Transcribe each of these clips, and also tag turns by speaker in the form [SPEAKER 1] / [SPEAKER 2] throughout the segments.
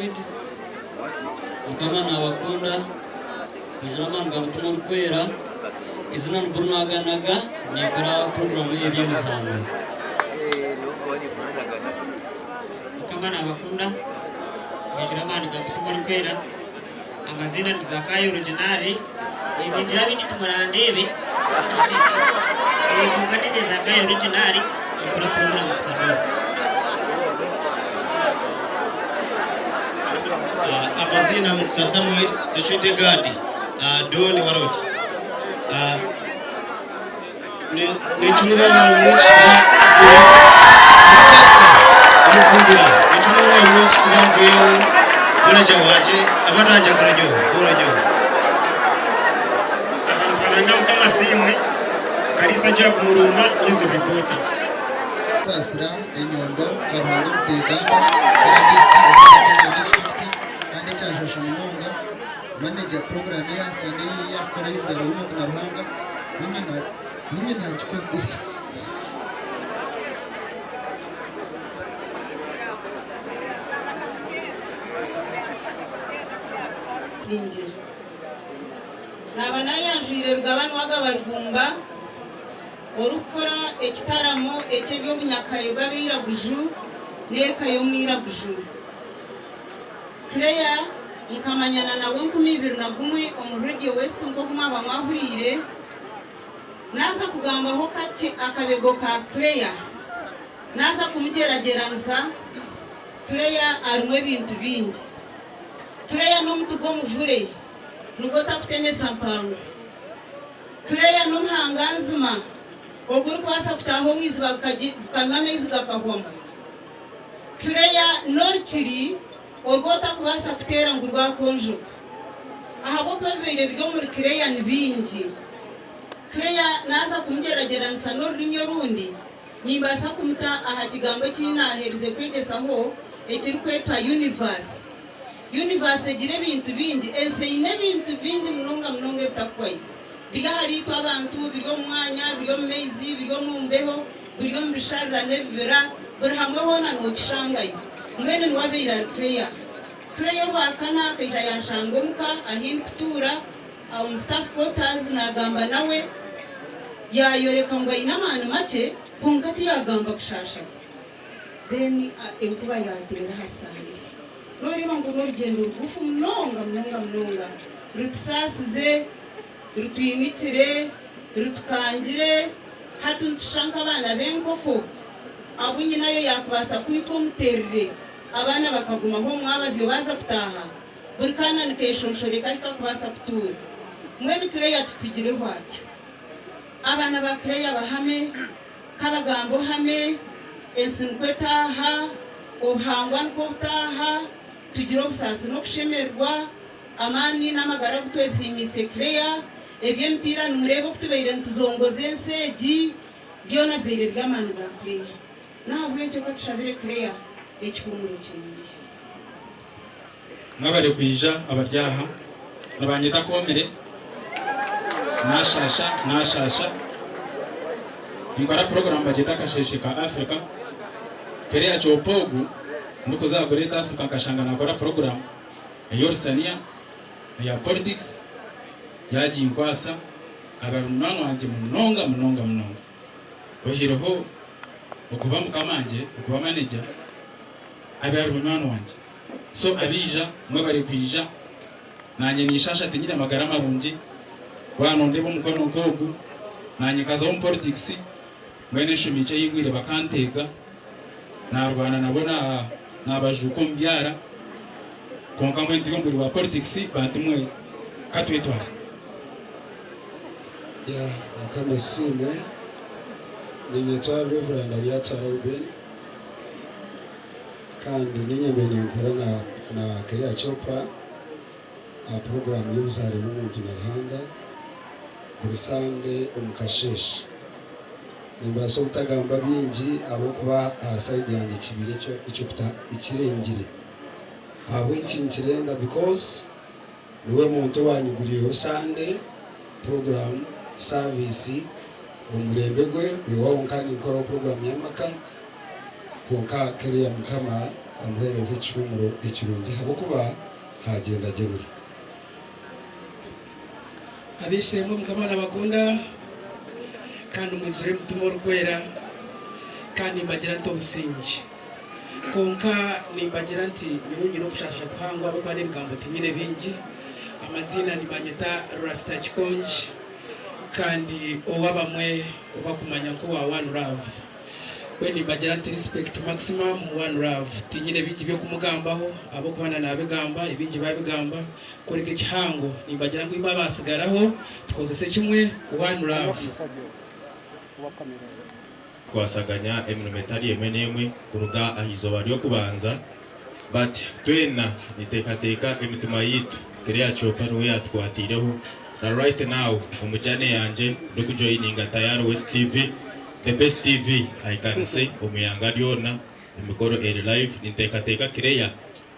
[SPEAKER 1] ready.
[SPEAKER 2] Mukama nabakunda, mwijure amaani ga Mutima Orikwera. Eizina ni Bruno Aganaga, ninkora puroguramu y'eby'emizaano.
[SPEAKER 3] Mukama nabakunda, mwijure amaani ga Mutima Orikwera. Amaziina ni Zakayo Original, ningira abaingi timurandeebe kwonka niinye Zakayo Original, ninkora puroguramu Tuhanuure.
[SPEAKER 4] Amaziina Mukisa Samuel, Security Guard, Don Warod. Nikimwe mwingi kuba mvuyeho Pastor omufumbira nikimwe mwingi kuba mvuyeho manager wangye aba nanjagara nyowe bora nyowe.
[SPEAKER 5] Abantu baranga Mukama asiimwe, Kalisa agira kumurumba, News Reporter.
[SPEAKER 6] Saasira, Enyondo, Karuhanga Omuteegamba, RDC owa Katongo disiturikiti kandi ekyanshasha munonga manager puroguraamu eya Sande ei yaakukora ey'obuzaare bw'omuntu na Ruhanga niinye naagikozire.
[SPEAKER 7] Busingye. Naaba naayanjwire Rugaba Nuwagaba Rugumba orikukora ekitaramo eky'eby'obunyakare bw'abairaguju n'eka y'omwiraguju. Clare nkamanyana nawe 2001 omuri Radio West nk'oku mwaba mwahuriire. Naaza kugambaho kakye akabego ka Clare. Naaza kumugyeragyeranisa, Clare arimu ebintu bingi. Clare n'omuti gw'omuvure nigwo otakutemesa mpango. Clare n'omuhanganzima ogurikubaasa kutaaha omu iziba gukanywa amaizi gakahwamu. Clare n'orukiri oru otakubaasa kuteera ngu rwakonjoka. Ahabw'okuba ebibaire biri omuri Clare ni bingi. Clare naaza kumugyeragyeranisa n'orurimi orundi, nimbaasa kumuta aha kigambo eki naaherize kwegyesaho ekirikwetwa universe. Universe egira ebintu bingi. Ensi eine ebintu bingi munonga munonga ebitakuhwayo. Biri ahariitwe abantu, biri omu mwanya, biri omu maizi, biri omu mbeho, biri omu bisharira n'ebibira, buri hamwe hoona nookishangayo. Mbwenu niwe abaire ari Claire. Claire orwakana akaija yanshanga omuka ahi ndikutuura omu staff quarters naagamba nawe, yaayoreka ngu aine amaani makye kwonka tiyaagamba kushaasha kwe. Then enkuba yaateera aha Sande. Nooreeba ngu n'orugyendo rugufu munonga munonga munonga, rutusaasize, rutwinikire, rutukangire, hati nitushusha nk'abaana b'enkoko abu nyinayo yaakubaasa kwitwa omuterire, abaana bakagumaho omu mwabazyo baaza kutaaha, buri kaana nikeeshonshoreka ahi kakubaasa kutuura. Mbwenu Claire atutsigireho atyo. Abaana ba Claire bahame. Kabagamba ohame, ensi nikwo etaaha, obuhangwa nikwo butaaha, tugire obusaasi n'okushemererwa, amaani n'amagara agu twesiimiise Clare, eby'emipiira nimureeba oku tubaire nituzongoza ensi egi, byona bibaire biri amaani ga Clare. N'ahabw'ekyo ka tushabire Clare ekihuumuro kirungi.
[SPEAKER 5] Mwebare kwija abari aha. Nibanyeta Komire. Nashasha, nashasha. Ninkora puroguramu bagyeta Akasheeshe ka Africa. Kereya Kyopa ogu ndikuza aha Great Africa nkashanga nakora puroguramu ey'orusaniya, eya politics, yaginkwasa, aba ari munywani wangye munonga munonga munonga. Oihireho okuba mukama wangye, okuba manager, abe ari munywani wangye. So abaija mwebare kwija nanye ninshasha tinyine magara marungi waaba nondeeba omukono nkogu nanye nkazaho omu politics mbwenu enshomi nkye eyingwire bakanteega narwana nabo nabajuuka omu byara kwonka mbwenu turi omu bwire bwa politics bantu mwe katwetware.
[SPEAKER 6] Yeah mukama asiimwe ninyetwa Rev Aryatwara Reuben. Kandi niinye mbaire ninkora na na Career Chopper aha puroguraamu y'obuzaare bw'omuntu na Ruhanga buri Sande omu kasheeshe. Nimbaasa obutagamba bingi ahabw'okuba aha sayidi yangye kibaire eky'okuta ekirengire. Ahabw'enki nikirenga? Because niwe muntu owaanyiguriireho Sande puroguraamu, saviisi omu murembe gwe, weewaawo nkaba ninkoraho puroguraamu y'amaka. Kwonka Kelea Mukama amuheereze ekihuumuro ekirungi ahabw'okuba haagyenda General.
[SPEAKER 1] Ab'eishe-emwe Mukama nabakunda kandi mwijwire Mutima Orikwera kandi nimbagira nti obusingye. Kwonka nimbagira nti nyowe nyine okushaasha kuhango ahabw'okuba n'ebigambo tinyine bingi. Amaziina nibanyeta Rasta Kikongi kandi ou abamwe obakumanya nk'owa One Love. Mbwenu nimbagira nti respect maximum one love. Tinyine bingi by'okumugambaho ahabw'okuba na nabigamba ebingi babigamba kureka ekihango nimbagira ngu imwe abasigaraho tukozese kimwe one love.
[SPEAKER 8] Kwasaganya emirimo etari emwe n'emwe kuruga aha izooba ry'okubanza but twena niteekateeka emitima yaitu Claire Kyopa niwe yatukwatiireho na right now omu journey yangye ndikujoininga Tayari West TV the best TV I can say omu ihanga ryona emikoro eri live ninteekateeka Claire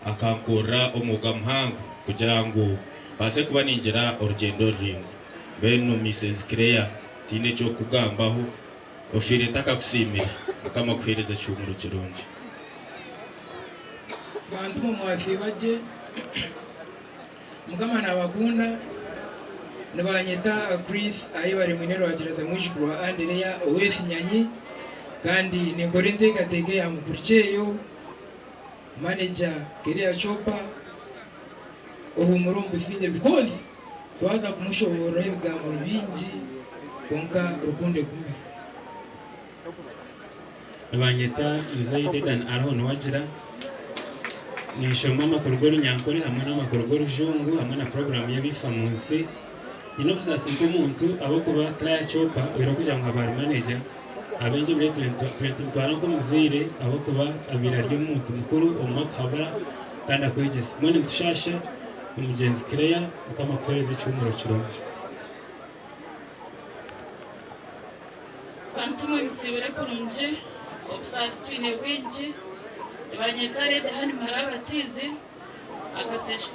[SPEAKER 8] akankurira omwoga muhango kugira ngu mbaase kuba ningira orugyendo ruraingwa. Mbwenu Mises Claire tihaine eky'okukugambaho, ofiire ntakakusiimire. Mukama akuheereze ekihuumuro kirungi.
[SPEAKER 1] Bantu mwe mwasiiba gye, Mukama nabakunda. Nibanyeta Chris Ayebare Mwine Rwakiraza mwijukuru wa Andereya ow'Esinyanyi kandi ninkora enteekateeka eya Mukuru Kyeyo. Manager Keria Chopper ohumure omu busingye because twaza kumushoboorora ebigambo bingi kwonka rukundo egume.
[SPEAKER 9] Nibanyeta Muzei Dedan Aroho Niwagira. Ninshoma amakuru g'orunyankore hamwe n'amakuru g'orujungu hamwe na puroguraamu y'ebifa mu nsi. Nyine obusaasi nk'omuntu ahabw'okuba Claire Chopper oihireho kugira ngu aba ari manager, Abaingi omuri itwe nitumutwara nk'omuzaire ahabw'okuba abaire ari omuntu mukuru omu akuhabura kandi akwegyesa. Mbwenu nitushaasha omugyenzi Claire, Mukama akuheereze ekihuumuro kirungi.
[SPEAKER 10] Bantu mwe musiibire kurungi, obusaasi twine bwingi. Nibanyeta Lady Honey Muhara Batiizi,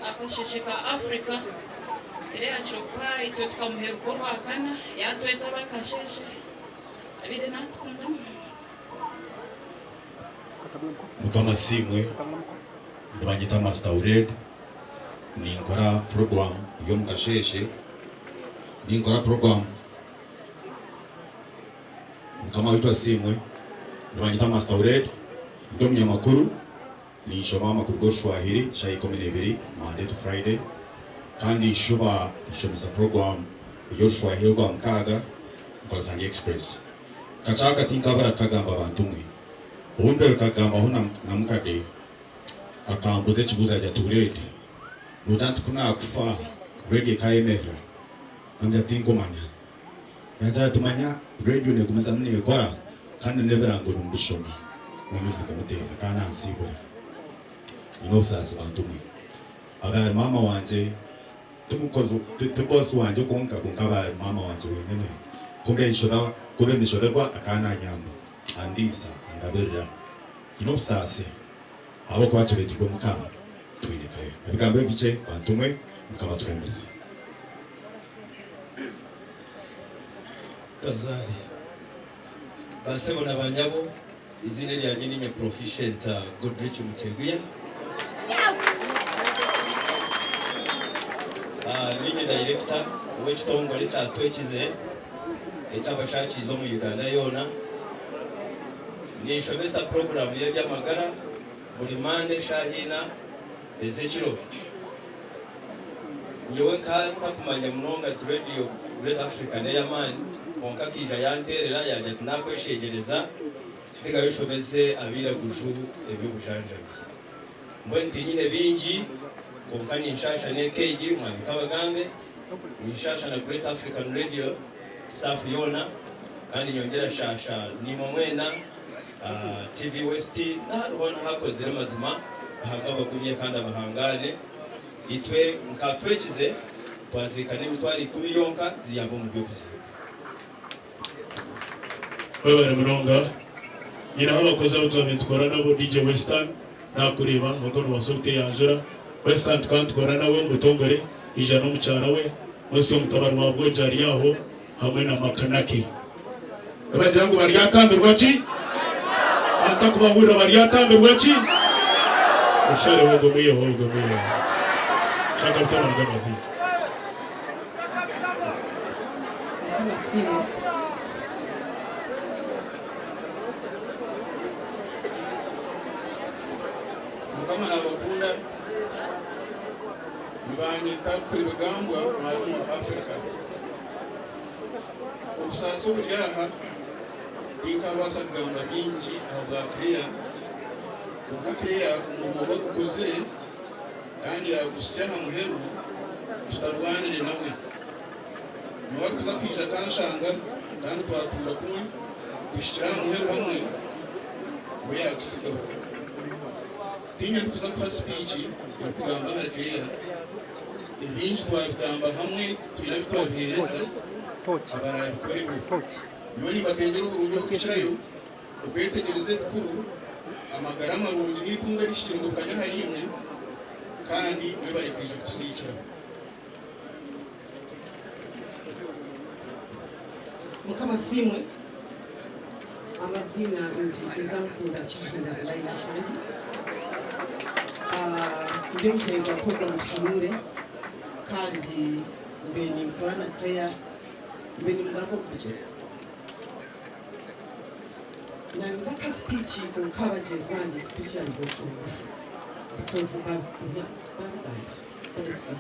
[SPEAKER 10] akasheshe ka Africa. Claire Chopper itwe tukamuheruka orwakana yatweta abakasheshe. Abaire natukunda munonga.
[SPEAKER 11] Mukama asiimwe, nibanyeta Master Ured, ninkora program y'omukasheeshe, ninkora program Mukama waitu asiimwe, nibanyeta Master Ured, ndi omunyamakuru. Ninshoma amakuru g'Orushwahiri shaaha 12 Monday to Friday kandi nshuba nshomesa puroguramu y'Orushwahiri Orwamukaaga nkora Sunday Express. Kakye aka tinkabura kukagamba bantu mwe. Obu mperuka kugambaho na mukade akambuza ekibuuzo agira ati Wuredi noogira nti ku naakufa reediyo ekaayemerera? Namugira ati tinkumanya. Yaagira ati manya reediyo neegumizamu neekora kandi n'ebirango nimubishoma n'amaizi gamuteera kandi ansiibura. Nyine obusaasi bantu mwe. Abaire ari maama wangye ti mukozi ti boss wangye kwonka kwonka abaire ari maama wangye wenyine. Ku mbe nishoberwa akaba nanyamba, andiisa, angabirira. Nyine obusaasi ahabw'okuba tubaire turi omuka twine Claire. Ebigambo ebi bikye bantu mwe Mukama atuhuumurize.
[SPEAKER 12] Kazaare. Ba sebo na ba nyabo, eiziina eryangye niinye Proficient Godrich Muteguya. Niinye dayirekita w'ekitongore ekya Twekize eky'abashakiize omu Uganda yoona. Ninshomesa puroguraamu y'eby'amagara buri Mande eshaaha ina ez'ekiro. Nyowe nka ntakumanya munonga nti Radio Great Africa n'eyamaani kwonka akaija yanteerera yaagira ati nakweshengyereza ndigayo nshomese abairaguju eby'obujanjabi. Mbwenu tinyine bingi kwonka ninshaasha n'eka egi Mwami Kabagambe, ninshaasha na Great African Radio staff yoona kandi nyongyera nshaasha naimwe mwena TV West n'ahandi hoona ahakozire amazima Ruhanga abagumye kandi abahangaane. Itwe nka Twekize twaziika n'emitwaro ikumi yonka ziyamba omu by'okuziika.
[SPEAKER 13] Webare munonga. Nyineho abakozi abu twaba nitukora nabo DJ Western nakureeba kwonka nobaasa obuteyanjura. Western tukaba nitukora nawe omu butongore yaija n'omukyara we Musa omutabani wa Bwogi ari aho hamwe na Makanaki. Nibagira ngu baryatambirwa ki? Kantakubahurira baryatambirwa ki? Oshareho ogwo mwiheho ogwo mwiheho. Shaka butama nigo amaziina.
[SPEAKER 14] Mukama asiimwe.
[SPEAKER 15] Mukama nabakunda nibanyeta Kuribigambwa mwarimu wa Africa. Obusaasi oburi aha tinkabaasa kugamba bingi ahabwa Claire kwonka Claire omurimo gwe agukozire kandi yaguhitsya aha muheru tutarwanire nawe. Niwe arikuza kwija akanshanga kandi twatuura kumwe tuhikire aha muheru hamwe we yatutsigaho. Tiinye ndikuza kuha sipiiki erikugamba ahari Claire, ebingi twabigamba hamwe twine abu twabiheereza abaraabikoreho. Nyowe nimbatengyera oburungi oburikukirayo, okwetegyereza ebikuru, amagara marungi n'eitungo erihikire ngu bikanye ahariimwe, kandi mwebare kwija kutuziikira.
[SPEAKER 14] Mukama asiimwe. Amaziina ndi Nzankunda Kyahinda Laila Hangi. Ah, ndi omuheereza wa program Tuhanuure kandi mbe ninkora na Claire mbe nimugaruka omu bigyere. Nanza ka speech kwonka bagyenzi bangye speech yangye bwekye obugufu because babigamba honestly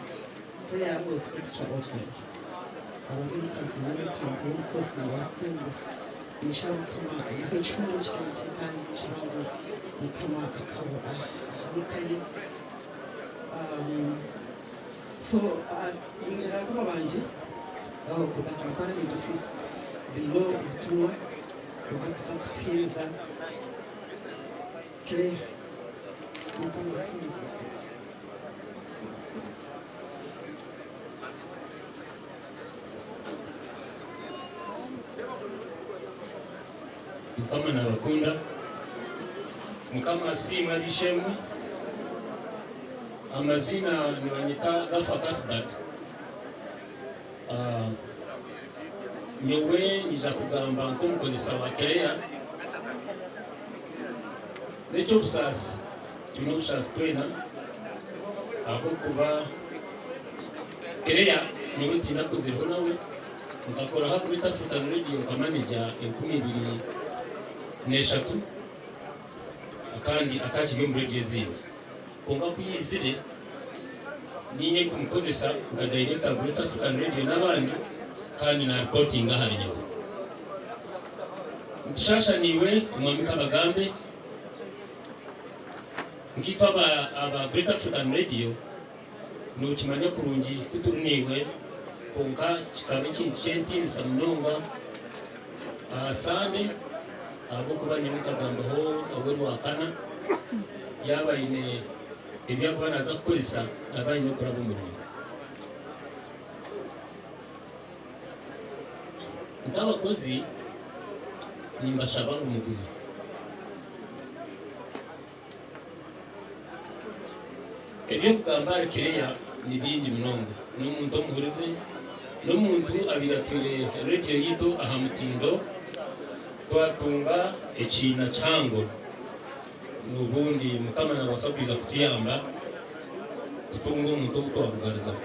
[SPEAKER 14] Claire was extraordinary. Aba ari omukazi w'omwekambi w'omukozi wa rukundo. Ninshaba Mukama amuhe ekihuumuro kirungi kandi ninshaba ngu Mukama abe eka ye. So ningira bakama bangye kuruga Kampala Head Office baine obutumwa oburikuza kutuheereza. Claire, Mukama akuhumuze mukazi.
[SPEAKER 9] Mukama nabakunda. Mukama asiimwe ab'eishe-emwe. Amaziina nibanyeta Gafa Cuthbert. Ah, nyowe nyija kugamba nk'omukozesa wa Claire. N'eky'obusaasi, twine obusaasi twena ahabw'okuba Claire nyowe tindakozireho nawe, nkakora aha Great African Radio nka manager 2003 kandi akakiri omu radio ezindi. Kwonka ku yaizire niinye ndikumukozesa nka director wa Great African Radio n'abandi kandi na reportinga ahari nyowe. Nitushasha naiwe Omwami Kabagambe nkaitwe aba aba Great African Radio nokimanya kurungi ku turi naiwe kwonka kikaba ekintu ky'entiinisa munonga aha Sande ahabw'okuba nyowe nkagambaho nawe Rwakana yaaba aine ebi arikuba naaza kukozesa naaba aine okuraba omuri nyowe. Nk'abakozi nimbashaba ngu mugume. Eby'okugamba ahari Claire ni bingi munonga. N'omuntu omuhurize, n'omuntu abaire atwire rediyo yaitu aha mutindo. Twatunga ekiina kihango, n'obundi Mukama naabaasa kwija kutuyamba kutunga omuntu ou twakugarizaho.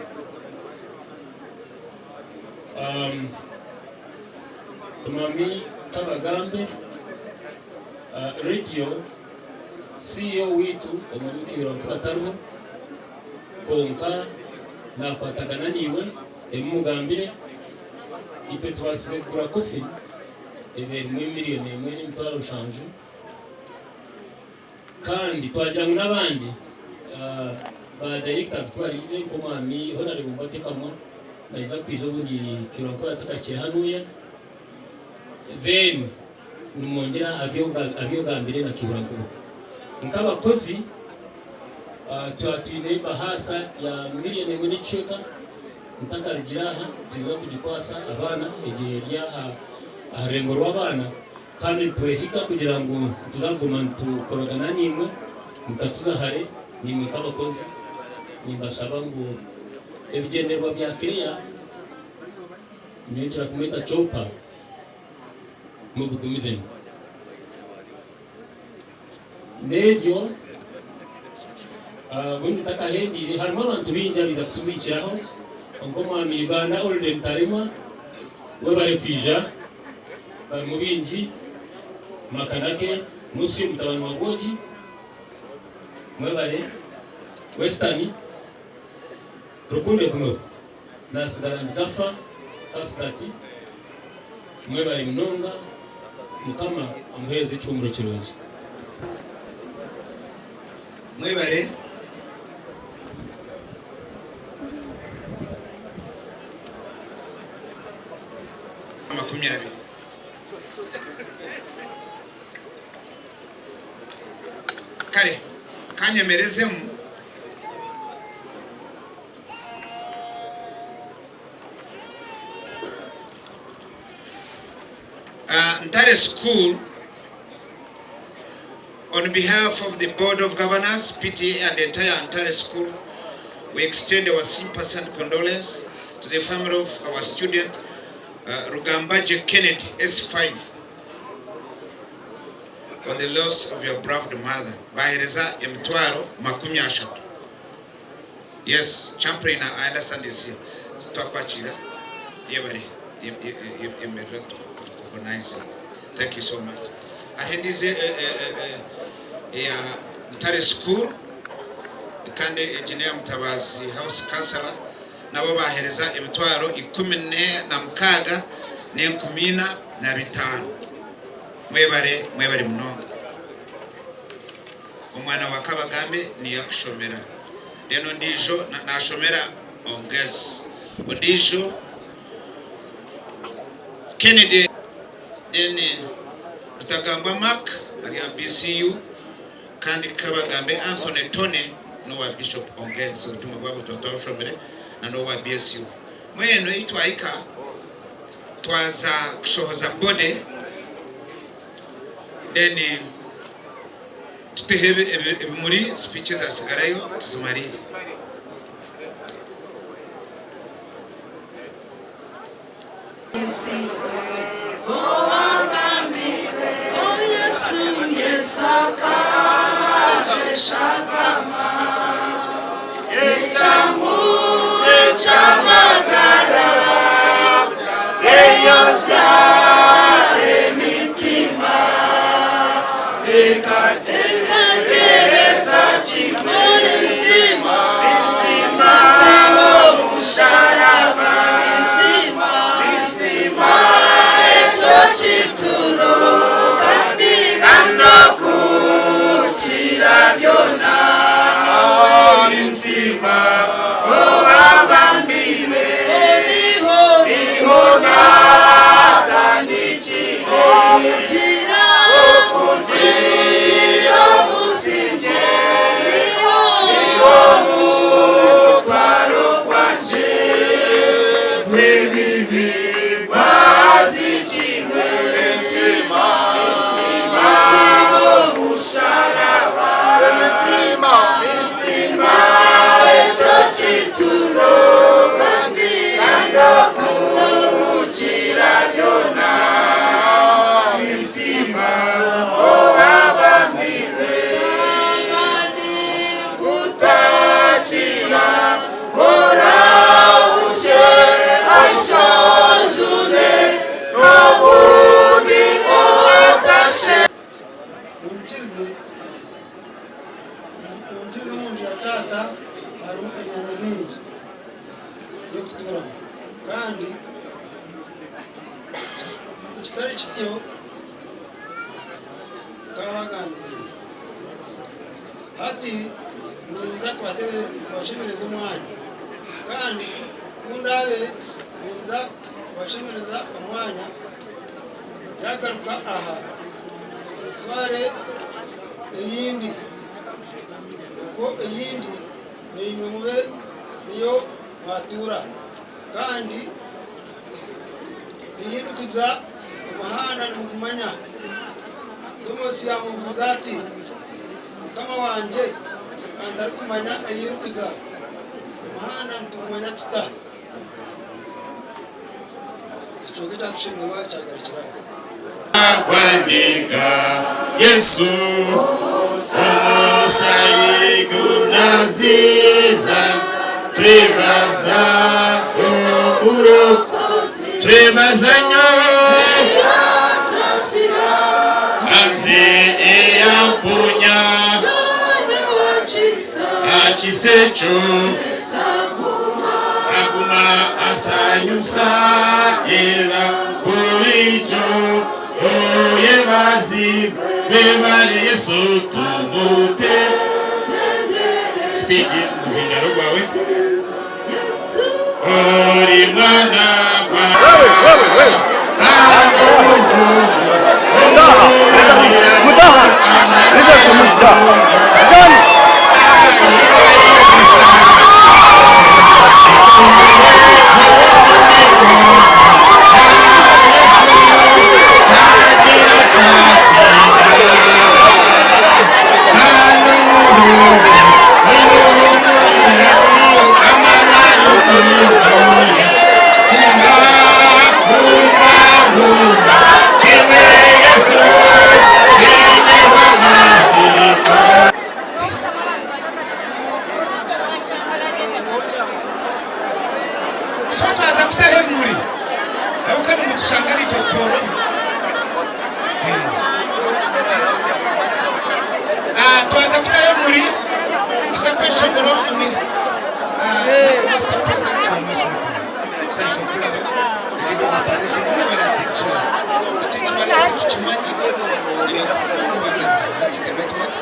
[SPEAKER 9] Omwami Kabagambe, Radio CEO waitu Omwami Kairwa Nkuba tariho kwonka nakwatagana naiwe ebi mugambire. Itwe tubaasize kugura coffin eba erimu emiliyoni emwe n'emitwaro nshanju Kandi twagira ngu n'abandi ba directors ku bariize nk'omwami Honourable Mbatekamwa naija kwija obundi Kironko yatakakiri hanuya then nimwongyera abyogambire na Kihura Nkuba. Nk'abakozi twaba twine bahaasa ya million emwe n'ekicweka ntakarugire aha twija kugikwasa abaana egyo eri aha rurengo rw'abaana. Kandi nitwehiga kugira ngu nituza kuguma nitukoragana naimwe, mutatuza hare naimwe nk'abakozi. Nimbashaba ngu ebigyendererwa bya Claire, nyowe nkira kumweta Chopper, mubigumizemu. N'ebyo. Mbwenu ntakahendiire harimu abantu baingi abaija kutuziikiraho nk'omwami Uganda Olden Taremwa webare kwija barimu baingi Makanake Musyo mutabani wa Bwogi mwebare Western Rukundo Egumeho nasigara ndi Gafa Cuthbert mwebare munonga Mukama amuhereze ekihumuro kirungi.
[SPEAKER 16] Mwebare. 20. Kare kanyemerezemu. Ntare School On behalf of the Board of Governors, PTA and the entire Ntare School, we extend our sympathy and condolence to the family of our student uh, Rugambage Kennedy, S5, on the loss of your beloved mother. Bahereza emitwaro 30. Yes, Champlain, I understand is here. Twakwakira yebare yemerera tukurecognize. Thank you so much. Ahendize ya Ntare School kandi Engineer Mutabazi House Councilor nabo bahereza emitwaro 16 n'enkumi ina na bitaano. Mwebare, mwebare munonga. Omwana wa Kabagambe niyo akushomera. Then ondiijo nashomera Ongezi. Ondiijo Kennedy then Rutagambwa Mark ari aha BCU kandi Kabagambe Anthony Tony n'owa Bishop Ongezi. Obutumwa bwabo tuba twabushomire na n'owa BSU. Mbwenu ei twahika twaza kushohoza body then tuteho ebimuri speech ezasigarayo tuzimarire.
[SPEAKER 17] Ensi owambambirwe oh Yesu Yesu akajeshagama ekyambu ekyamagara eyozya emitima eka ekagyereza kimwe nzima nzima omusharaba nzima ekyo kituro kandi ganokukira byona nzima obabambirwe niho niho natandikire kugira kugira obusinge niho niho mutwaro gwanje gw'ebibi gwazikirwe nzima nzima omusharaba nzima nzima ekyo kituro kandi kukira byona nzima owabambirwe kamani kutakira orauche ashajune n'obundi otashe.
[SPEAKER 6] Munkirize, munkirize, omu nju ya Taata harimu emyanya mingi y'okutuuramu, kandi ku kitari kityo nkabagambiire. Hati ninza kubashemereza omwanya, kandi ku ndaabe ninza kubashemereza omwanya, ndagaruka aha ntware eyindi, okwo eyindi naimwe mube niyo mwatuura. Kandi eyindukiza omuhanda nimugumanya. Tomosi yamubuuza ati, Mukama wangye, kandi arikumanya eyindukiza omuhanda nitugumanya tuta? Ekicweka ekyatushemerwa kyagarukira aha.
[SPEAKER 11] Bwaniga Yesu.
[SPEAKER 16] Omusayi gunaziza twebaza oburokozi twebaza nnyo aze eyamponya akisa ekyo aguma asanyusa era bulijjo oyebazibwe webale Yesu tumute speaking muzindaro gwawe ori mwana So twaza kutaho ebimuri ahabw'okuba nimutushanga naitwe tutoorobi. Ah, twaza kutaho ebimuri tuze kweshongora omu Ah, Mr. President tusanyusa okulaba leader of opposition mwebale kujja ate ekibalese tukimanyi kukungubageza that's the right word.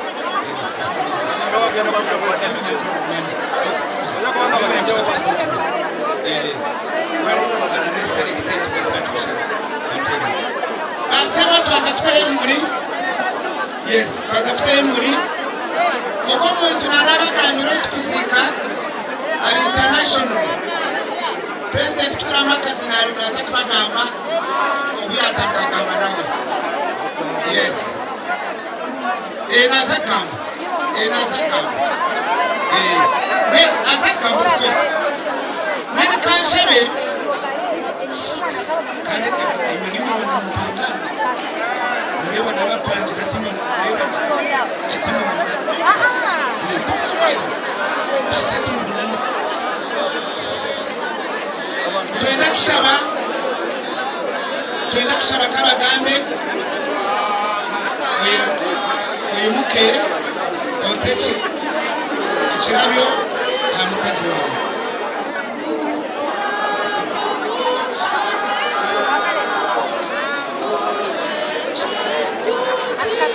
[SPEAKER 16] Asema twaza kutaho ebimuri yes twaza kutaho ebimuri ogwo omuntu narabagambira oti kuziika ari international president kuturamu akazi nari naza kubagamba obu yatandika kugamba nawe yes naza kugamba naza kugamba naza kugamba of course mwene kanshebe kandi enyoni y'omuntu mupangana mureba n'abarwangira ati nyoni mureba ati mubona tukamureba basi ati mubonamo twenda kushaba twenda kushaba kabagambe oyo oyimuke ote ekirabyo aha mukazi wawe.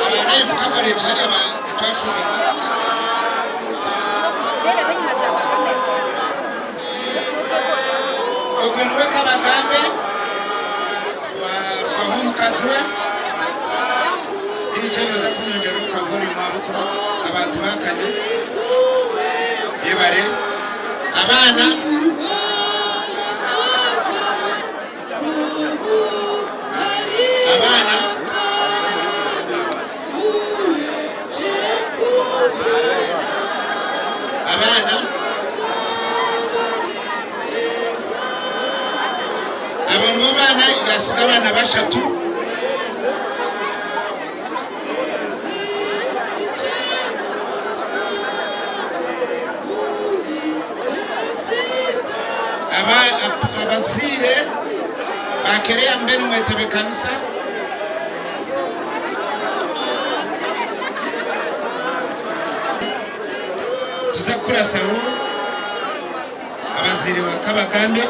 [SPEAKER 16] Aba live coverage hariya twashoberwa ogwo niwe kabagambe twarukaho omukazi we DJ noza kunyongerera oka volume ahabw'okuba abantu bakanya yebare abaana abaana abaana abo nibo baana yasiga abaana bashatu. Abazaire bakereya mbe nimwetebekanisa tuza kukurasaho abazaire ba Kabagambe.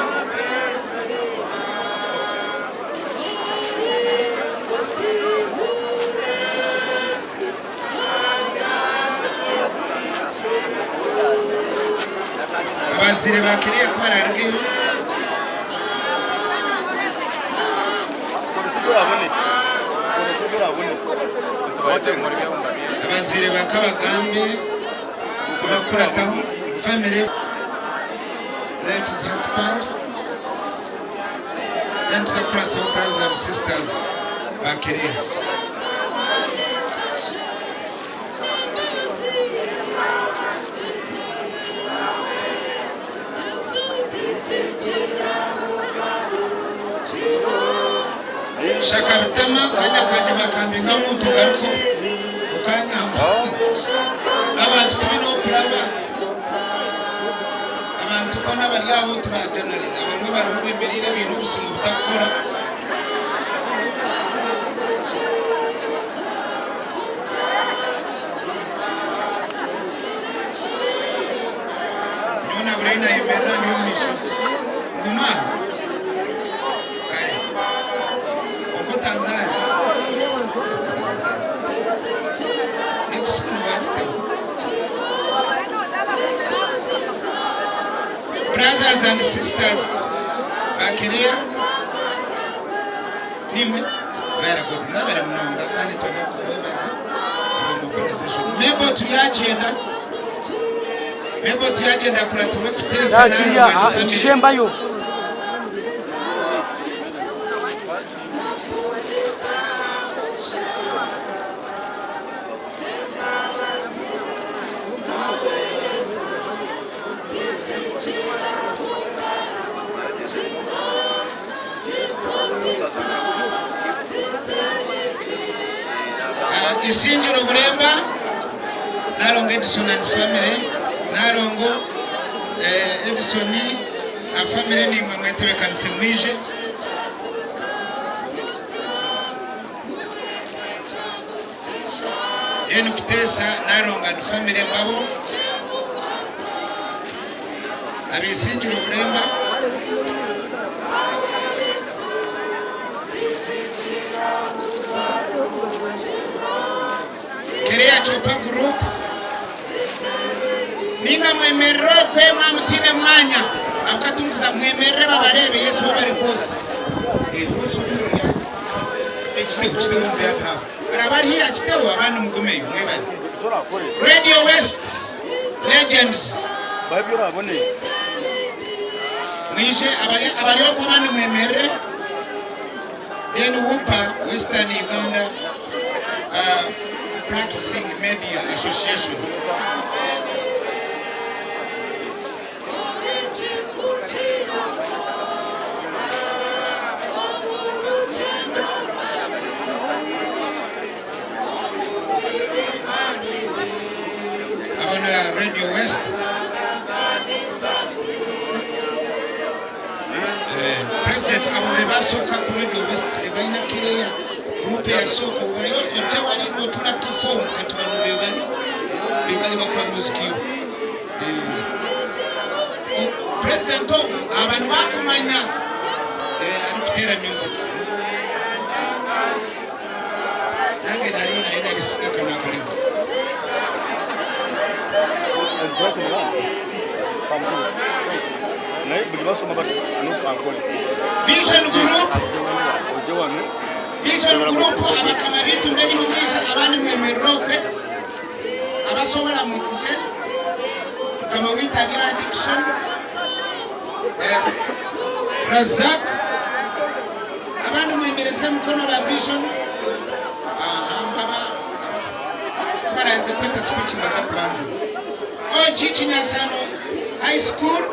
[SPEAKER 16] Abazaire ba Kereya kubararugeyo abazaire ba Kabagambe kubakurataho family late husband then tuza kukurasaho brothers and sisters ba Kereya. Shaka bitama kanya kanje bakambinga muntu garuko ukanyamba. Abantu tibaine okuraba. Abantu boona abari aho ti ba journalist. Abamwe bariho bemereire baine obusimu butakukora. Nyowe naburayo nayemerera ndi omu maisho gye. Nguma aha? Kare. Kwonka otanzaare. Next university. Brothers and sisters ba Kiria nimwe very good mwebare munonga kandi twenda kubebaza aba mobilization mebo turyagyenda mebo turyagenda kuratirwe kutesa
[SPEAKER 1] Yakiriya ekishembayo.
[SPEAKER 16] Isingiro Buremba, Nalongo Edison and his family, Nalongo Edison na family nimwe mwetebekanise mwije. Then Kutesa, Nalongo and family mbabo. Abisingiro Buremba. Kereya Chopa Group. Ninga mwemerere okwe mwamutine mwanya abukatumbuza mwemerere babarebe Yesu babare bose. Bose omurya. Ekitebo kitebo mu behalf. Barabari hiya kitebo abandi mugumeyo mwebare. Radio West Legends. Mwije abari abari okwo abandi mwemerere. Then Wupa Western Uganda Practicing Media Association. Abana Radio West. President abo be basooka ku Radio West be balina Kireya group eyasooka wali ojja wali ng'otula perform kati bano be bali be bali bakuba music yo. President ogu abantu bakumanya ari kuteera music. Nange nariyo naye nari sinaka nakolevu. Vision Group. Vision Group abakama bitu mbeni mumwisha abandi mwemerokwe abasobola muguje mukama wita Dixon, yes, Razak, abandi mwemereze mukono ba Vision. Aha mbaba twaraze kweta speech mbaza kubanju OG Kinyasano High School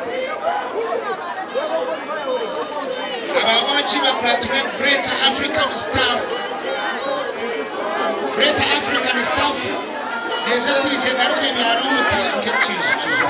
[SPEAKER 16] aba OG bakuratire Greater African Staff. Greater African Staff neza kwije garuka ebyaro muti nk'ekizukizo.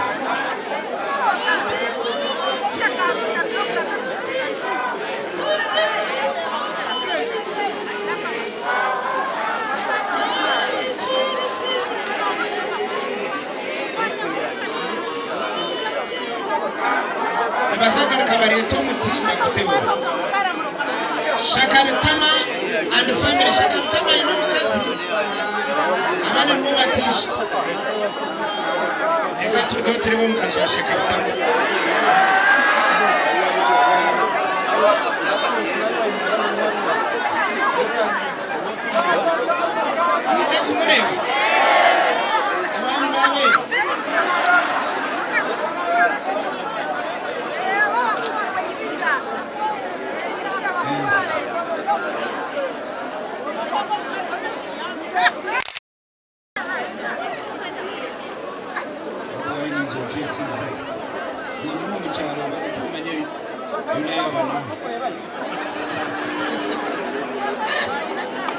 [SPEAKER 16] Nibazagaruka bareeta omuti baguteho. Shakabitama and family. Shakabitama aine omukazi abaana nibo batiije. Reka turugeho turebe omukazi wa Shakabitama. Mwenda kumureba abantu babe.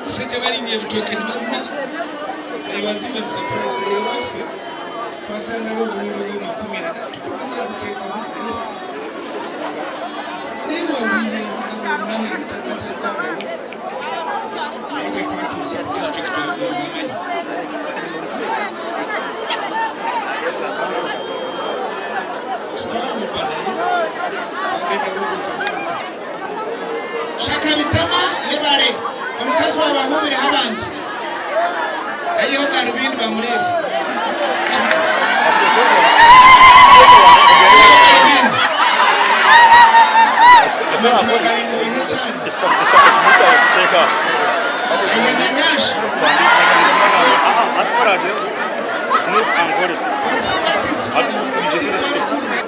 [SPEAKER 16] Basajja balinga ebitooke nebabimanyi. I was even surprised. Ewaffe Twasangayo obululu bw'amakumi ana, titumanya yabuteekamu. Naye wawulire nga naye bwe twatuusa ku disitulikiti omumanyi. Titwabumba naye bagenda bubuuka bubuuka. Shaka Bitama yebare omukazi wawe ahubireho abantu ayiheho garubindi bamureebe. Ayiheho garubindi. Amazima gari ngu oine ekyana. Aine na nyaasha. Orufu rwasiisikire titwarukurira.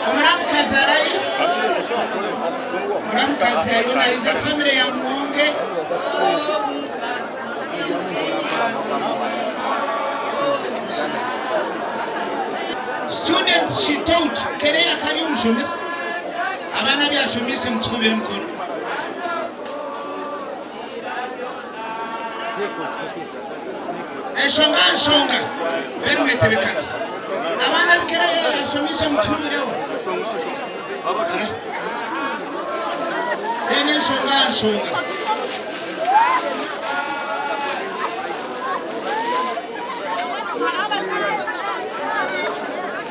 [SPEAKER 16] Omuramukazi arahi? Omuramukazi ariyo naija famire ya Muwonge. Students she taught Kereya akaba ari omushomesa. Abaana abu yashomiise mutukubire emikono. Enshonga aha nshonga mbwenu mwetebekanise. Abaana abu Kereya yashomiise mutuhubireho. Ara. Then enshonga aha nshonga.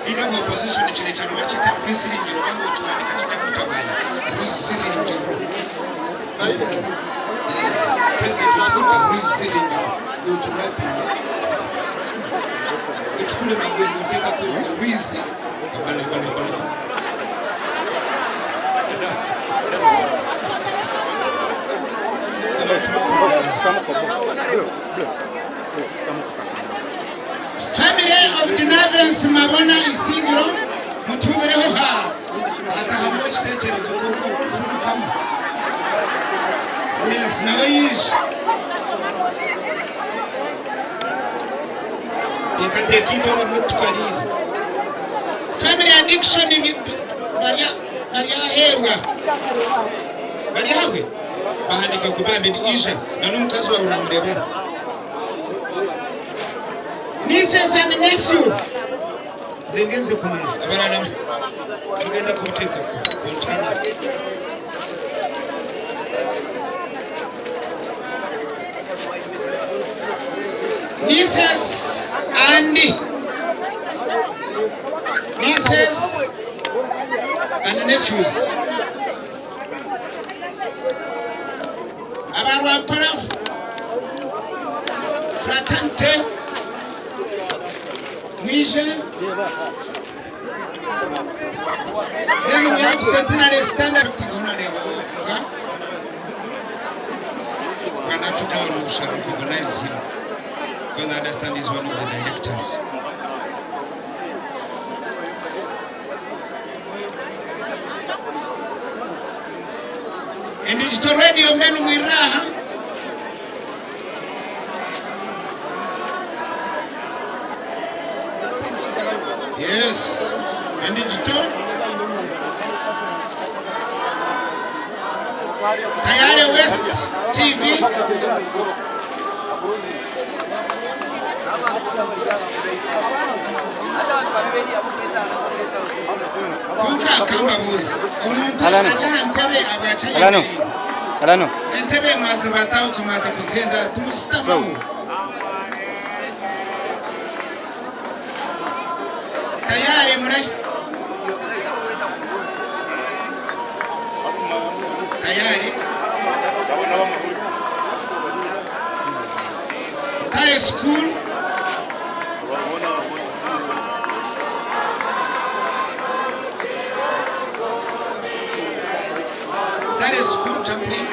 [SPEAKER 16] Leader of opposition kino ekyaro bakita Rwiziringiro banga okiwandika kijja kukutawaanya. Rwiziringiro. President okikutte Rwiziringiro okirapinga. Ekikulema gwe oteekako Rwizi balabalabala. Family of Dinavens Mabona Isingiro mutuubireho ha atahamu ekiteekyerezo kwonka orikufurukamu. Yes, nawe yaija. Teekateeka itwe abamwe tukariire. Family addiction baryaheebwa baryahabwe bahandiika ku bambi ni ija na n'omukazi waawe namureeba. Nieces and nephew nze ngenze kumala abalala mugenda kuteeka ku ntaana. Nieces and nieces and nephews aba Rwampara fraternity mwije. Then we have Centenary Standard Honorable Wanatuka wano shall recognize him because I understand he's one of the directors. And digital radio mbenu mwiraha Yes, and digital Tayari West TV. Konka akambabuuza omuntu
[SPEAKER 18] Alano.
[SPEAKER 16] ari aha ntebe
[SPEAKER 18] Alano.
[SPEAKER 16] abwakyayemereire
[SPEAKER 18] Alano.
[SPEAKER 16] entebe mwazibataho kamaza kuzihenda tumusitamaho tayari murahi tayari Tare School Tare School Champion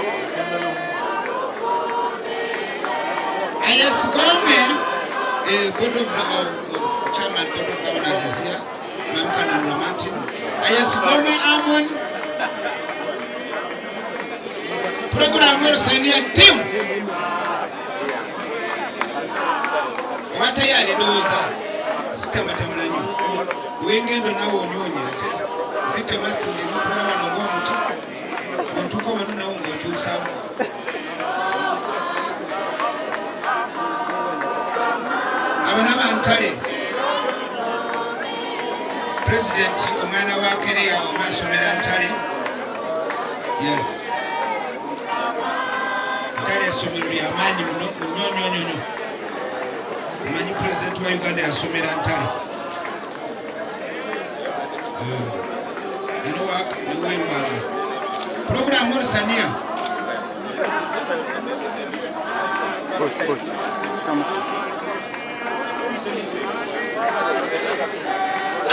[SPEAKER 16] IS Gome, the board of chairman, board of governors is here, Mamkan and Ramantin. IS Gome Amon, program senior team. Watayali ndowooza sitamatamula nnyo wengendo nawe onyonye ate zitema sindi nokumala wano ng'omuti bwentuuka wano nawe ng'okyusaamu. Abo n'abantare. President omwana wa Kereya omwe asomera Ntare. Yes. Ntare essomero lya maanyi muno nnyo nnyo nnyo nnyo. Omanyi president wa Uganda yasomera Ntare. Niwe Rwanda. Program Orisania.
[SPEAKER 18] Boss, boss. Come.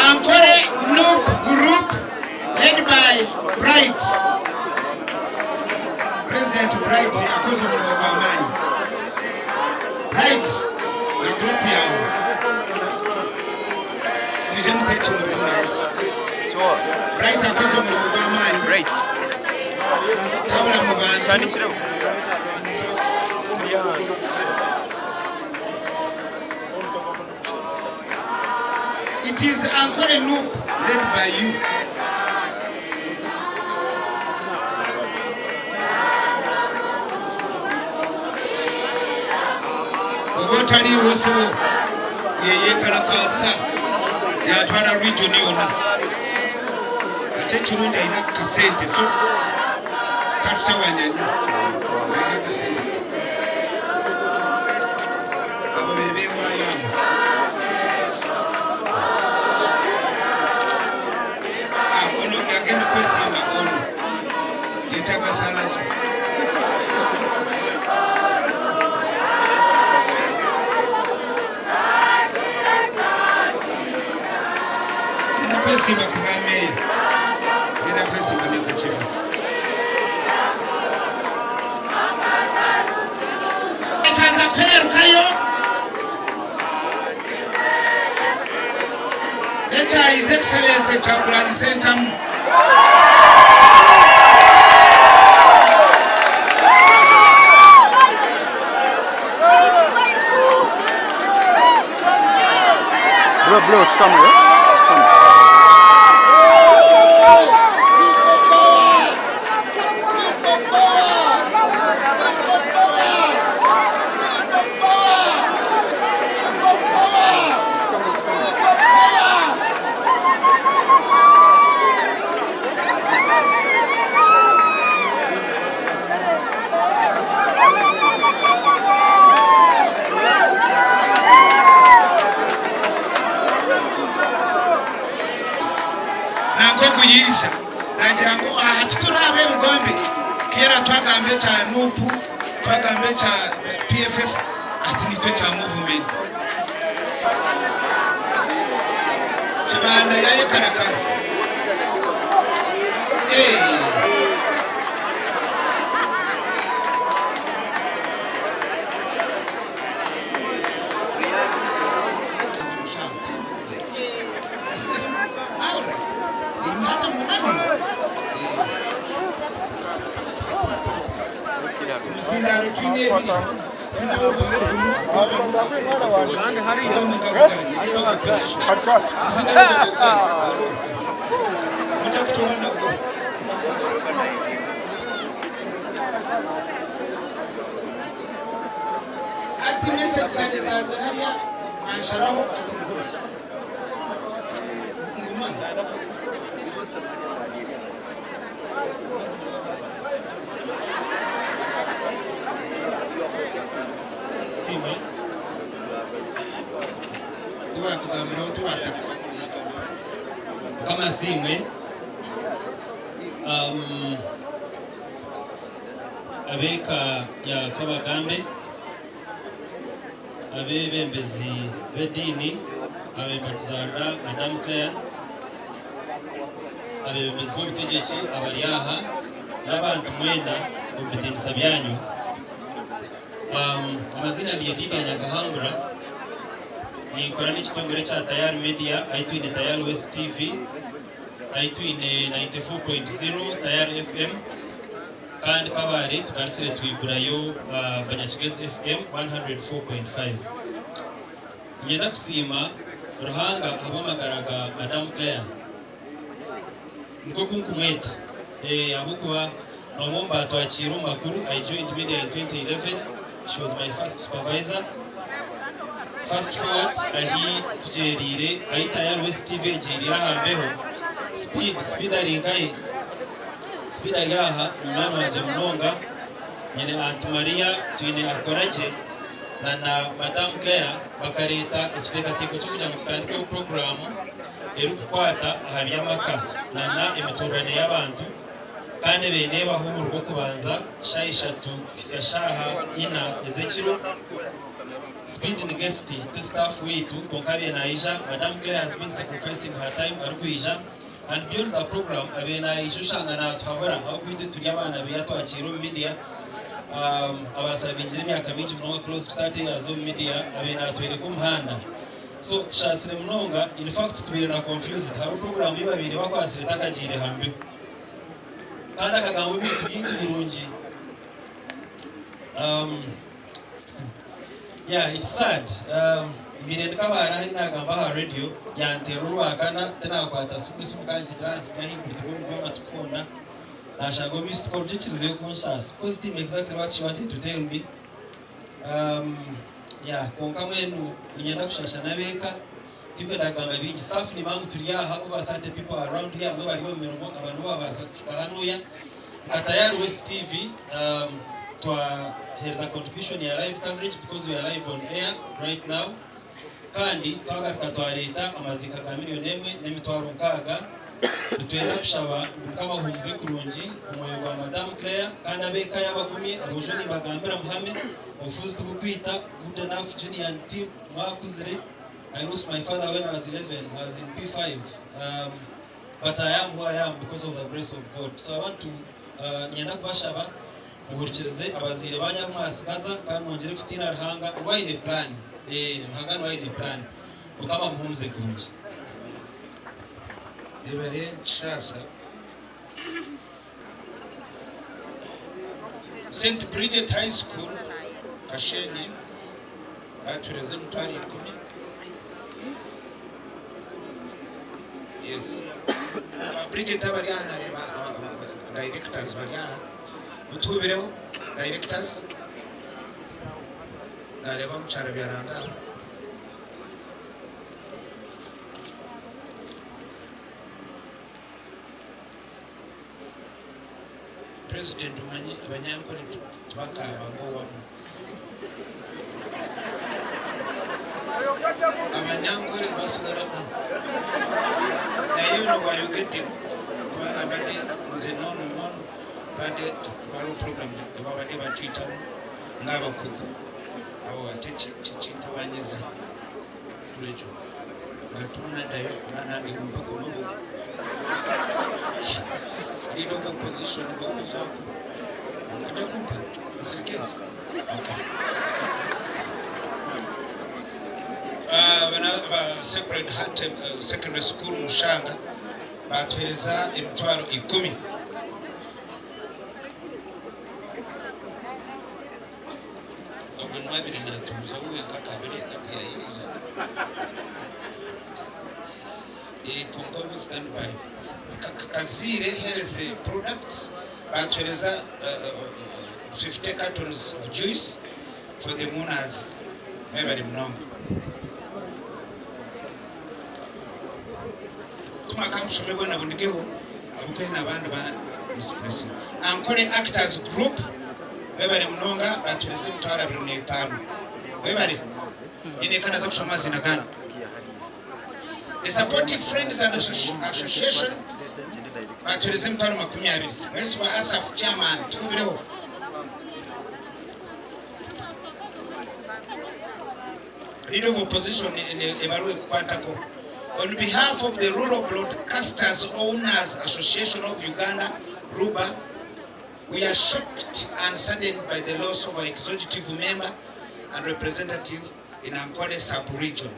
[SPEAKER 16] Ankore Nook Group led by Bright. President Bright akoze omurimo gw'amaanyi. Bright na group yawe. Mwije muteke omurimo nayesu. Bright akoze omurimo gw'amaanyi. Tabula mu bantu. So, It is Ankole Nook led by you. Oba otaliiwo ssebo yeyekalakaasa yatwala region yonna ate ekirungi alina kasente so tatutawanya nnyo alina kasente abo bebewaayo abo. Ah, ono yagenda kwesimba ono yetaaga saala zo. Genda kwesimba ku bwameeya, genda kwesimba ne Kakyebezi. Ekyaza kuhererukayo n'ekya His Excellency Kyagulanyi Ssentamu.
[SPEAKER 18] Bro, bro, it's coming, eh? It's coming.
[SPEAKER 16] Nanka ogu yaija naagira ngu aha tituraaba ebigombe kera twagamba ekya NUP, twagamba ekya PFF ati nitwe ekya movement. Kibanda yayekarakaasa. Eh. Omuzindaaro twine ebiri twine ogwa nagwo. Ati message zange zaza hariya mwansharaho ati nkoki nguma. Tiwakugambiraho tiwataka.
[SPEAKER 19] Mukama asiimwe. Ab'eka ya Kabagambe, abebembezi b'ediini abebatizarira Madam Claire, abebembezi b'obutegyeki abari aha n'abantu mwena omu bitiinisa byanyu. Amazina ni Yedidia Nyakahangura, ninkora n'ekitongore kya Tayari Media, ahi twine Tayari West TV, ahi twine 94.0 Tayari FM, kandi Kabale tugarukire twigurayo Banyakigezi FM 104.5. Niinyenda kusiima Ruhanga ahabw'amagara ga Madam Claire. Nikwo kunkumweta ahabw'okuba n'omwe omu baatwakiire omu makuru. I joined media in 2011, she was my first supervisor. Fast forward ahi tugyeriire, ahi Tayari West TV egiiriire aha mbeho, Speed, Speed ari nkahi? Speed ari aha, munywani wangye munonga, nyine Aunt Maria, twine Akoragye na na Madam Claire bakareeta ekiteekateeko ky'okugira ngu tutandikeho puroguraamu erikukwata aha by'amaka na na emituurirane y'abantu. Kandi ebaire neebaho buri Rwokubanza shaaha ishatu kuhitsya shaaha ina ez'ekiro. Speed ni guest ti staff waitu kwonka abaire naija. Madam Claire has been sacrificing her time arikwija and beyond the program abaire naija oshanga natuhabura ahabw'okuba itwe turi abaana be atwakiire omu media abasavingire emyaka mingi munonga close to 30 years omu media abaire natwereka omuhanda. So tushaasire munonga in fact tubaire na confused hariho program ei babaire bakwatsire takagiire aha mbeho. Kandi akagamba ebintu bingi birungi. Um, yeah, it's sad. Um, mbaire ndi kabaara ahi nagamba aha radio yanteera orwakana tinakwata simu esimu kansigira ahansi ahaiguru turi omu byoma tukunda nashanga omu missed call byekirizeyo kunshaasa because team exactly what she wanted to tell me um, yeah, kwonka mbwenu niinyenda kushasha n'abeeka Tikwenda kugamba bingi, staff nimanya ngu turi aha over 30 people around here abamwe bari omu mirimo abandi babaasa kuhika hanuya. Nka Tayari West TV twahereza contribution ya live coverage because we are live on air right now kandi twagaruka twareeta amaziika ga million emwe n'emitwaro 60. Nitwenda kushaba ngu Mukama ahuumuze kurungi omwoyo gwa Madam Claire kandi ab'eka ye abagumye, aboojo nimbagambira muhame obufuuzi tibukwita, good enough junior and team mwakuzire. I lost my father when I was 11, I was in P5. Um, but I am who I am because of the grace of God. So I want to, uh, ninyenda kubashaba muhurikirize abazaire banyu abu mwasigaza kandi mwongyere kutiina Ruhanga niwe aine plan. Eh, Ruhanga niwe aine plan. Mukama amuhumuze kurungi.
[SPEAKER 16] Ebare Kishasa St Bridget High School Kashenyi Batureze emitwaro ikumi. Yes. Ba Bridget abari aha nareeba directors bari aha. Mutuhubireho directors. Nareeba omukyara byaranga aha. President omanyi abanyankole tibakaaba ng'owamu. Abanyankole basigala naye ono bwayogedde kubanga mbadde nze nono nono badde waliwo program ebabadde batuyitamu ng'abakugu abo ate kintabanyiza lwekyo nga tunadayo nange mumpe ku maboko leader of opposition gwowozaako ojja kumpa nsirike okay ah, bana ba Sacred Heart eh, Secondary School Mushanga batuhereza emitwaro ikumi Ogwo niwe abaire natuuza we wenka akabire ati yaija. Eh, kwonka obu stand by. Kaziire Health Products batuhereza 50 cartons of juice for the mourners. Mwebare munonga. Tumwa kankushome bwona bundigeho ahabw'okuba haine abandi ba misplacinga. Ankole Actors Group webare munonga batuhereza emitwaro 25 webare. Nyine eka naza kushoma amaziina gandi. The Supportive Friends and Association batuhereza emitwaro 20. Mwesigwa Asaph chairman tuhubireho. Leader of Opposition ebaruwa ekukwatako. On behalf of the Rural Broadcasters Owners Association of Uganda, RUBA, we are shocked and saddened by the loss of our executive member and representative in Ankole sub-region,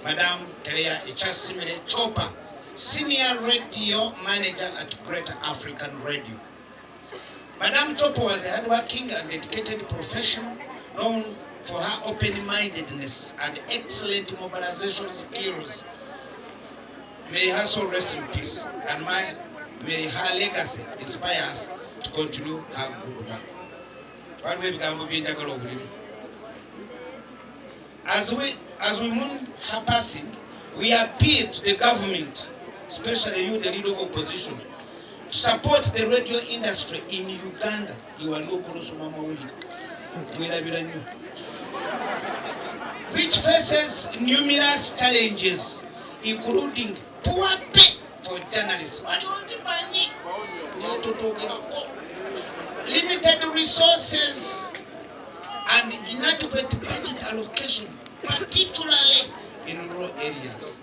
[SPEAKER 16] Madam Claire Echasimire Chopa, Senior Radio Manager at Greater African Radio. Madam Chopa was a hardworking and dedicated professional known for her open-mindedness and excellent mobilization skills. May her soul rest in peace and my, may her legacy inspire us to continue her good work. Waliwo ebigambo byenjagala owulire. As we As we mourn her passing, we appeal to the government, especially you the leader of opposition, to support the radio industry in Uganda. Iwe wali okola osoma amawulire mwerabira nnyo. Which faces numerous challenges including poor pay for journalists. Wali ozimanyi naye totwogerako. Limited resources and inadequate budget allocation particularly in rural areas.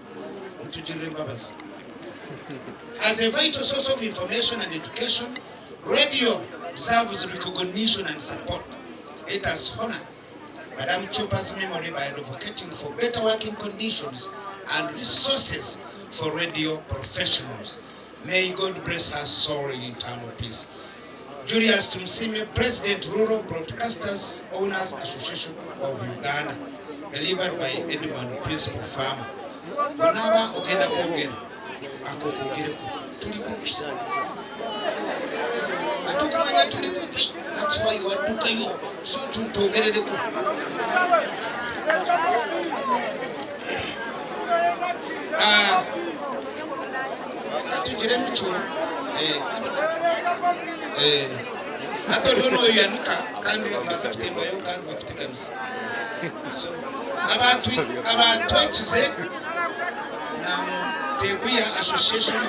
[SPEAKER 16] Mutugirire embabazi. As a vital source of information and education, radio deserves recognition and support. Let us honor Madam Chopa's memory by advocating for better working conditions and resources for radio professionals. May God bless her soul in eternal peace. Julius Tumusiime, President, Rural Broadcasters Owners Association of Uganda, delivered by Edmund Principal Farmer. Onaaba ogenda kwogera ako kwogereko tuli bubi ate okumanya tuli bubi that's why waddukayo so twogerereko. Ah, katugire mukyo eh, eh, ate oriho noyanuka kandi mbaza kutembayo kandi bakuteganisa so abantu abatwekize na Muteguya Association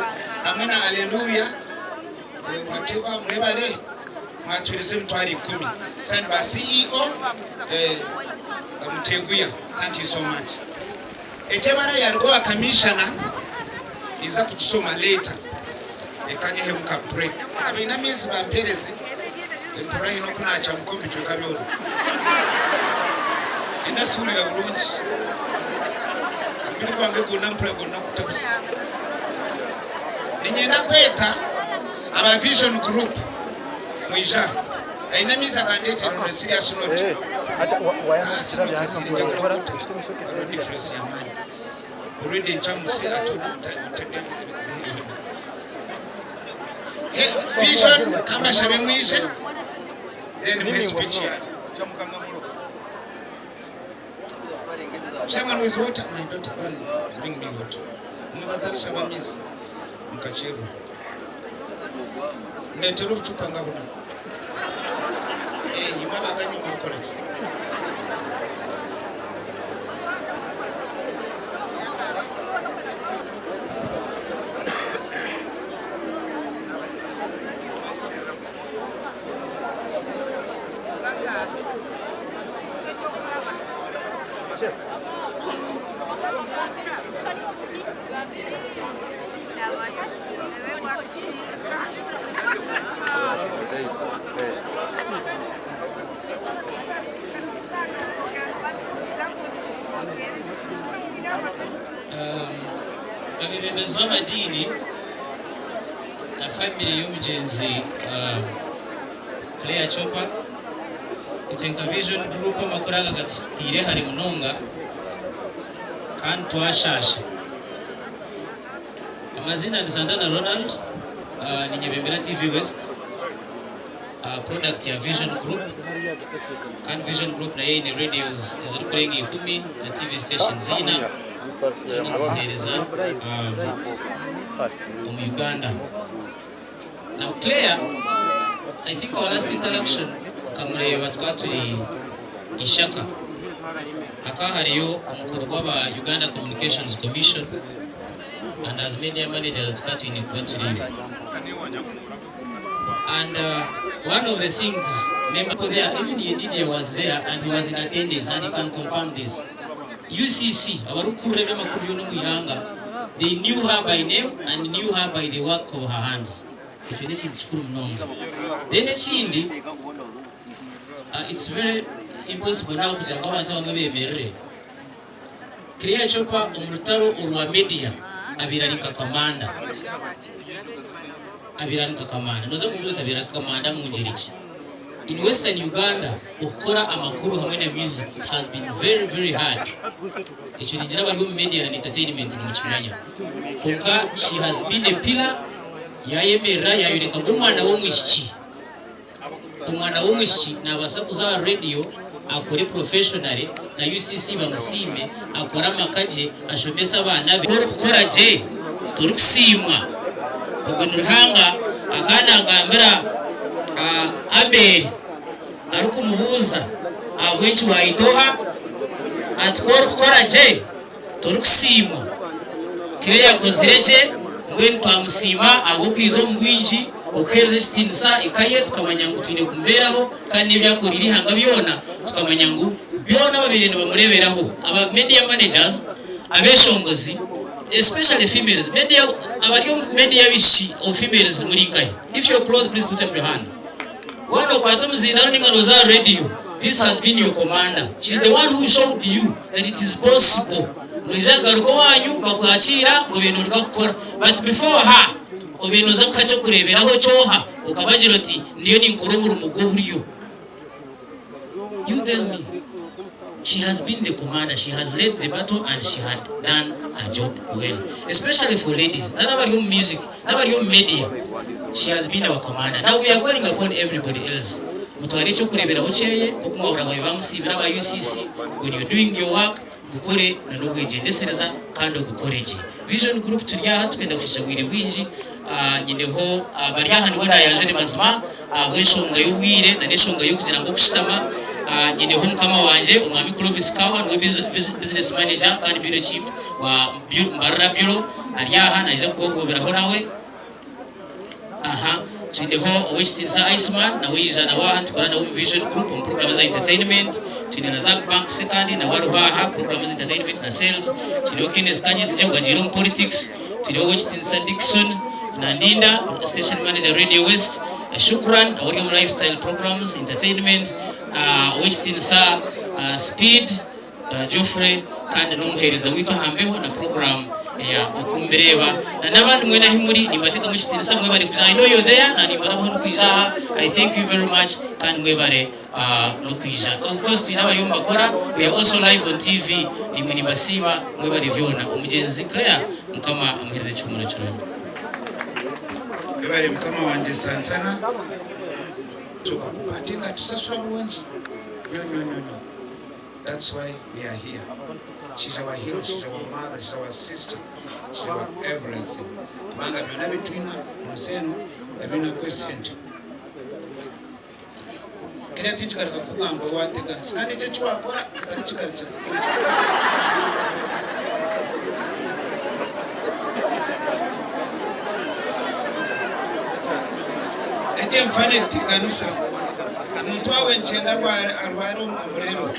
[SPEAKER 16] hamwe na Aleluya eh, whatever mwebale mwatwirize emitwaro ikumi sani ba CEO eh, Muteguya thank you so much. Ekyebara yaruga owa kamishana ninza kukishoma later reka nyehemu ka break abaine amaizi bampereze empura haine oku nacamuka omu bicweka byona ninasihurira burungi omubiri gwange gwona mpurira gwona gutabuze ninyenda kweta aba vision group mwije aha aine amaizi agandetere on a serious note Ah, sino kazire njagala kuta hariho difference y'amaani already ncamuse ate otadde Vision kambashabe mwije then muhe speech yanyu. Someone with water, my daughter, go and bring me water. Omuntu atarishaba amaizi mukakyerwa. Ndetera obucupa nga buna. Eh, imwe abaganywa mwakora ki?
[SPEAKER 19] Abeebembezi b'amadiini na famire y'omugyenzi Claire Chopper, itwe nka Vision Group amakuru aga gatutaire hare munonga kandi twashaasha. Amazina ni Santana Ronald, ninyebembera TV West, product ya Vision Group kandi Vision Group nayo eine radios ezirikurenga ikumi na TV stations ina zoona niziheereza omu Uganda. Now Claire, I think our last interaction nkamureeba twaba turi Ishaka. Hakaba hariyo omukoro gw'aba Uganda Communications Commission and as media managers tukaba twine kuba turiyo. And one of the things member there, even Yedidia was there and he was in attendance and he can confirm this. UCC, abarikukurira eby'amakuru byona omu ihanga, they knew her by name and knew her by the work of her hands. Ekyo n'ekintu kikuru munonga. Then ekindi, it's very impossible now kugira ngu abantu abamwe bemerere. Claire Chopper omu rutaro orwa media abaire ari nka kamanda. Abaire ari nka kamanda. Noza kumbuuza oti abaire ari nka kamanda mu ngyeri ki? In western Uganda okukora amakuru hamwe na music it has been very very hard. Ekyo ningira abari omu media na entertainment nimukimanya. Kwonka she has been a pillar yayemerera yayoreka ngu omwana w'omwishiki omwana w'omwishiki nabaasa kuza aha radio akore professionally na.
[SPEAKER 20] na UCC bamusiime, akore amaka gye, ashomese abaana be. Ku orikukora gye torikusiimwa. Ogwo ni Ruhanga akaba naagambira Abeeli arikumubuuza ahabw'enki waayita oha? Ati ku orikukora gye torikusiimwa. Claire akozire gye, mbwenu twamusiima ahabw'okwija omu bwingi okuheereza ekitiinisa eka ye tukamanya ngu twine kumubeeraho kandi n'ebi akoreire eihanga byona tukamanya ngu byona ababaire nibamureeberaho aba media managers, abeshongozi especially females, media abari omu media abaishiki or females muri nkahi? If you're close please put up your hand. Waaba nokwata omuzindaaro ninga noza aha radio, this has been your commander, she's the one who showed you that it is possible. Noija kugaruka owanyu bakwakiira ngu obaire noruga kukora but before her obaire noza kuha ekyokureberaho kyoha okabagira oti ndiyo ninkora omurimo gw'oburyo. You tell me. She has been the commander, she has led the battle and she had done her job well. Especially for ladies, n'abari omu music, n'abari omu media, she has been our commander. Now we are calling upon everybody else. Mutware ekyokureberaho kyeye, nk'oku mwahurira babaire bamusiimira aba UCC, when you're doing your work, gukore na n'obwegyendesereza kandi ogukore gye. Vision Group turi aha tikwenda kushiisha bwire bwingi, nyineho abari aha nibo naayanjure mazima ahabw'enshonga y'obwire na n'enshonga y'okugira ngu okushutama. Nyineho mukama wangye Omwami Clovis Kawa niwe Business Manager kandi Bureau Chief wa Mbarara Bureau ari aha naija kubahuubiraho nawe. Aha twineho ow'ekitiinisa Iceman nawe yaija nawe aha nitukora nawe omu Vision Group omu puroguraamu za entertainment. Twine na Zac Banks kandi nawe ariho aha puroguraamu za entertainment na sales. Twineho Kenneth Kanyesigye ogwo agiire omu politics. Twineho ow'ekitiinisa Dickson Nandinda station manager Radio West. Shukran nawe ari omu lifestyle programs, entertainment. Ow'ekitiinisa Speed. Geoffrey kandi n'omuheereza waitu aha mbeho na puroguraamu eya Oku Mbireeba na n'abandi mwena ahi muri nimbateekamu ekitiinisa mwebare kwija I know you're there na nimbarabaho ndikwija aha I thank you very much kandi mwebare n'okwija of course twine abariyo nibakora we are also live on TV naimwe nimbasiima mwebare byona omugyenzi Claire Mukama amuheereze ekihuumuro kirungi.
[SPEAKER 16] Webare mukama wangye Santana. Tuka kupa ate nga tusasura bulungi nyo nyo nyo nyo. That's why we are here. She's our hero, she's our mother, she's our sister, she's our everything. Kubanga byonna byetulina mu nsi eno ebirinaku esente. Kiriya tinkigaruka kukugamba owanteganisa kandi ekyo ekiwakora ntarikigarukira. Egyo enfano etuteganisa. Omuntu wawe nikyenda arware omureebeho.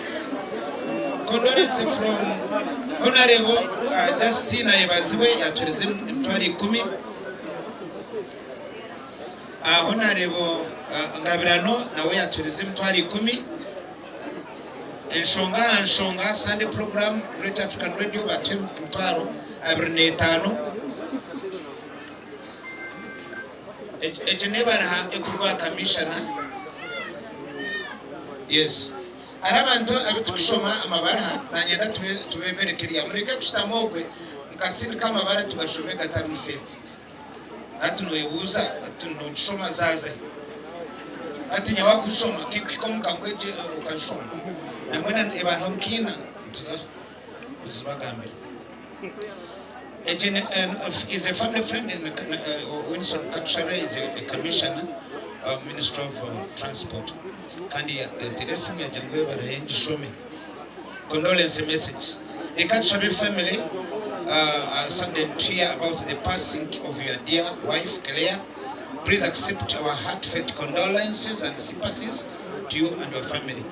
[SPEAKER 16] Condolence from Honourable Justine Ayebazibwe yatuhereza emitwaro ikumi. Honourable Ngabirano nawe yatuhereza emitwaro ikumi. Enshonga aha nshonga Sunday program Great African Radio batuha 25,000. Egyo n'ebaraha ekuruga aha kamishana. Yes. Hariho abantu abu turikushoma amabaruha nanyenda tube very clear. Mureke kushutama okwe mukasindika amabara tugashome gatarimu sente. Hati noyebuuza ati nogishoma zaazahi? Hati nyowe akushoma kikuhika omuka ngu egyo okagishoma nambwenu ebaruha omukiina nituza kuzibagambira. Egi is a family friend Winson Katushabe is a commissioner ministry of transport kandi yateera esimu yagira ngu barahe ngishome. Condolence message The Katushabe family are saddened to hear about the passing of your dear wife Claire. Please accept our heartfelt condolences and sympathies to you and your family.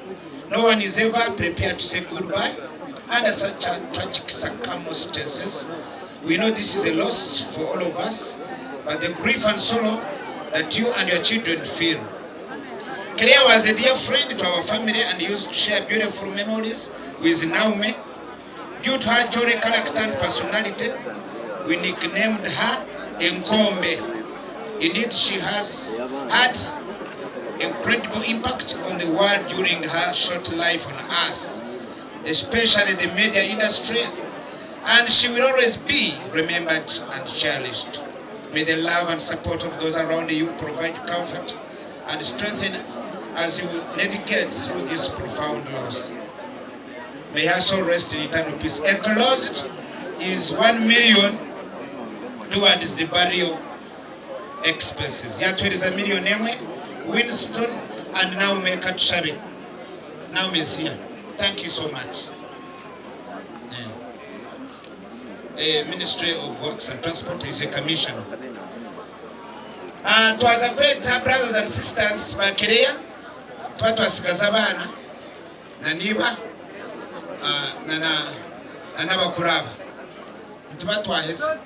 [SPEAKER 16] No one is ever prepared to say goodbye under such tragic circumstances. We know this is a loss for all of us, but the grief and sorrow that you and your children feel. Claire was a dear friend to our family and used to share beautiful memories with Naomi. Due to her jolly character and personality, we nicknamed her Nkombe. Indeed, she has had incredible impact on the world during her short life on earth, especially the media industry, and she will always be remembered and cherished. May the love and support of those around you provide comfort and strengthen as you navigate through this profound loss. May her soul rest in eternal peace. Enclosed is 1 million towards the burial expenses. Yatuhereza million emwe Winston and Naomi Katushabe. Naomi is here. Thank you so much. Yeah. Ministry of Works and Transport is a commissioner. Uh, twaza kweta brothers and sisters ba Kereya tuba twasigaza abaana na niba na n'abakuru aba nituba twaheza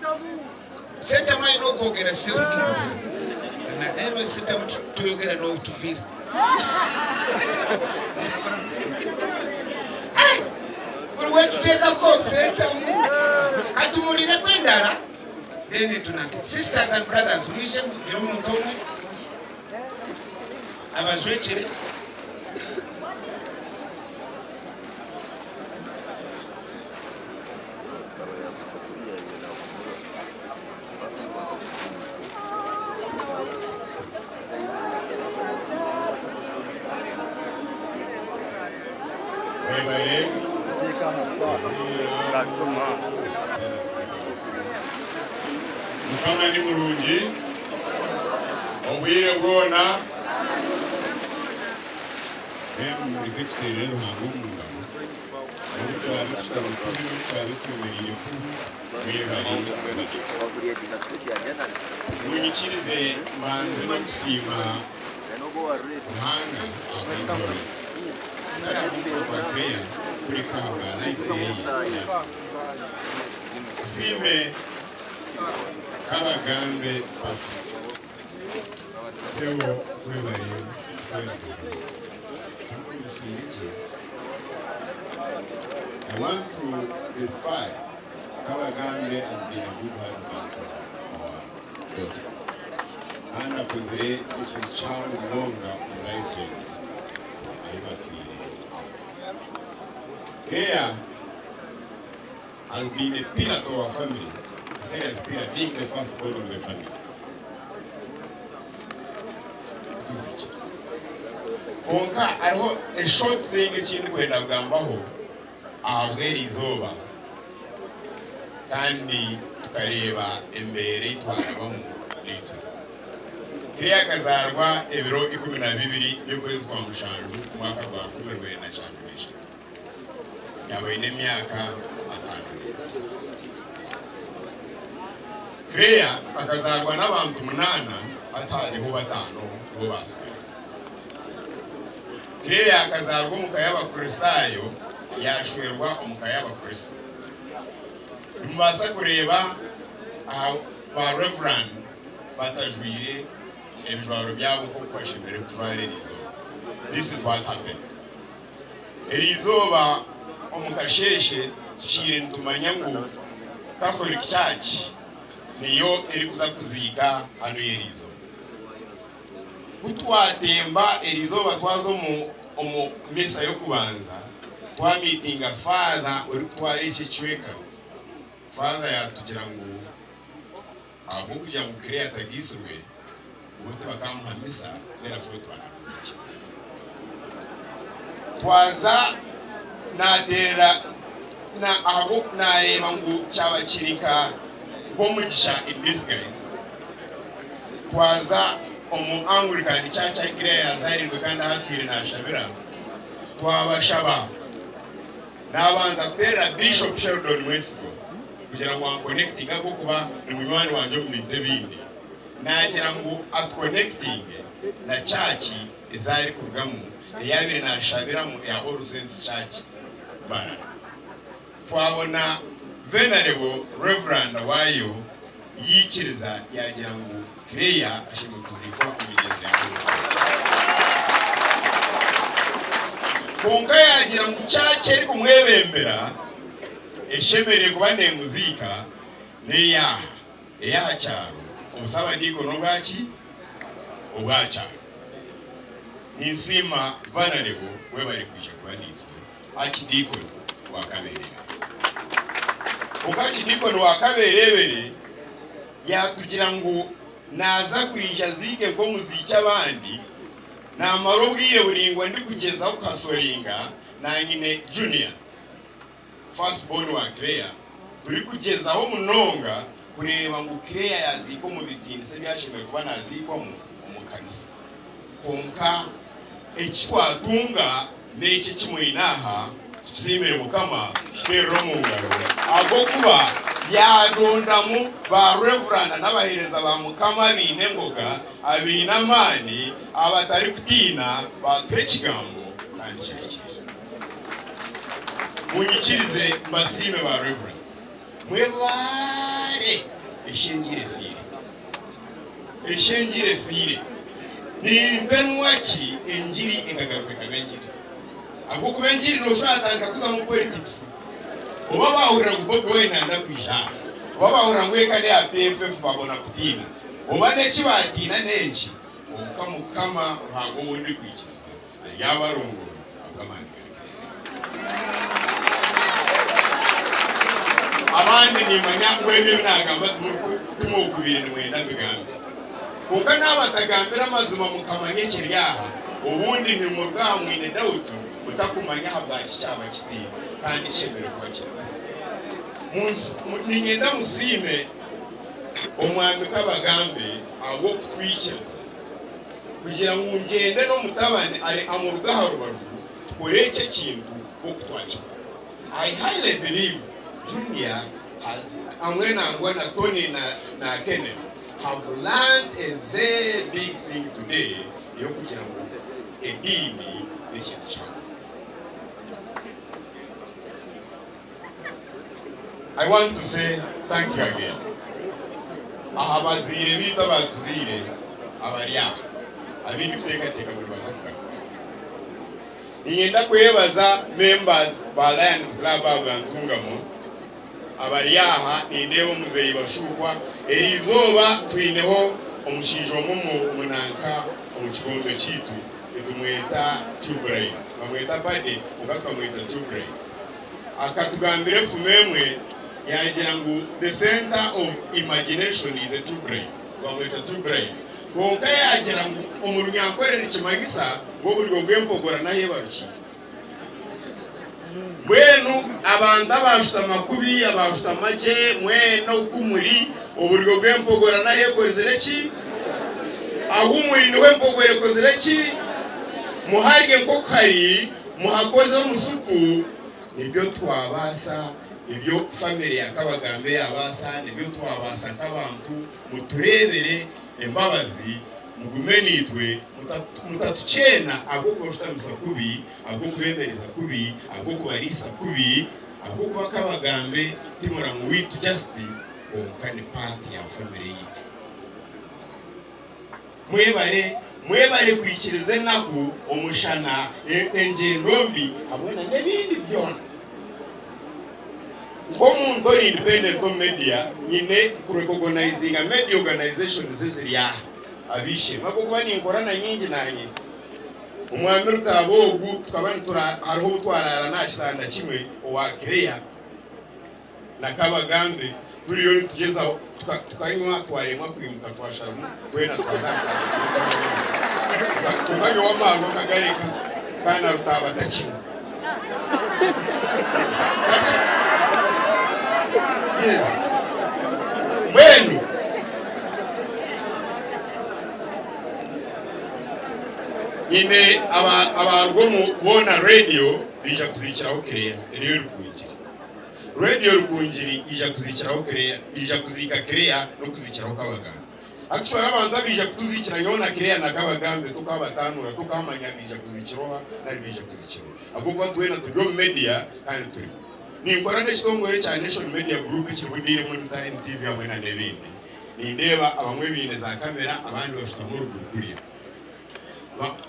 [SPEAKER 16] sentamu aine okwogera sebo naye lwaki sentamu toyogera n'otuviira buli wetuteekako sentamu kati mulireko endala then tunange sisters and brothers mwije mugire omuntu omwe abajwekyere.
[SPEAKER 21] Mukama ni murungi obwire bwona. Mbwenu mureke tuteerere Ruhanga omu ngaro, n'obu turaabe tushutami kubi, n'obu turaabe twemereire kubi, mwebare kuba Munyikirize mbanze n'okusiima Ruhanga ahabw'eizooba eri. Kutari ahabw'okufa kwa Claire, kureka ahabwa life ye eyaatuhaire. Nsiime Kabagambe Patrick. Sebo webare kuhwera I want to testify Kabagambe has been a good husband to our daughter kandi akozire ekintu kihango munonga omu life egi ahi batwire hamwe. Claire has been a pillar to our family, a serious pillar, being the first born of the family. Tuzikire. Kwonka hariho a short thing eki ndikwenda kugambaho ahabw'eri izooba kandi tukareeba embeera ei twarabamu n'ei turi. Claire akazaarwa ebiro 12 by'okwezi kwa mushanju omwaka gwa 1973. Yaaba aine emyaka 52. Claire akazaarwa n'abantu munaana hati hariho bataano nibo baatsigaraho. Claire akazaarwa omu ka y'Abakristaayo yaashwerwa omu ka y'Abakristo. Nimubaasa kureeba aha ba Reverand batajwaire ebijwaro byabo nk'oku bashemereire kujwara eriizooba. This is what happened. Eriizooba omu kasheeshe tukiire nitumanya ngu Catholic Church niyo erikuza kuziika hanu eriizooba. Ku twatemba eriizooba twaza omu omu misa y'okubanza, twamiitinga Father orikutwara eki ekicweka, Father yaatugira ngu ahabw'okugira ngu Claire atagiisirwe, Bo tibakamuha misa therefore tibaramuziikye. Twaza naterera na ahabwo nareeba ngu kyaba kiri nka nk'omugisha in disguise. Twaza omu Anglican Church ahi Claire yazarirwe kandi ahu atwire nashabira, twabashaba nabanza kuterera Bishop Sheldon Mwesigwa kugira ngu ankonekitinge ahabw'okuba ni munywani wangye omu bintu ebindi. Naagira ngu atukonekitinge na church ezi arikurugamu ei abaire naashabiramu eya All Saints Church Mbarara. Twabona Venerable Reverand waayo yaikiriza yaagira ngu Claire ashemereire kuziikwa omu migyenzo ya Anglican. Kwonka yaagira ngu church erikumwebembera eshemereire kuba neemuziika n'eyaaha. Ey'aha kyaro, obusabadiikoni obwa ki? Obw'aha kyaro. Ninsiima Venerable webare kwija kuba naitwe, Archdeacon wa Kabeerebere. Kwonka Archdeacon wa Kabeerebere yaatugira ngu naaza kwija aziike nk'omuziiki abandi, naamara obwire buraingwa ndikugyezaho kuhasoringa na nyine Junior. First born wa Claire turikugyezaho munonga kureeba ngu Claire yaziikwa omu bitiinisa ebi ashemereire kuba naziikwamu omu kanisa. Kwonka eki twatunga n'eki eki mwine aha, tukisiimire Mukama, tukiteerere omu ngaro, ahabw'okuba yaarondamu ba Revuranda n'abaheereza ba Mukama abaine engoga, abaine amaani, abatarikutiina, baatuha ekigambo kandi kyahikiirira. Munyikirize mbasiime ba Revuranda, mwebaare eshengyero efiire. Eshi enjiri efiire. Ni mpenwa ki enjiri ekagaruka ekaba enjiri? Ahabw'okuba enjiri noshusha yatandika kuzamu politics. Oba bahurira ngu Bobi Wine nayenda kwija aha, oba bahurira ngu eka neya PFF babona kutiina, oba neki batiina nenki, kwonka Mukama Ruhanga ou ndikwikiriza aryabarongoora ahabw'amaani ga Kirene. Abandi nimanya ngu ebyo ebi naagamba timwokubaire nimwenda mbigambe. Kwonka naabatagambira amazima mukamanya ekiri aha, obundi nimuruga aha mwine doubt mutakumanya ahabwaki kyaba kiti kandi kishemereire kuba kiri kuri. Niinyenda musiime Omwami Kabagambe ahabw'okutwikiriza kugira ngu ngyende n'omutabani ari amuruge aha rubaju tukore eki ekintu nk'oku twakikora. I highly believe Junior has hamwe nangwa na Tony na na Kennedy have learnt a very big thing today ey'okugira ngu ediini n'ekintu kihango munonga. I want to say thank you again aha bazaire baitu abaatuzaire abari aha abu ndikuteekateeka ngu nibaza kugamba. Niinyenda kwebaza members ba Lions Club ahabwa Ntungamo abari aha, nindeeba omuzeeyi Bashukwa. Eriizooba twineho omushaija omwe omu nanka omu kigombe kyaitu nitumweta Tubrain. Bamweta Paddy kwonka tukamweta Tubrain. Akatugambira efumu emwe yaagira ngu the centre of imagination is a true brain, bamweta true brain. Kwonka yaagira ngu omu Runyankore nikimanyisa ngu oburyo bw'empogora n'ahu ebarukiire. Mbwenu abantu abaashutama kubi, abaashutama gye, mwena oku muri, oburyo bw'empogora n'ahu ekozire ki? Ahu muri niho empogora ekozire ki? Muharye nk'oku hari. Muhakoze omusuku, nibyo twabaasa, nibyo famire ya Kabagambe yaabaasa, nibyo twabaasa nk'abantu, mutureebere embabazi, mugume naitwe, mutatukyena ahabw'okubashutamisa kubi, ahabw'okubeemereza kubi, ahabw'okubariisa kubi, ahabw'okuba Kabagambe ti muramu waitu just, kwonka ni part ya famire yaitu. Mwebare, mwebare kwikiriza enaku, omushana, engyendo mbi hamwe na n'ebindi byona. Nk'omuntu ori independent omu media, nyine kurecognizinga media organizations eziri aha, ab'eishe-emwe ahabw'okuba ninkora na nyingi nanye. Omwami Rutaaba ogu tukaba nitura hariho obu twaraara n'aha kitanda kimwe owa Claire. Na Kabagambe turiyo nitugyezaho tukanywa twaremwa kwimuka twasharamu twena twaza aha kitanda kimwe twanywa. Kwonka nyowe amaarwa nkagareka kandi na Rutaaba takinywa. Yes, takinywa. Yes. Mbwenu nyine abaruga omu boona radio baija kuziikiraho Claire eriyo Rukungiri. Radio Rukungiri ija kuziikiraho Claire, ija kuziika Claire n'okuziikiraho Kabagambe. Actually abantu abaija kutuziikira nyowe na Claire na Kabagambe tokaabataanura, tokaamanya baija kuziikira oha nari baija kuziikira oha. Ahabw'okuba twena turi omu media kandi turimu. Ninkora n'ekitongore kya Nation Media Group ekirimu Daily Monitor, NTV hamwe na n'ebindi. Nindeeba abamwe baine za kamera abandi bashutami oruguru kuriya.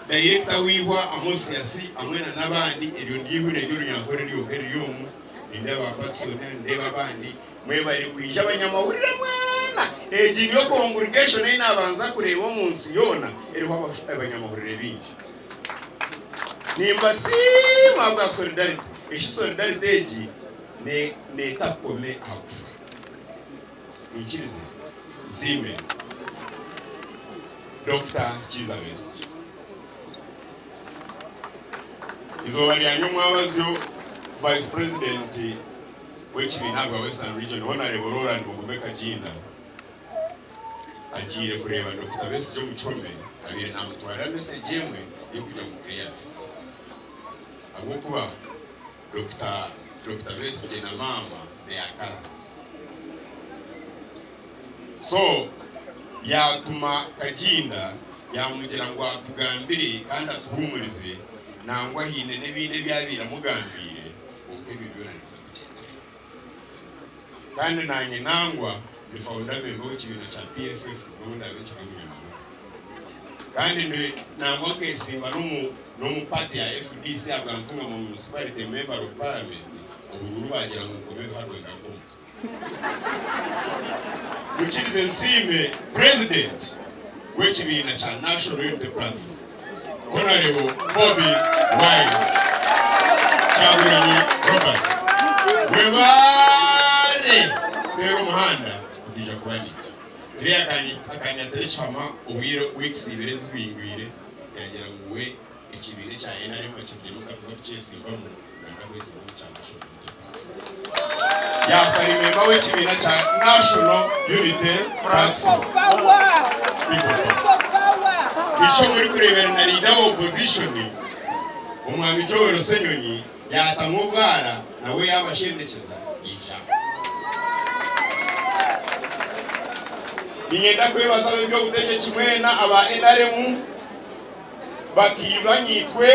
[SPEAKER 21] Dayirekita w'eihwa Amos Yasi hamwe na n'abandi, eryo niryo ihuriro ry'Orunyankore ryonka eriri omu, nindeeba ba Patson, nindeeba abandi, mwebare kwija abanyamahurire mwena. Egi niyo congregation ei naabanza kureeba omu nsi yoona eriho abanyamahurire baingi. Nimbasiima ahabwa solidarity. Eshi solidarity egi neeta kukome aha kufa. Mwikirize nsiime Dokita Kiiza Besigye. Eizooba rya nyomwabazyo Vice President. w'ekibiina ahabwa Western Region, Honarebo Roland Mugume Kaginda agiire kureeba Dokita Besigye omu kihome abaire namutwarira mesegi emwe y'okugira ngu Claire afe ahabw'okuba Dokita Dokita Besigye na maama they are cousins. So yaatuma Kaginda yaamugira ngu atugambire kandi atuhuumurize nangwa haine n'ebindi ebi abaire amugambiire kwonka ebyo byona nibiza kugyendera. Kandi naanye nangwa ndi founder member w'ekibiina kya PFF n'obu ndaabe nkiri omunyamahoro. Kandi ndi nangwa nkeesimba n'omu n'omu party ya FDC ahabwa Ntungamo Municipality Member of Parliament oburuuru baagira ngu nkome ebiharwe ngaruke omuka. Mukirize nsiime Purezidenti w'ekibiina kya National Unity Platform, Honarebo Bobi Wine Kyagulanyi Robert. Webare kuteera omuhanda kugiija kuba naitwe. Claire akanyetera ekihama obwire weeks ibiri ezihingwire yagira ngu we ekibiina ekya nrm akirugiremu takuza kukyesimbamu. Nanga kwesimba omu kya National Unity Platform. Yaafa ari memba w'ekibiina kya National Unity Platform. People Power. Nikyo murikureebera na leader wa opposition Omwami Joel Ssenyonyi yaatamwa obwara nawe yaabashendekyeza yaija aha. Niinyenda kwebaza ab'eby'obutegyeki mwena aba nrm bakiiba nyaitwe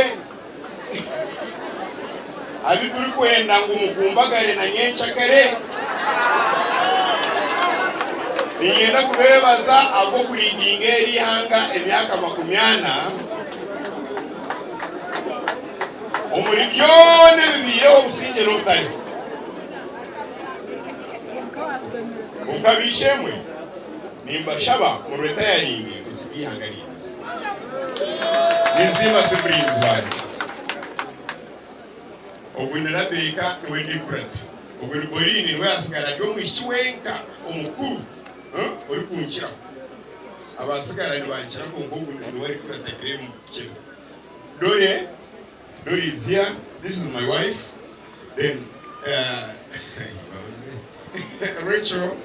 [SPEAKER 21] Abu turikwenda ngu mukumbagare na nyenkyakare. Niinyenda kubeebaza ahabw'okuridinga eri ihanga emyaka makumyana omuri byona ebibaireho obusingye n'obutariho. Kwonka b'eishe-emwe, nimbashaba murwetayaringe kusiga eihanga ryaitu obusingye. Ninsiima siblings bangye. Ogwo ni Rabeka niwe ndikurata. Ogwo ni Pauline niwe atsigara ari omwishiki wenka omukuru orikunkiraho. Abatsigara nibankira kwonka ogu niwe arikurata Graham kukira. Dore, Dore is here, this is my wife, then Rachel,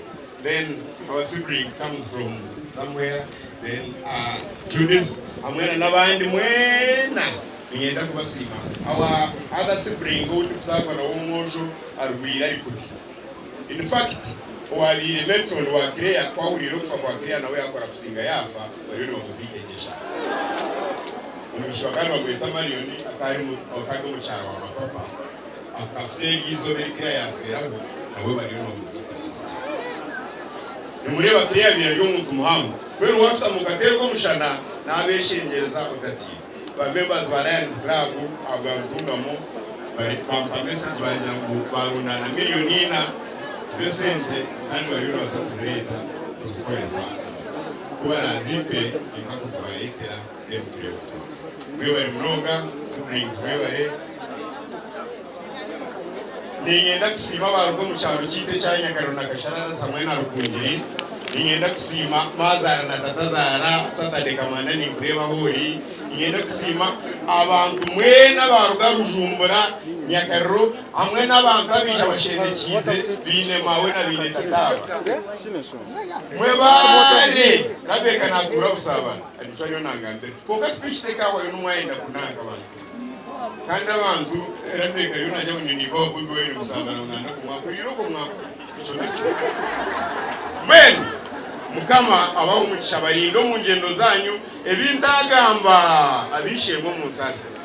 [SPEAKER 21] then our sibling comes from somewhere, then Judith hamwe na n'abandi mwena. Niinyenda kubasiima. Our other sibling ou ndikuzaarwa nawe omwojo arwaire ari kubi. In fact, owaabaire matron wa Claire ku ahuriire okufa kwa Claire nawe yaakora kusinga yaafa bariyo nibamuziika enkyeshaara. Omwishiki bakaba nibamweta Marion akaba ari akaba ari omukyara wa Mapapa akafa eryo izooba eri Claire yaafeeraho nawe bariyo nibamuziika this day. Nimureeba Claire abaire ari omuntu muhango. Mbwenu waashutama okateerwa omushana naabeeshengyereza otatiina. Ba members ba Lions Club ahabwa Ntungamo bari bampa message bangira ngu barundaana million ina z'esente kandi bariyo nibaza kuzireeta kuzikoresa emirimo. Ku barazimpe ninza kuzibareetera then tureebe oku twagira. Mwebare munonga siblings mwebare. Niinyenda kusiima abaaruga omu kyaro kyaitu ekya Nyakariro na Kasharara Samuel na Rukungiri. Niinyenda kusiima maazaara na tatazaara Saturday Kamanda ninkureeba ahu ori. Niinyenda kusiima abantu mwena abaaruga Rujumbura, Nyakariro hamwe n'abantu abaija bashendekiize baine maawe na baine tataaba. Mwebaare! Rabeka naatuura Busaabana, nikyo ariyo nangambira. Kwonka speech tekahwayo n'omwayenda kunanka bantu. Kandi abantu Rebeka ariyo nagya ngu niiba wa Bobi Wine kusambana ngu nanda kumwakura iroko mwakura ekyo nakyo. Mbwenu Mukama abahe omugisha abarinde omu ngyendo zanyu ebi ntagamba ab'eishe-emwe omunsaasire.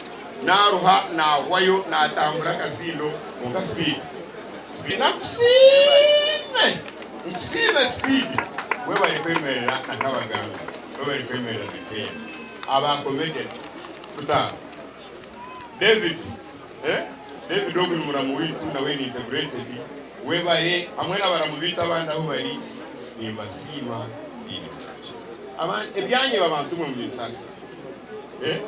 [SPEAKER 21] Naruha nahwayo natambura akasindo kwonka speed speed nakusiime nkusiime speed webare kwemerera na Kabagambe webare kwemerera na Claire aba comedians. Kutaaha. David, eh, David ogu ni muramu waitu nawe ni integrated, webare hamwe n'abaramu baitu abandi ahu bari, nimbasiima baine kugarukira. Aba, ebyanyeba abantu mwe mubinsaasire. Eh,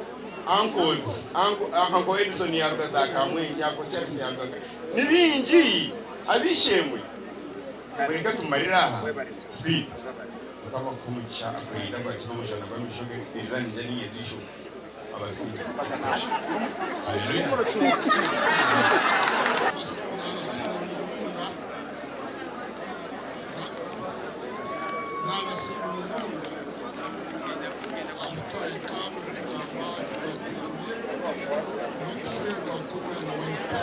[SPEAKER 21] uncles, uncle, uncle Edison yaruga za Kamwengye, uncle Charles yaruga nka, ni bingi ab'eishe-emwe. Mureke tumarire aha, speed. Mukama akuhe omugisha akurinde akwakize omushana gw'amaisho ge, eriza niija niinyenda eishomo. Abasiime. Haleluya. Nabasiima munonga.
[SPEAKER 2] Nabasiima munonga ahu twahika omu kugamba ebikwatiraine n'okufeerwa kw'omwana waitu.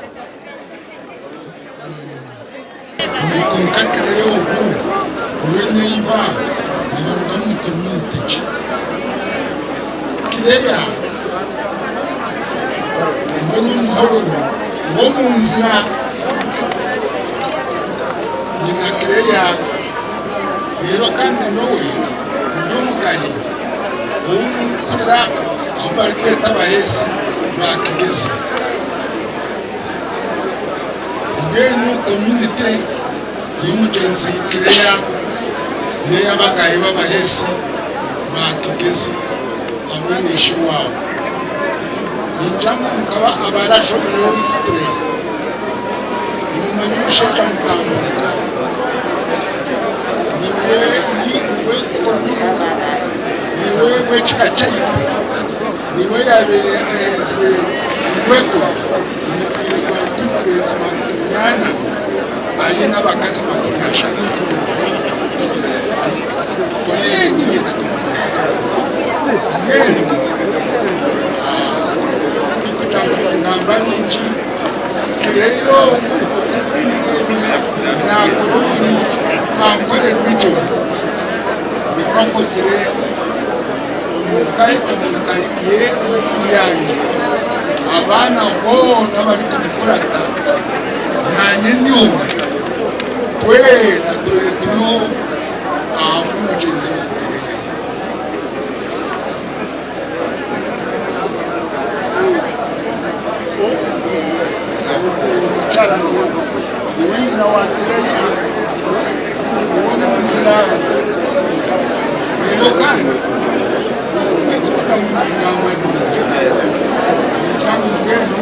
[SPEAKER 2] Ngu kwonka Claire ogu we neiba nibaruga omu community ki? Claire iwe n'omuhororo w'omunzira. Nyina Claire reero kandi nyowe ndi omugahi ou murikuhurira ahu barikweta abaheesi ba Kigezi. Mbwenu community y'omugyenzi Claire n'ey'abagahi b'abaheesi ba Kigezi hamwe na ishe waabo. Ningira ngu mukaba abarashomireho history nimumanya omushaija Mutambuuka niwe niwe niwe w'ekika kyaitu niwe yaabaire ahenzire record omu bwire bwa 1940 aine abakazi 30. Niinyenda kumanya mbwenu tikugira ngu ningamba bingi Claire ogu oku orikumureeba naakora omuri Ankole region nikwo akozire omu ka omu ka yangye abaana boona abarikumukurata naanye ndiho twena twere turiho ahabw'omugyenzi ogu Claire. Omukyara niwe nyina wa Claire, niwe omunzira reero kandi tindikugira ngu ningamba bingi, ningira ngu mbwenu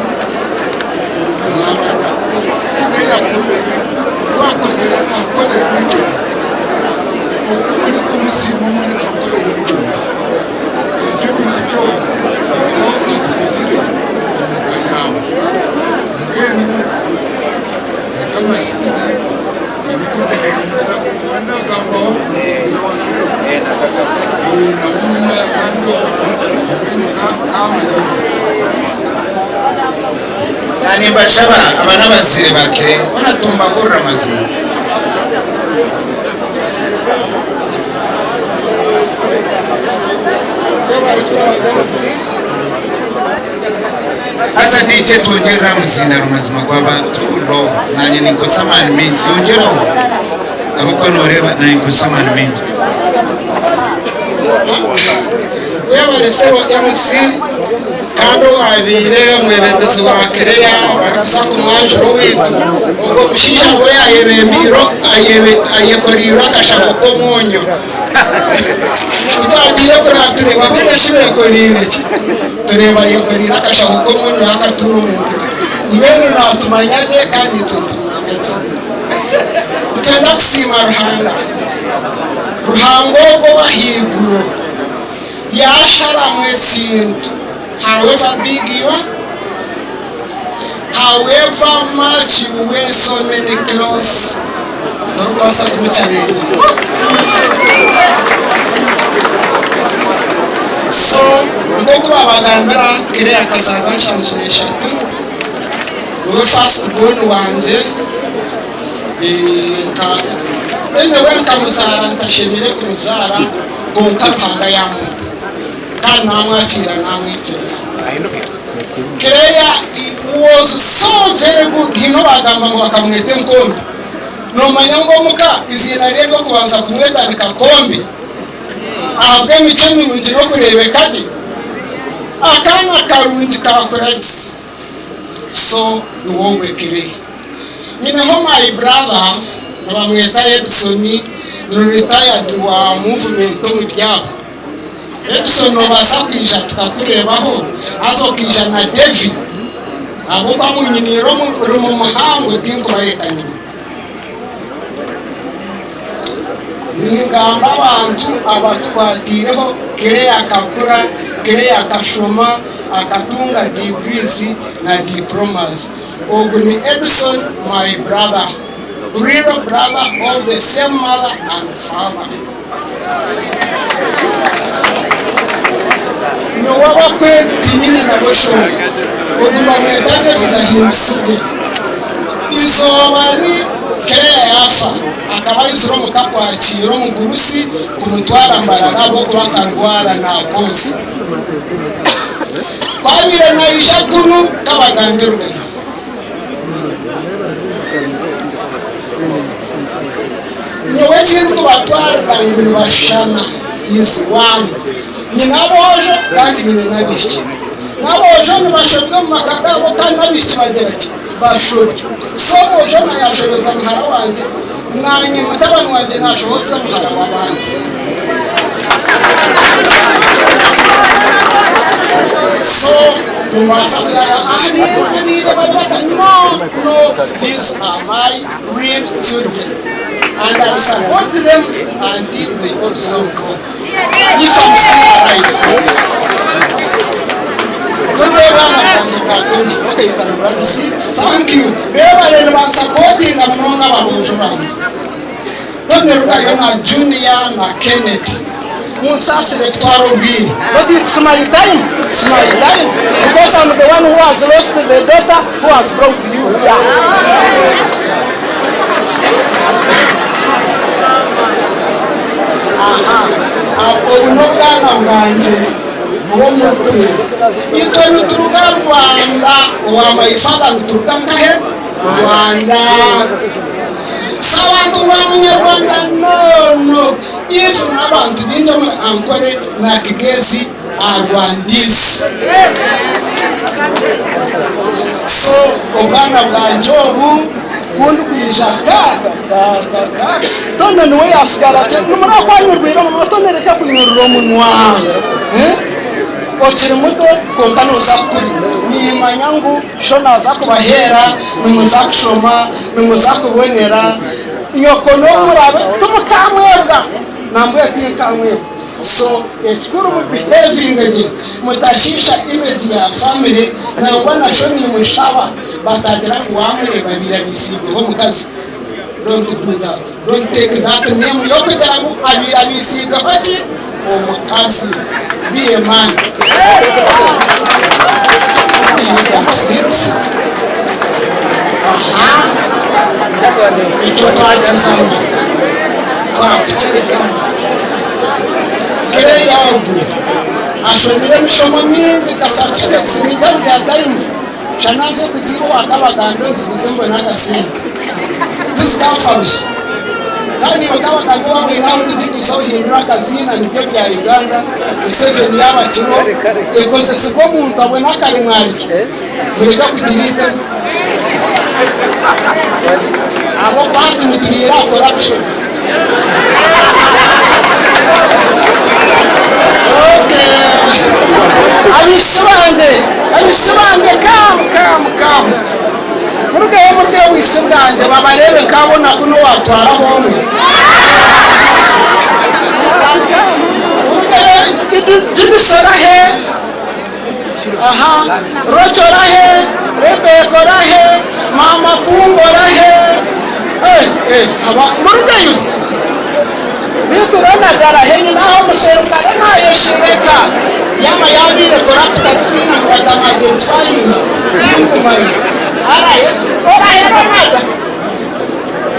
[SPEAKER 2] mwamanya oku Claire akubire, oku akozire Ankole region, oku murikumusiima omuri Ankole region. Ebyo ebintu byona nikwo abikozire omu ka yaawe. Mbwenu Mukama asiimwe, tindikumanya ningira ngu niwe naagambaho nyina wa Claire. Ee, nawe omwe agambeho, mbwenu ka kaamariirire.
[SPEAKER 16] Nimbashaba aba n'abazaire ba Claire boona tumbahurire amazima. Haza DJ twongyerere aha muzindaaro mazima gw'abantu ro nanye ninkozesa amaani maingi yongyeraho ahabw'okuba noreeba nanye nkozesa amaani maingi.
[SPEAKER 1] Webare sebo MC kandi owabaire omwebembezi wa Claire barikuza kumwanjura owaitu ogwo omushaija nabwo yayebembeire ayekoreire akashaho k'omwonyo. Ku twagiire kureba tureeba bariya shi bekoreire ki? Tureeba ayekoreire akashaho k'omwonyo akatuura omu mbuga. Mbwenu natumanya gye kandi naitwe nitumumanya gye. Nitwenda kusiima Ruhanga. Ruhanga ogwo ow'ahaiguru yaasharamu ekintu however big you are, however much you wear so many clothes, torikubaasa kumucharenginga. So nk'oku baabagambira, Claire akazaarwa nshanju n'eshatu, niwe first born wangye. Anyway nkamuzaara ntashemereire kumuzaara kwonka Ruhanga yamumpa kandi namwakiira namwikiriza. Claire was so very good haine owagamba ngu bakamweta enkombe nomanya ngu omuka eiziina rye ery'okubanza kumweta ni Kakombe ahabw'emicwe mirungi n'okureebeka gye. Akaana karungi kakura gye so niwe ogwe Claire. Nyineho my brother nibamweta Edson ni retired wa movement omu byabo. Edson nobaasa kwija tukakureebaho haza okaija na Davy ahabw'okuba munyiniire omurimo muhango tinkubareka nyima. Ningamba abantu abatukwatiireho Claire akakura, Claire akashoma akatunga degrees na diplomas. Ogu ni Edson my brother, real brother of the same mother and father.
[SPEAKER 3] Nyowe abakwe tinyine nabo shonga. Ogu bamweta David Ahimbisibwe. Eizooba ri Claire yaafa, akaba aizire omuka kwakiira omugurusi kumutwara Mbarara ahabw'okuba akarwara naakoozi. Ku abaire naija kunu kabagambye rugayo. Nyowe ekindikubatwarira ngu nibashushana is one. Nyine aboojo kandi nyine n'abaishiki. N'aboojo nibashobya omu maka gaabo kandi n'abaishiki bagira ki? Bashobya. So omwojo naayashobeza muhara wangye, naanye mutabani wangye naashohoza muhara w'abandi. So nimbaasa kuyaya ababaire bari bata no no these are my real children and I will support them until they also go if I'm still alive. Murebe bwana bwangye bwa Tony. Okay, you can grab a seat. Thank you. Bebare nibansapotinga munonga ababoojo bangye. Tony Rugayo na Junior na Kennedy. Munsaasire kutwara obwire. But it's my time. It's my time. Because I'm the one who has lost the daughter who has brought you here. Aha. Obu n'obwana bwangye obu murikureeba. Itwe nituruga Rwanda, owa my father nituruga nkahe? Rwanda. So abantu ngu munyarwanda no no. Even n'abantu baingi omuri Ankole na Kigezi are Rwandese. So obwana bwangye obu kundikwija kaaga kaaga kaaga Tony niwe yasigara ati nimuraba ku anyurwire omunwa Tony reka kunyurura omunwa eh? Okiri muto kwonka noza kukura. Nimanya ngu sho naza kubaheera, nimuza kushoma, nimuza kubonera. Nyoko n'obu muraabe timukaamwebwa, nambwenu tinkaamwebwa. So ekikuru mu behavinge gye, mutashiisha image ya family nangwa na sho nimushaba batagira ngu waamureeba abaire abaisiibweho omukazi. Don't do that. Don't take that name y'okugira ngu abaire abaisiibweho ki? Omukazi. Be a man. That's it. Aha. Ekyo twakizamu. Twakukirekamu. Claire ogu ashomire emishomo mingi ka certificates nindaruga time shana nze kuziiba owa Kabagando nziguze mbone akasente. Tizikafa busha. Kandi iwe Kabagando waaba oine ahu orikugiguza ohindure akaziina nibyo bya Uganda Museveni yaaba akiriho ekozesibwe omuntu abone akarimwarikyo mureke kugira eitema. Ahabw'okuba hati nituriira aha corruption. Okay. Abaishiki bangye, abaishiki bangye come, come, come. Murugeyo murugeyo obwishiki bwangye babareebe nk'abona kunu owatwaraho omwe. Murugeyo Judith orahe? Aha, Rocho orahe? Rebecca orahe? Mama Pumba orahe? Eh, eh, aba murugeyo. Beitu Ronald arahe nyina aho omuserukare nayeshereka yaaba yabaire corrupt arikutiina ngu batamu identifyinga tinkumanya. Arahe? Orahe Ronald?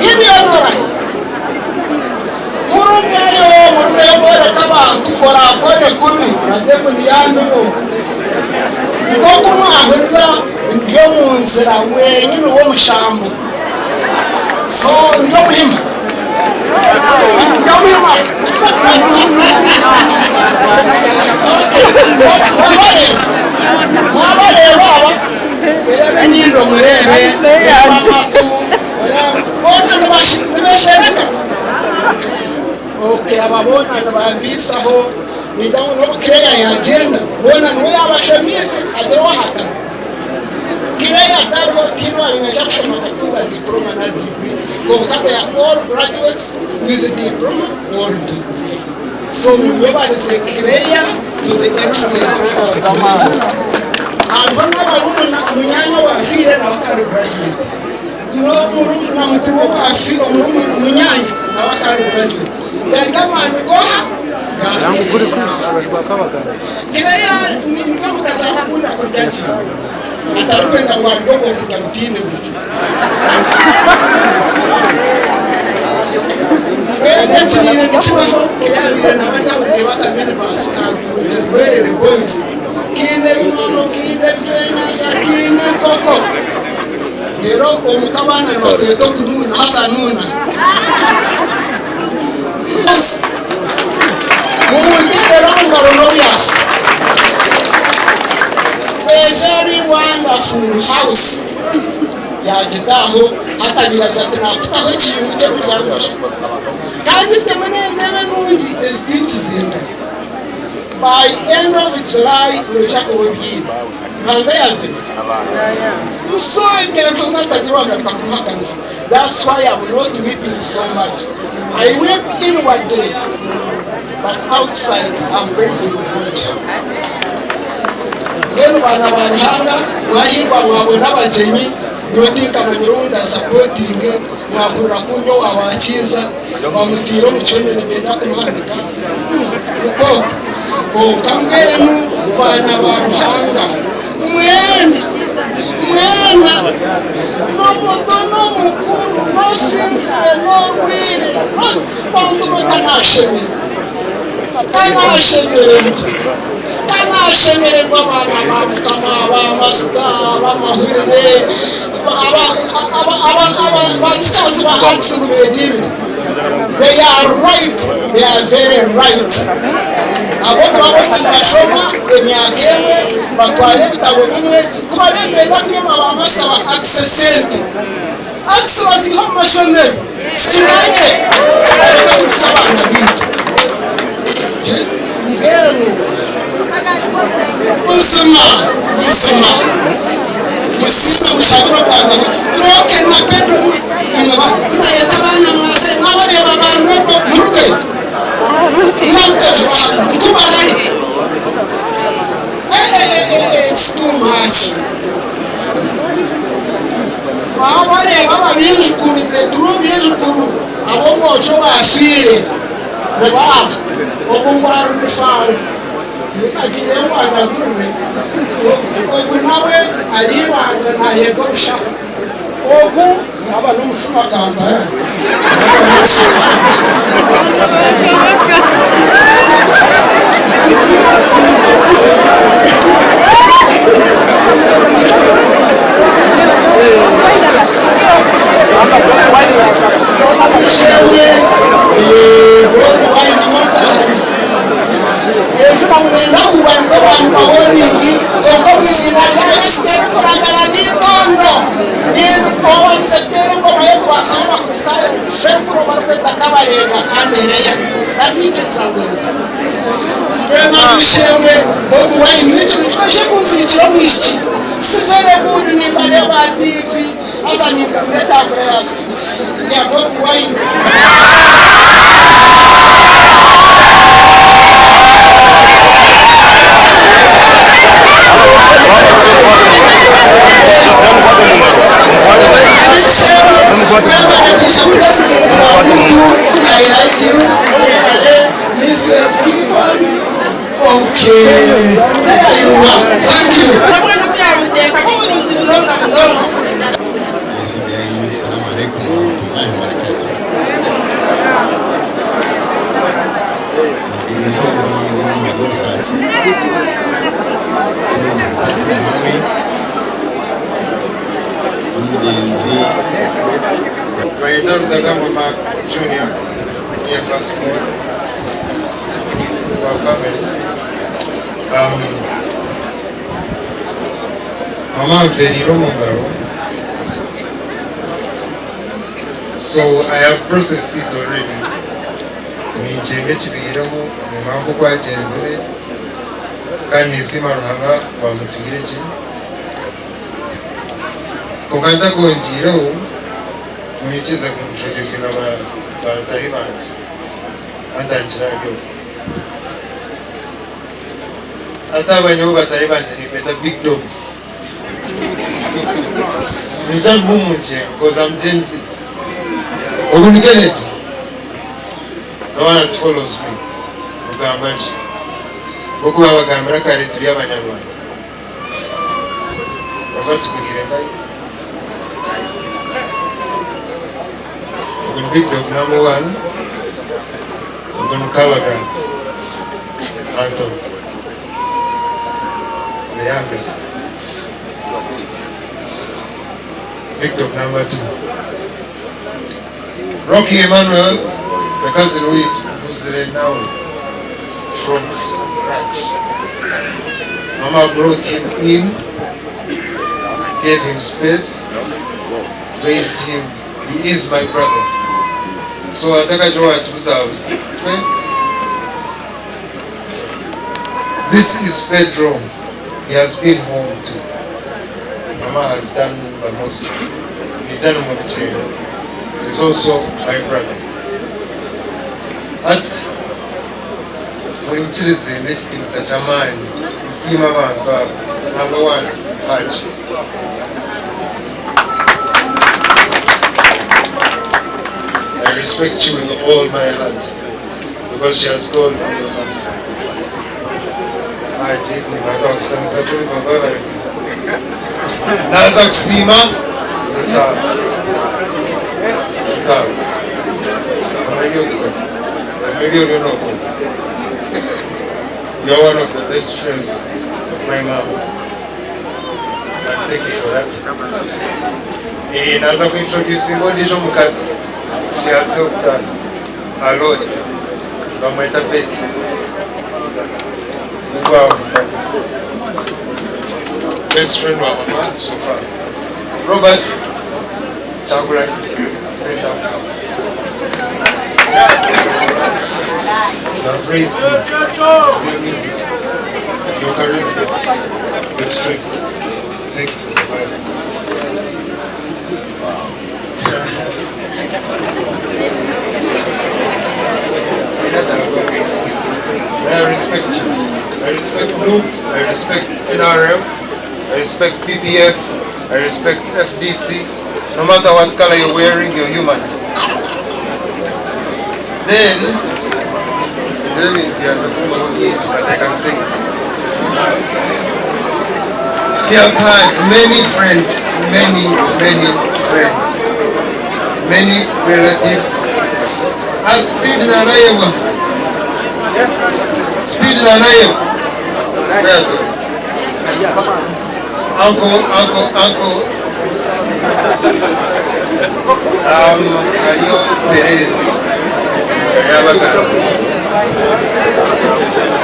[SPEAKER 3] Gideon orahe? Murugeyo, murugeyo mworeke abantu orakore kubi batemu niyamibo. Nk'oku mwahurira ndi omu nzira wenyini w'omushambo. So ndi omuhima. Ndi omuhima. Okay. Mwabareeba aba, mureebe enyindo mureebe, mureebe amatu, mureebe boona nibeshereka. Okay, aba boona nibambiisaho ninda ngu n'obu Claire yagyenda boona niwe yaabashomiise hagire owahakana. Claire atariho tihaine owaabaire naija kushoma akatunga diploma nari degree kwonka they are all graduates with diploma or degree. So munyebarize Claire to the extent of means. Hariho n'abarumuna munyaanya owaafiire nawe akaba ari graduate. N'omurumuna mukuru we owaafiire munyaanya nawe. Nawe akaba ari graduate. Gari g'amaani g'oha? Ga Claire. Claire ni omukazi arikukunda kurya gye. Atarikwenda ngu arye obwokurya butaine buryo. Mbwenu ekibaire nikibaho, Claire abaire naaba ari aho ndeeba aka minibus ka Rukungiri Rwerere Boys kaine ebinono, kaine ebyenyanja, kaine enkoko. Reero omuka abaana nibakweta okunuuna haza nuuna. Mumunteerere omu ngaro n'obyafa. A very wonderful house. Yaagitaaho hati abaire agira ati naakutaho ekiyungu ky'ebiryamusha. Kandi ntemu n'entebe nungi ezi tinkizenda. By end of July noija kuba obyine. Ruhanga yaagira eki? Nsonge nkonka hatagira owagaruka kumuhakanisa. That's why am not weeping so much. I weep inwardly but outside am praising God. Mbwenu baana ba Ruhanga mwahirwa mwabona abagyenyi nyowe tinkamanyire ou ndasapotinge mwahurira ku ndi owa Wakiiza bamutaire omu kihome nibenda kumuhanika nikwo okwo. Kwonka mbwenu baana ba Ruhanga mwena mwena n'omuto n'omukuru n'osinzire n'orwaire bantu mwe ka naashemererwa ka naashemererwa ka naashemererwa abaana ba Mukama ba masita ab'amahurire aba aba aba aba ba teachers ba arts ngu beediimire. They are right, they are very right. Ahabw'okuba boona nibashoma emyaka emwe, batwara ebitabo bimwe, ku bariyo nibenda kwima ba masita ba arts esente. Arts baziiha omu mashomero, tukimanye, bareke kurisa abaana baitu. Mbwenu buzima buzima musiime mushabire obwagaga Roke na Pedro imwe ba ku nayeta abaana mwaze mwabareeba ba Robo murugeyo mwabukajwara nkubarahi eh eh eh eh it's too much mwabareeba aba baijukuru the true baijukuru ab'omwojo owafiire. Nibaaba ogu ngu arurifaaro tinkagiire ngu andagurire, ogu nawe ari ibanda naheebwa obushaho, ogu yaaba n'omufumu akambara yaaba niki. Bobi Wine n'omutaano. Enjuba ngu nenda kugwa nikwo bamuha warning kwonka omu iziina rya Yesu terikuragana n'eitondo. Owabandize kuteera engoma y'okubanza y'Abakristaayo ngu Shwenkuru ou barikweta Kabarenga Andereya tarikwikiriza ngu Mbwenu ab'eishe-emwe, Bobi Wine n'ekintu kikwaija kunziikira omwishiki. Sivere good nimbareeba aha TV haza ninkunda etambura ya Bobi Wine. Ab'eishe-emwe mwebare kwija President wa Buddu I like you mwebare Mrs Keep on Okay there you are thank you.
[SPEAKER 2] Salamu alaikum warahmatullahi wabarakatuh. Eri izooba n'eizooba ry'obusaasi, twine kusaasira hamwe n'omugyenzi.
[SPEAKER 4] Bayeta Rutagambwa Mark Junior niye first born wa family. Mama anferiire omu ngaro so I have processed it already. Ninkyenga ekibaireho, nimanya oku kwagyenzire kandi ninsiima Ruhanga owamutwire gye. Kwonka ntakongyeireho, munyikirize ku introducinga bataahi bangye. Antangire ahari ogu. Hati aba nyowe bataahi bangye nimbeeta big dogs. Niija kuba omu nkyengo coz am Gen Z. Ogu ni Kennedy. The one that follows me. Mugamba gye. Nk'oku baabagambira kare turi Abanyarwanda. Kwonka tukuriire nkahi? Ogu ni Big Dog number one, ogu ni Kabagambe Anthony, the youngest. Big Dog number two. Rocky Emmanuel, the cousin waitu, nkuzire nawe from scratch. Mama brought him in, gave him space, raised him. He is my brother. So atakaje wakibuzabuza. This is Pedro. He has been home too. Mama has done the most. Nijano Mubichero is also my brother. Ati munyikirize n'ekitiinisa ky'amaani nsiima abantu aba. Number one, Haji. I respect you with all my heart because she has told me enough. Haji, nibatwakushamiza turi baba bari Naza kusiima Rutaabu. Rutaabu. Maybe otukora. Maybe oriyo nokora. You are one of the best friends of my mom. And thank you for that. Eh, naza kuintroduce ondiijo omukazi. She has helped us a lot. Bamweta Betty. Wow. Best friend wa mama so far. Robert Kyagulanyi Ssentamu. You have raised me. Your music, your charisma, your strength. Thank you for surviving. I respect you. I respect Luke. I respect NRM. I respect PPF. I respect FDC. No matter what color you're wearing, you're human. Then, but I can sing it. She has had many friends, many, many friends, many relatives. As Speed Nanayewa. Speed Nanayewa. Where to? Uncle, uncle, uncle. Ayo Perez. Yabagamba.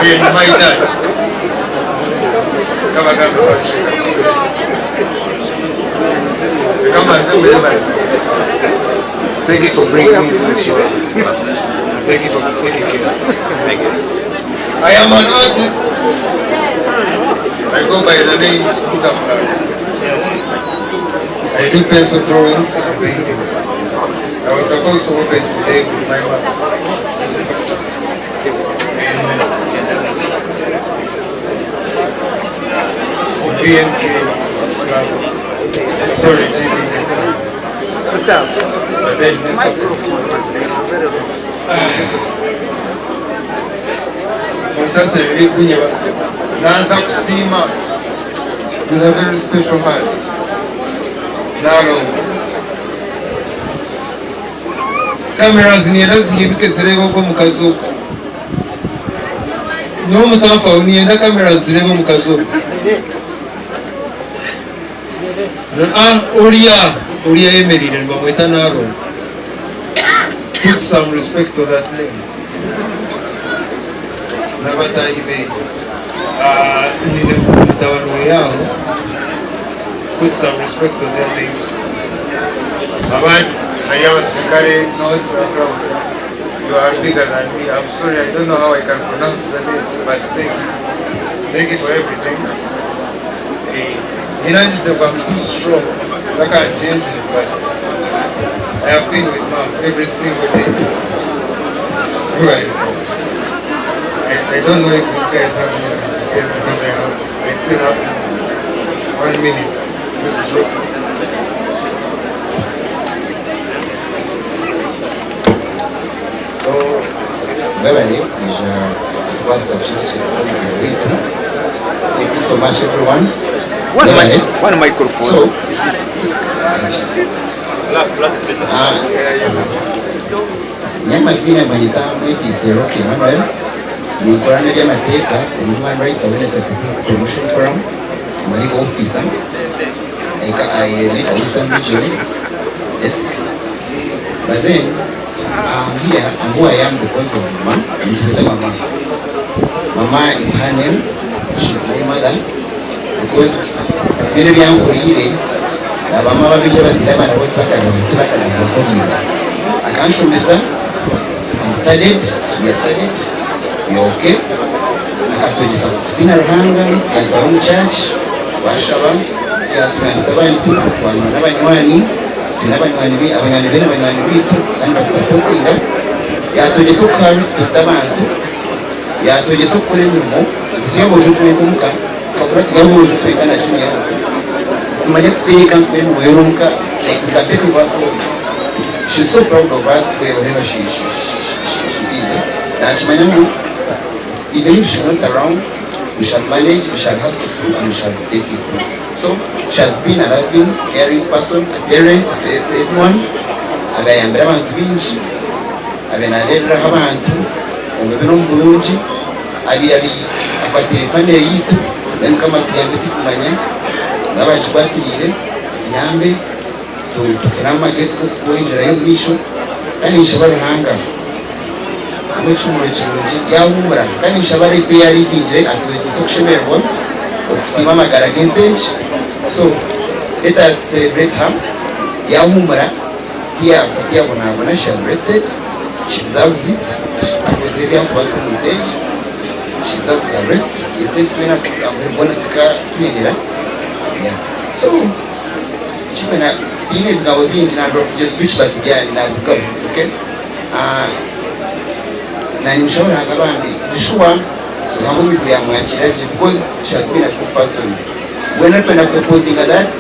[SPEAKER 4] Then my dad. Kabagambe Patrick Asiimwe. Kamaze mwebaze. Thank you for bringing me to this world. And thank you for taking care. Thank you. I am an artist. I go by the names Butterfly. I do pencil drawings and paintings. I was supposed to open today with my mother. In BNK Plaza. Sorry, GBK Plaza. But then this Musasire biri naza kusiima with a very special heart. Nalongo. Cameras niyenda zihinduke zirebe ogwo omukazi ogwo. Nyowe mutanfaho niyenda cameras zirebe omukazi ogwo. Ah, uriya uriya ayemereire nibamweta Nalongo. Put some respect to that name. N'abataahi be. Nyine mutabani we yaho. Put some respect on their names. Abandi hariyo abasirikare not you are bigger than me. I'm sorry, I don't know how I can pronounce the name, but thank you. Thank you for everything. Nyirangize ngo I'm too strong. I can't change it, but I have been with mom every single day. Right. I don't know if these guys have anything to say because I still have 1 minute. This is Rocky.
[SPEAKER 7] So, Mwebale kwija kutukwasisa kushemekyereza omuzaire waitu. Thank you so much everyone. Mwebale. So, ah, nyamaziina banyeta Mwetiise Rock Emmanuel ninkora n'eby'amateeka omu Human Rights Awareness and Promotion Forum I'm a legal officer I, I lead a Western Region desk but then I'm here I'm who I am because of Mama nitweta Mama Mama is her name she's my mother because byona ebyankuriire abamama baingi abazaire abaana bo tibakariire akanshomesa I'm studied, we are studied, we are okay. Akatwegyesa kutiina Ruhanga, yatutwara omu church, twashaba, yatunywanisa abantu, twanywana n'abanywani, twine abanywani be, abanywani be n'abanywani baitu kandi batusapotinga. Yatwegyesa okuha respect abantu, yatwegyesa okukora emirimo, turi aboojo twenka omuka, tukakura turi aboojo twenka na junior, tumanye kuteeka, tukore emirimo yoona omuka, like we can take over ourselves. She's so proud of us wherever she, she, she, she, she is. Nakimanya ngu even if she's not around, we shall manage, we shall hustle through and we shall take it through. So she has been a loving, caring person, a parent to, to everyone. Agayambira abantu bingi, abe nareeberaho abantu, omu bibi n'omu burungi, abaire ari akwatiriire family yitu, then Mukama atuyambe tikumanya, ngu abagikwatiriire atuyambe tufune amagezi g'okukora engyera y'omumaisho kandi ninshaba Ruhanga amuhe ekihumuro kirungi yaahumura kandi ninshaba life ei ariivingire atwegyese okushemererwa okusiima amagara g'ensi egi so let us celebrate her yaahumura tiyaafa tiyabonabona she has rested she deserves it akozire ebi arikubaasa omu nsi egi she deserves a rest ensi egi twena amuheru gwona tikatuhendera yeah so Kimwe na tihaine ebigambo bingi nandora kugira speech but bya nabirugamu it's okay ah nanye mushaho Ruhanga bambi ndi sure Ruhanga omwiguru yamwakira gye because she has been a good person weena orikwenda ku opposinga that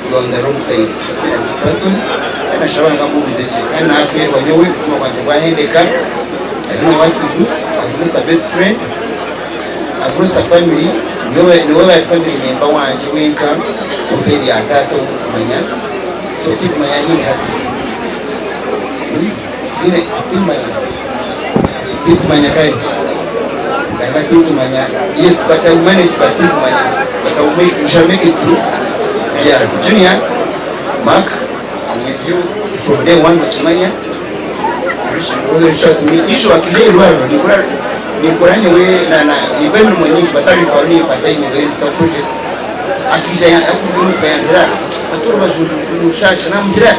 [SPEAKER 7] you are on the wrong side she has been a good person kandi nashaba Ruhanga amuhumuze gye kandi nafeerwa nyowe omutima gwangye gwahendeka I don't know what to do I've lost a best friend I've lost a family niwe niwe obaire family member wangye wenka omuzaire ya taata ou ndikumanya so tinkumanya ahi ndi hati Tihaine tinkumanya tinkumanya kare Nangwa tinkumanya yes but I will manage but tinkumanya but I will make we shall make it through yeah Junior Mark I'm with you from day one nokimanya Ninkora nyowe ninkora emirimo nyingi but arifa ninkwata in some projects akaija arikuvuga emotoka yangira ati orubaju nirushasha namugira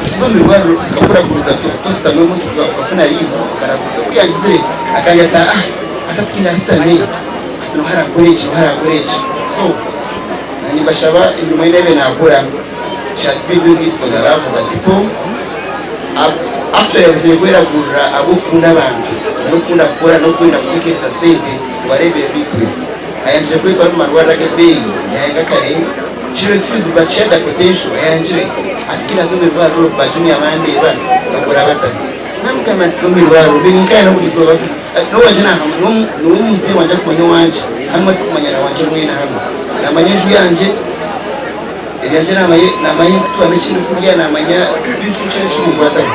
[SPEAKER 7] tuze omu irwariro tukakuraguza tositami omu motoka okafuna leave okaraguza ku yangizire akangira ati ah ati atiine asitame ati noha arakora eki noha arakora eki so nimbashaba emirimo ei nabiire nakora she has been doing it for the love of the people. Actually yabuzaire kweragurira ahabw'okukunda abantu n'okukunda kukora n'okwenda kwekereza sente ngu areeberere itwe. Ayangire kwetwara omu marwariro ag'ebeeyi yayanga kare she refused but she had the potential ayangire ati tindaza omu irwariro ba junior bandeeba bakora bata namugamba nti za omu irwariro binyinkaya n'oburi izooba n'owangye niwe omuzaire wangye arikumanya owangye hamwe turikumanyana wangye mwena hamwe namanya enju yangye Ebyangye namanya namanya kutwara ekindi kurya namanya bintu ki ekikunkwataho.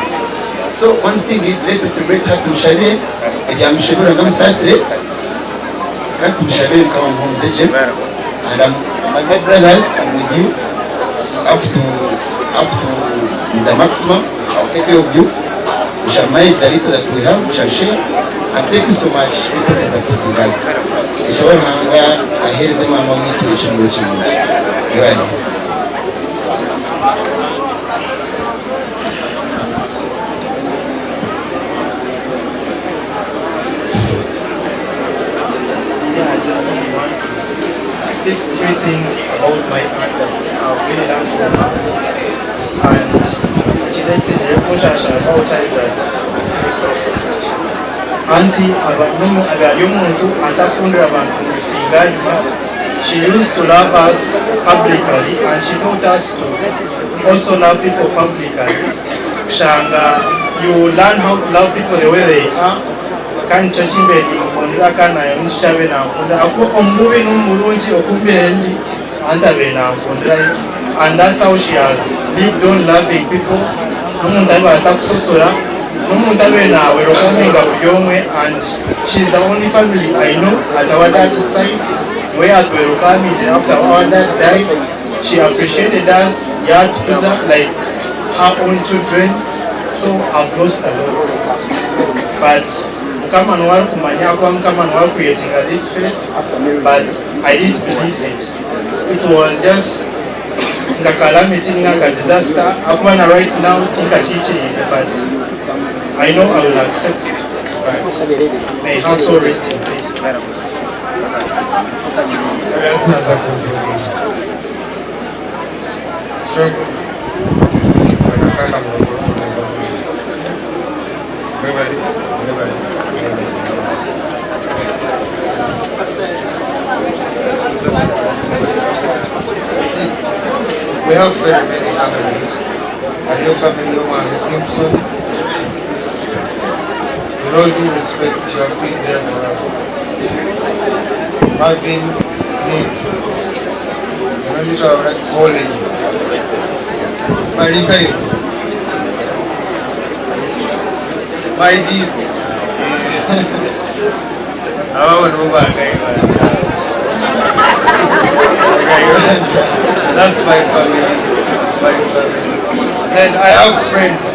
[SPEAKER 7] So one thing is let us celebrate her tumushabire ebyamushobera Ruhanga amusaasire kandi tumushabire Mukama amuhumuze gye and I'm, my, my brothers I'm with you up to up to the maximum I'll take care of you we shall manage the little that we have we shall share and thank you so much people for supporting us. Nshaba Ruhanga ahereze maama witu ekihumuro kirungi. Mwebale.
[SPEAKER 22] Yeah, I just only want to speak three things about my aunt that I've really learned from her. And kiresigire kunshasha about her is that auntie aba n'omu- aba ari omuntu atakundira abantu musinga anyuma. She used to love us publicly and she taught us to also love people publicly. Kushanga You learn how to love people the way they are kandi nikyo ki mbaire ninkundira kandi naanye nikyo ki abaire nankundira ahakuba omu bubi n'omu burungi oku mbaire ndi aunt abaire nankundirayo and that's how she has lived on loving people n'omuntu abaire atakusosora n'omuntu abaire nawelcominga buri omwe and she is the only family I know at our dad's side niwe yatwelcomingire after our dad died she appreciated us yatukuza like her own children so I've lost a lot but mukama niwe arikumanya ahakuba mukama niwe arikucreatinga this fate but I didn't believe it it was just nka calamity ninga nka disaster ahakuba na right now tinkakikiriize but I know I will accept it but may her soul rest in peace.
[SPEAKER 4] Tunaanza kuvulia. Shoko. Akakala Mwebale, mwebale, mwebale. We have very many families. And your family, Omar Simpson. With all due respect, you have been there for us. Marvin, Nick, College, Malinka, my G's. Aba nibo bakayibanja. That's my family. That's my family. Then I have friends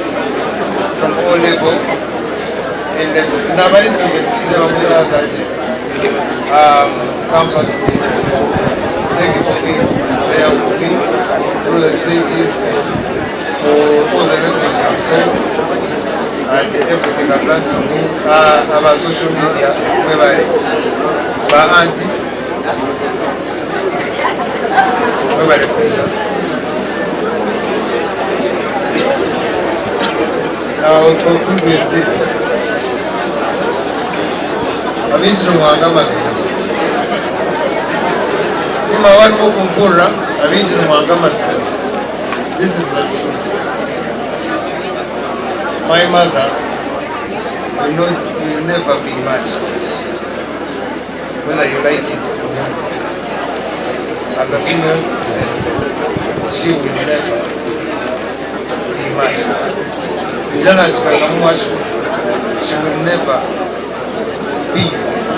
[SPEAKER 4] from O level, A level. Tunabali Steven campus. Thank you for being there with me through the stages, for all the lessons you have taught and everything I've learned from you. About social media, whereby my auntie, whereby the pressure. Now I will conclude with this. Abinjira muhanga amazima. Tima waliwo kumpurira abinjira muhanga amazima. This is the truth. My mother will, not, will never be matched, whether you like it or not. As a female presenter, she will never be matched. Vijana chikakamu she will never be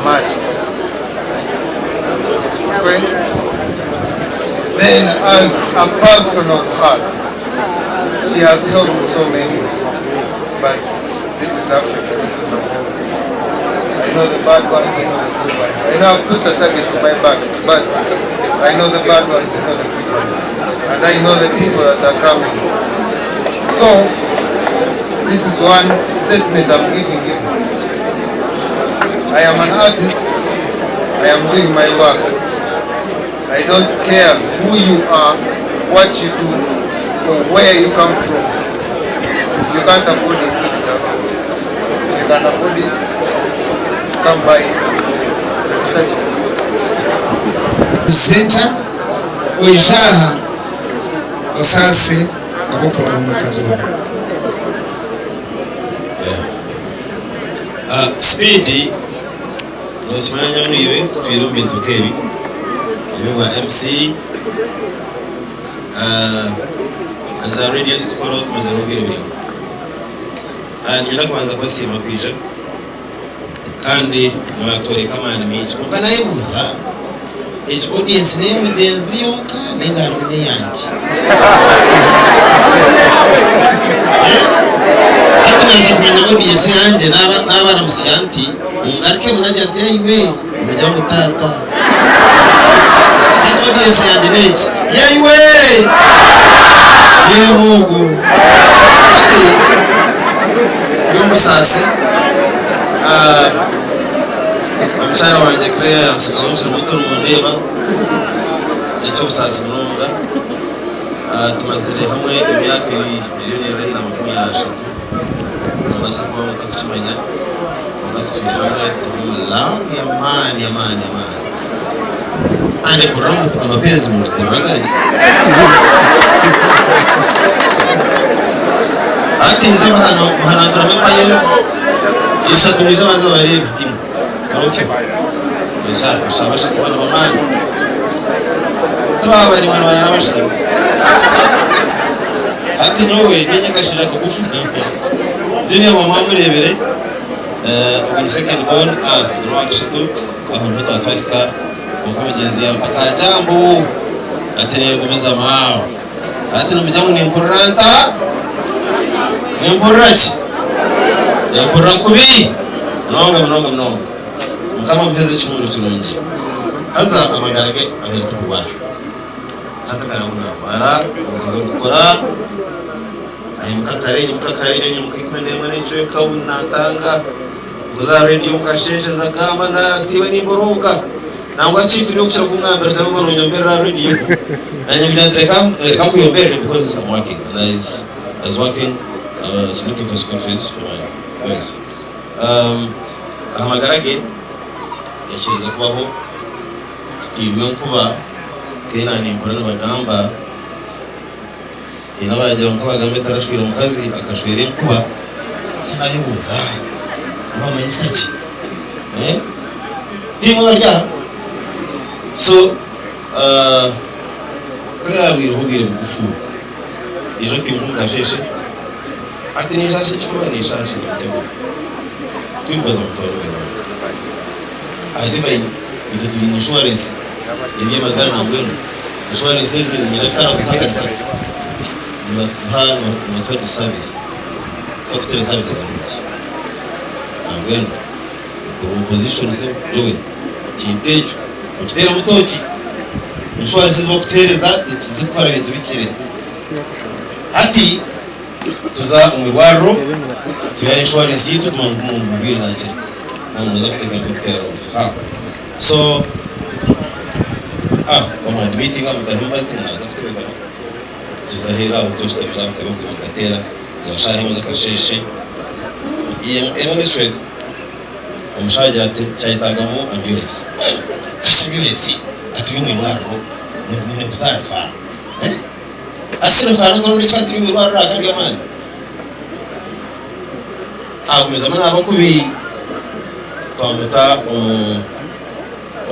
[SPEAKER 4] matched. Okay? Then, as a person of heart, she has helped so many. But this is Africa, this is a world. I know the bad ones, I know the good ones. I know I've put a target to my back, but I know the bad ones, I know the good ones. And I know the people that are coming. So, this is one statement I'm giving you. I am an artist, I am doing my work. I don't care who you are, what you do, or where you come from. If you can't afford it, pick it up. If you can afford it, come buy it. Respect.
[SPEAKER 6] Presenter oijaha osaase abokuruga omukazi wawe.
[SPEAKER 5] Speed nokimanya nyowe iwe tutwire omu bintu nk'ebi ebyo bwa MC, za radio zitukoraho tumazeho obwire bwawe. Ninyenda kubanza kubasiima kwija kandi mwatworeka amaani mingi, kwonka nayebuuza egi audience n'ey'omugyenzi yonka ninga harimu n'eyangye? Hati naza kumanya audience yangye nabaramusya nti mungaruke munagira nti yaiwe murya ngu tata. Hati audience yangye n'egi yaiwe yemugu. Hati turi omusaasi, omukyara wangye Claire yansigaho nkiri muto nimundeeba n'ekyobusaasi munonga. Tumazire hamwe emyaka eriyo neerahira 30, mubaasa kuba mutakukimanya, kwonka tutwire hamwe turi omu love y'amaani y'amaani y'amaani. Ande kurora amapenzi murakurora gandi. Hati nyija mbahananturamu empaya ezi ishatu mwije banze babareebe imwe. Murokye. Mwije aha bashaba bashatu banu b'amaani. Tibaba bari mwana barara bashutami. Hati nyowe ninye akashaija kagufu. Junior mama amureebire. Ogwo ni second born, ah n'owakashatu aho niho twaba twahika kwonka mugyenzi yampa ka jambo ati neegumizamu aho. Hati nimugira ngu nimpurira nta? Nimpurira ki? Nimpurira kubi munonga munonga munonga. Mukama amuheeze ekihumuro kirungi. Haza amagara ge abaire atakurwara. Kandi takarabwo naarwara, omukazi orikukora Naimuka kare, nyimuka kare, nyowe nyimuka 11 n'ekicweka obu naatanga nkoze aha rediyo omu kasheeshe nza kugamba naasiiba nimborooga. Nangwa chief niwe okukira kungambira oti Arikuba noonyomberera aha rediyo. Naanye ngira nti reka reka nkuyombere because I'm working and I was, I was working, I was looking for school fees for my boys. Um, aha magara ge yaikirize kubaho tutiirwe enkuba, Kena nimpurira nibagamba Haine abaagira ngu Kabagambe tarashweire mukazi akashwera enkuba, so naayebuuza nibamanyisa ki? Eh? Tiimwe abari aha? So turaarwireho obwire bugufu, ejo twimuka omu kasheeshe, hati ninshaasha ekifuba ninshaasha ninzibwa, twimuka twamutwara omu irwariro. Aha Divine itwe twine insurance y'eby'amagara nambwenu. Insurance ezi niinyenda kutandika kuzihakanisa nibatuha nibatuha disservice tibakutuhereza services nungi nambwenu mukuru wa opposition Joel ekintu ekyo okiteeremu tooki insurance ezi bakutuhereza tizikukora bintu bikire hati tuza omu irwariro twihayo insurance yitu tumanya ngu omurwaire nakira noza kuteka good care of her So ah bamu admittinga bamutaho emibazi naaza kutebekana tuza aheeru aho tweshutamire aho akabi kaguma nikateera ziba shaaha emwe z'akasheeshe emwe n'ekicweka omushaho agira ati kyayetagamu ambulance kasha ambulance katuri omu irwariro nyine kuza aha rifaara hati shi rifaara otoronda eki kandi turi omu irwariro aha kari amaani Agumizamu naaba kubi twamuta omu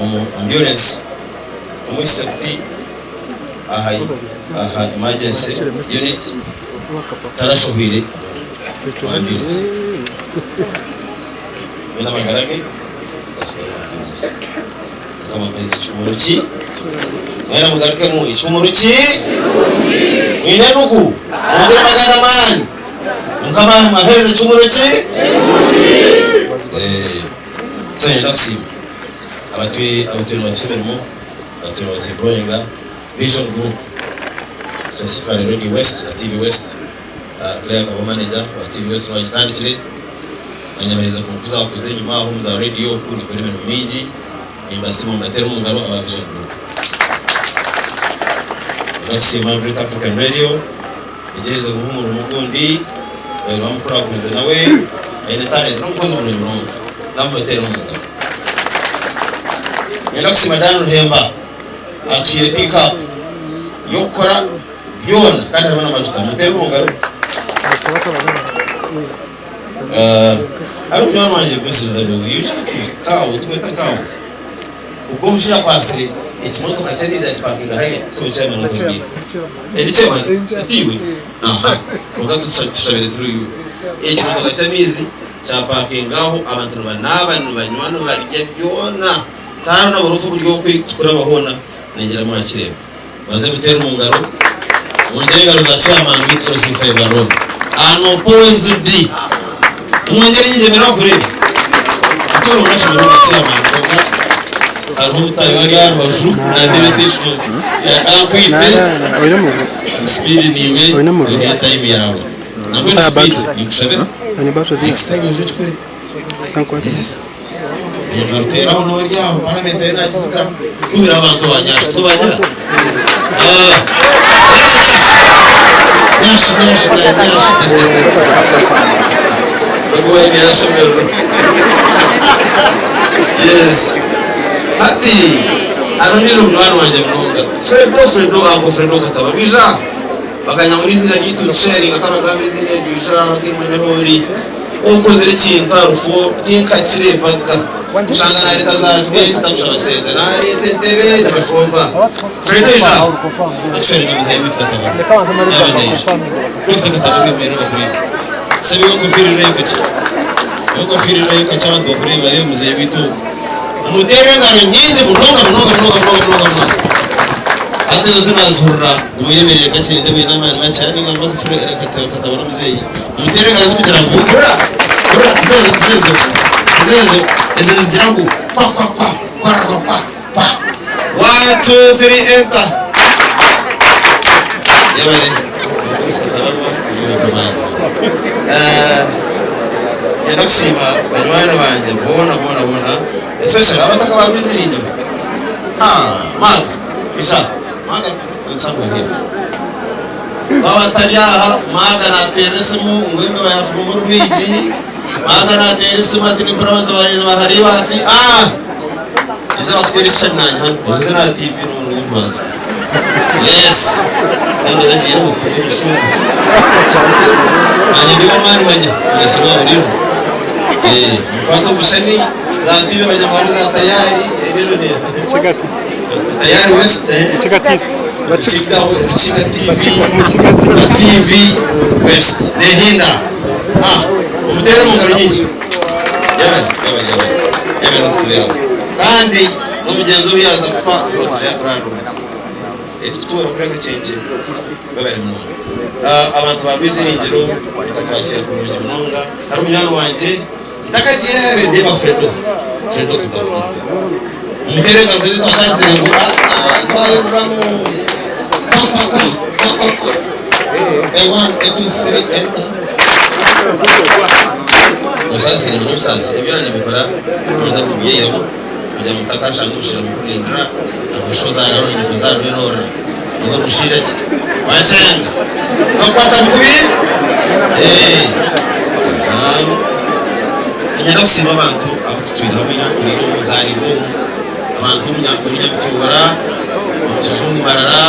[SPEAKER 5] omu ambulance kumuhitsya tuti aha aha emergency unit tarashohwire omu ambulance mbwenu amagara ge gasigara omu ambulance. Mukama amuheeze ekihumuro ki mwena mugarukemu ekihumuro ki mwine enugu mwongere amagara n'amaani. Mukama amuheereze ekihumuro ki? Eh, so niinyenda kusiima abatwire abatwire nibatuha emirimo, abatwire nibatu employinga, Vision Group specifically Radio West na TV West, ah, Claire akaba manager wa TV West niwe agitandikire, nanye baheza kunkuza kuza enyima aho omu za radio oku ninkora emirimo mingi, nimbasiima mubateere omu ngaro aba Vision Group. Niinyenda kusiima Great African Radio. Egyerize kumuha omurimo ogundi, babaire bamukurakurize nawe aine talent n'omukozi murungi munonga namubateera omu ngaro. Niinyenda kusiima Dan Ruhemba atuhaire pick up y'okukora byona kandi harimu n'amajuta mumuteere omu ngaro. Hariho munywani wangye Gumisiriza Rosie kaawo nitukweta kaawo Ogwo omushaija akwatsire ekimotoka ky'amaizi yakipakinga hariya siwe chairman otubwire. Eh ni chairman? Tiiwe? Aha. Kwonka tushabire through you. Ekimotoka ky'amaizi kyapakinga aho abantu nibanaaba, nibanywa, nibarya byona. Tihariho na burofa oburi okwe tukuraba hoona ningira mwakireeba. Mubanze muteere omu ngaro mwongyere engaro za chairman waitu LC5 Aaron. Unopposed. Mwongyere nyingi emere bakureebe. Mutoore omunashemererwa nka chairman kwonka hariho omutaahi we ari aha rubaju nandebesa ekyo yakankwite. Speed niiwe oine time yaawe. Nambwenu speed ninkushabira next time oije okikore. Yes. Ninkaruteeraho nawe ari aho parliament ariyo nagiziga kubira abantu ba Nyashi tikwo bagira? Ah, Nyashi, Nyashi, na Nyashi. Baguba aine ashemererwa. Yes. Hati hariho ondiijo munywani wangye munonga. Fredo, Fredo, Uncle Fredo Kataba bwija aha. Bakanyangura eiziina ryaitu nitusharinga kabagamba eiziina eryo ija aha tinkimanya ahu ori. Okozire ekintu aha rufu tinkakireebaga. Oshanga nareeta za tenti takushaba sente nareeta entebe nibashomba. Fredo ija aha. Actually ni muzeeyi waitu Katabarwa yaaba naija. Dokita Katabarwa yemerera bakureebe. Saba iwe enkofiira erayo kakye. Iwe enkofiira erayo kakye abantu bakureebe bareebe muzeeyi waitu ogu. Mumuteere engaro nyingi munonga munonga munonga munonga munonga munonga. Hati ezo tinazihurira guma oyemerere kakye nindeeba oine amaani makye hati ningamba ngu Katabarwa muzeeyi mumuteere engaro ezikugira ngu hurira hurira tizeezo tizeezo tizeezo ezi nizigira ngu kwa kwa kwa kwa kwa kwa kwa one two three enter yebare omukurusi Katabarwa ori omuntu w'amaani. Niinyenda kusiima banywani bangye boona boona boona especially abataka ba Rwiziringiro. Haa Maaga ija Maaga somewhere here. Twaba tutari aha Maaga naateerera esimu ngu embeba yaafuruma orwigi, Maaga naateera esimu ati nimpurira abantu bari nibahareeba hati aah ija bakuteere ekishushani naanye hanu oze n'aha TV n'omurundi gw'okubanza. Yes kandi oragiireho tunga obushungu. Nanye ndi ow'amaani manya omugaso gwa buriijo. Eh, nkwata omu bishushani za TV abanyamahare za Tayari endiijo ni Tayari West eh. Rukiga Rukiga TV na TV West nehinda. Ah, omuteere omu ngaro nyingi. Yebare, yebare, yebare. Yebare n'okutubeeraho. Kandi N'omugyenzi obu yaaza kufa twija turaarura. Tikutuura kuri akakyenkye webare munonga. Abantu ba Rwiziringiro bakatwakiira kurungi munonga. Hariho munywani wangye ntakagiire hare ndeeba Fredo, Fredo Katabura. Omuteere engaro ezi twatandikire ngu twahinduramu kwa kwa kwa kwa kwa kwa a one a two three enter. Musaasire nyine obusaasi ebi byona nimbikora niinyenda kubyeyihamu. Kugira ngu otakashanga omushaija mukurindira hariho shi ozaara hariho na nyoko ozaara oriyo norira iwe ori mushaija ki wakyanga tokukwata mukubi eh Niinyenda kusiima abantu abu tutwire hamwe nyowe nkuriire omu nzaariirwe omu abantu b'omu Nyamutyobora omu Kijungu Mbarara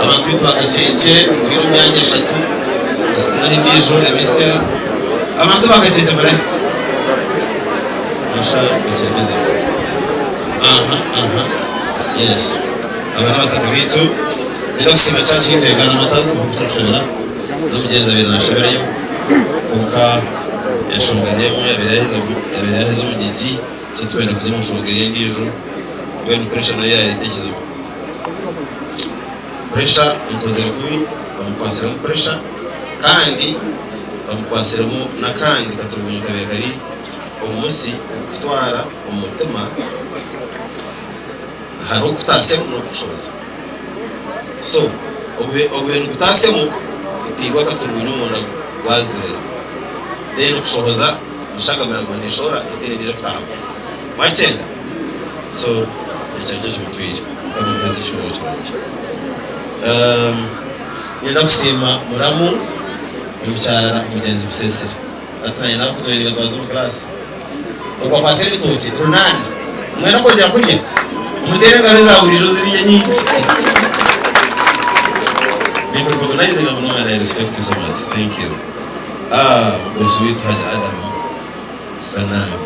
[SPEAKER 5] abantu baitu ba Kakyenkye ntwire omu myanya eshatu naho endiijo emisya abantu ba Kakyenkye murahi? Musha bakiri busy. Aha aha yes aba n'abataka baitu Niinyenda kusiima church yaitu ya Uganda Martyrs nk'oku turikushabira n'omugyenzi abaire nashabirayo kwonka enshonga n'emwe abaire yaheza abaire yaheza omugigi so titwenda kuza omu nshonga eri endiijo mbwenu pressure nayo yareeta ekizibu. Pressure enkozire kubi bamukwasiremu pressure kandi bamukwasiremu n'akandi katurugunyu kabaire kari Omusi ogukutwara omu mutima hariho okukutaasyamu n'okukushohoza. So obwe nikutaasyamu gutairwe akaturugunyu omunda gwazibira then kushohoza eshagama yaguma neshohora etaine endiijo kutaahamu. Wakyenda? So ekyo nikyo kimutwire. Mukama amuheereze ekihumuro kirungi. Niinyenda kusiima muramu omukyara mugyenzi Busesere. Hati naanye naakutwire twaza omu kiraasi. Ogwo akwatsire ebitookye runaana. Mwenda kwongyera kurya? Muteere engaro eza buriijo ziriyo nyingi. Ninkurecognizinga munonga and I respect you so much. Thank you. Ah, mugurusi waitu Haji Adam. Banange.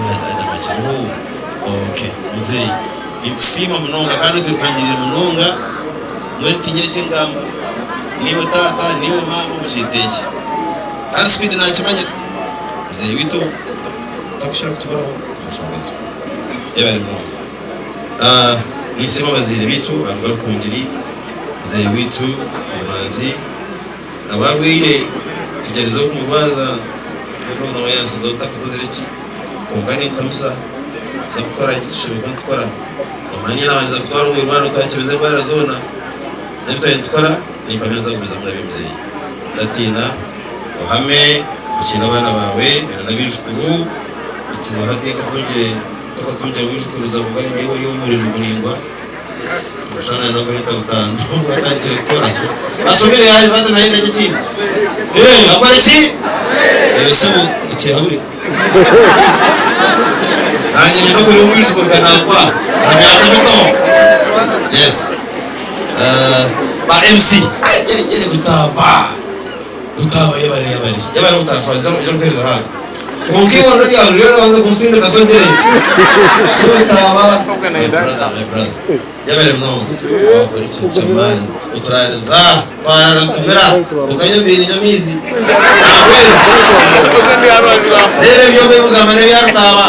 [SPEAKER 5] Haji Adam akiriho? Okay. Muzeeyi, ninkusiima munonga kandi otwirukangirire munonga. Mbwenu tinyine eki ngamba. Niiwe taata, niiwe maama omu kintu eki. Kandi speed nakimanya muzeeyi waitu takukira kutuburaho omu nshonga ezo. Yebare munonga. Ninsiima abazaire baitu aruga Rukungiri, muzeeyi waitu Bumanzi nawe arwaire tugyerizeho kumurwaza mbwenu ogu nawe yantsigaho tutakakozire ki kwonka ninkuhamisa nituza kukora eki tushemereire kuba nitukora. Omanya nabandize kutwara omu irwariro twakyebeza endwara zoona n'ebi twabire nitukora nimpamya nituza kugumizamu nabyo muzeeyi. Otatiina, ohame okiine abaana baawe oine n'abaijukuru, ekizibu hati nkatungire tokatungire mwijukuruza kwonka nindeeba ori omurijo muraingwa noshusha nakureeta butandu atandikire kukora ashomire yaheza hati nayenda ki ekindi ee akore ki ebyo sebo okyehabure nanye nyine okureba omwijukuru ka nakuha aha myaka mito yes. Ba MC ajeje Rutaba Rutaba yebare yebare yebare obutashwa ija kuhereza haaga kwonka eibondo ryawe niryo rirabanza kunsindika so ngire nti so Rutaba my brother my brother yebare munonga wakora ekintu ky'amaani oturariza twarara nitumira tukanywa embiini amaizi nambwenu reeba ebyoma ebi mugamba n'ebya Rutaba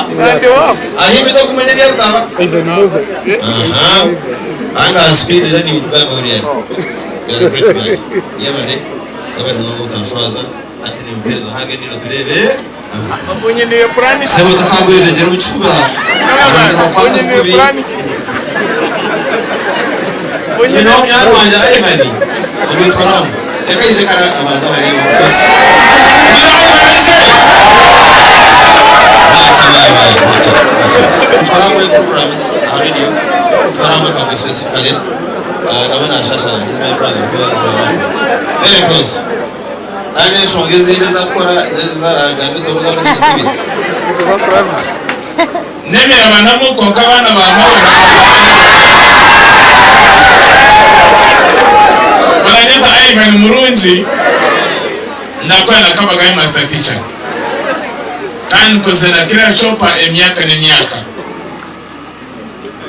[SPEAKER 5] ahimbi tokumanya ebya Rutaba aha anga speed ija ninkugamba buriya you are a great guy yebare yebare munonga obutanshwaza hati nimpereza hug endijo tureebe sebo otakagwejegyera omu kifuba abantu nibakukwata kubi nyina w'omunywani wangye Ivan ogwo nitwaramu reka aije kare abanze abareebe because Nitwaramu programs aha radio nitwaramu akagwe specifically nawe nashasha he's my brother because we are friends very close kandi n'enshonga ezindi ezakukora n'ezaragambe torugamu n'ekibiri
[SPEAKER 8] N'emirabanamu kwonka abaana ba mawe Baranyeta Ivan Murungi nakora na Kabagayi Master Teacher kandi nkoze na Kira Chopper emyaka n'emyaka.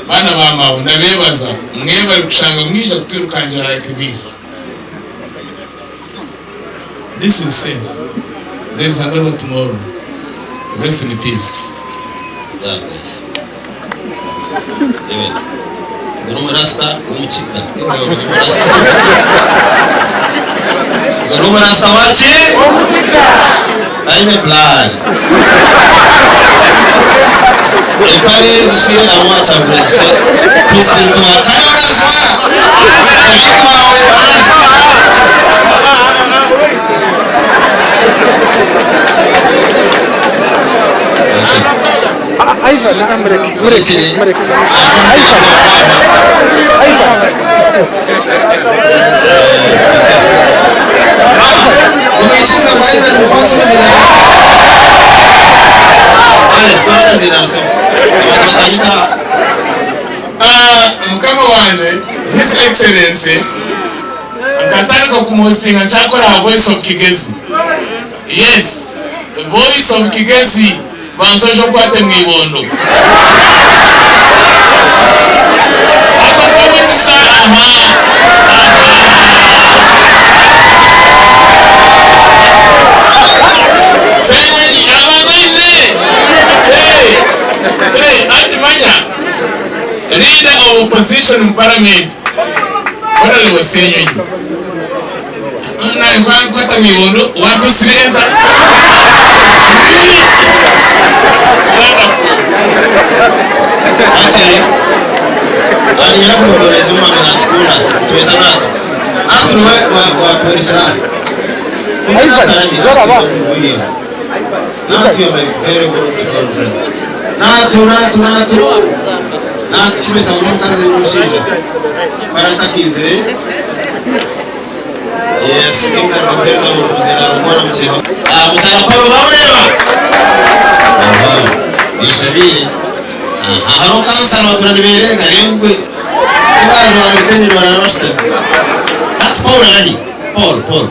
[SPEAKER 8] Baana ba mawe ndabebaza mwebare kushanga mwija kutwirukangira like this. This is sense. There is another tomorrow. Rest in peace.
[SPEAKER 5] God bless. Amen. Ngo n'umurasta w'umukiga. Umurasta. Ngo n'umurasta waki? Aine plan. Empare zifire amwachaguragise president wa Kanada.
[SPEAKER 18] Ivan, mureke, mureke, mureke. Ivan, Ivan.
[SPEAKER 5] Umwikiriza ngo Ivan mukwasubize na Ale, twarakazi na rusoma. Abantu batagitara.
[SPEAKER 8] Mukama wanje His Excellency nkatandika kumuhostinga nkyakora aha Voice of Kigezi. Yes, Voice of Kigezi bansoje nkwate mu ibondo. Haza kuba mugisha aha. Senyonyi abazaire. Hey, hey, ati manya leader of opposition in parliament Honorable Senyonyi nkwata mu ibondo wantusirenda.
[SPEAKER 5] Ati anyina kuruboneza umwana natukunda tuweta natu natu niwe watuoresera William Natu you are my very good girlfriend Natu natu natu natu kimesa mukazi n'umushinja baratakizire yes kingaruka kuhereza muntu muzina rukora mukino ah muzana Paul bamureba aha ishabiri aha hano kansara baturani berenga rengwe tibajwara ibitenyero bararabashita ati Paul arahi Paul Paul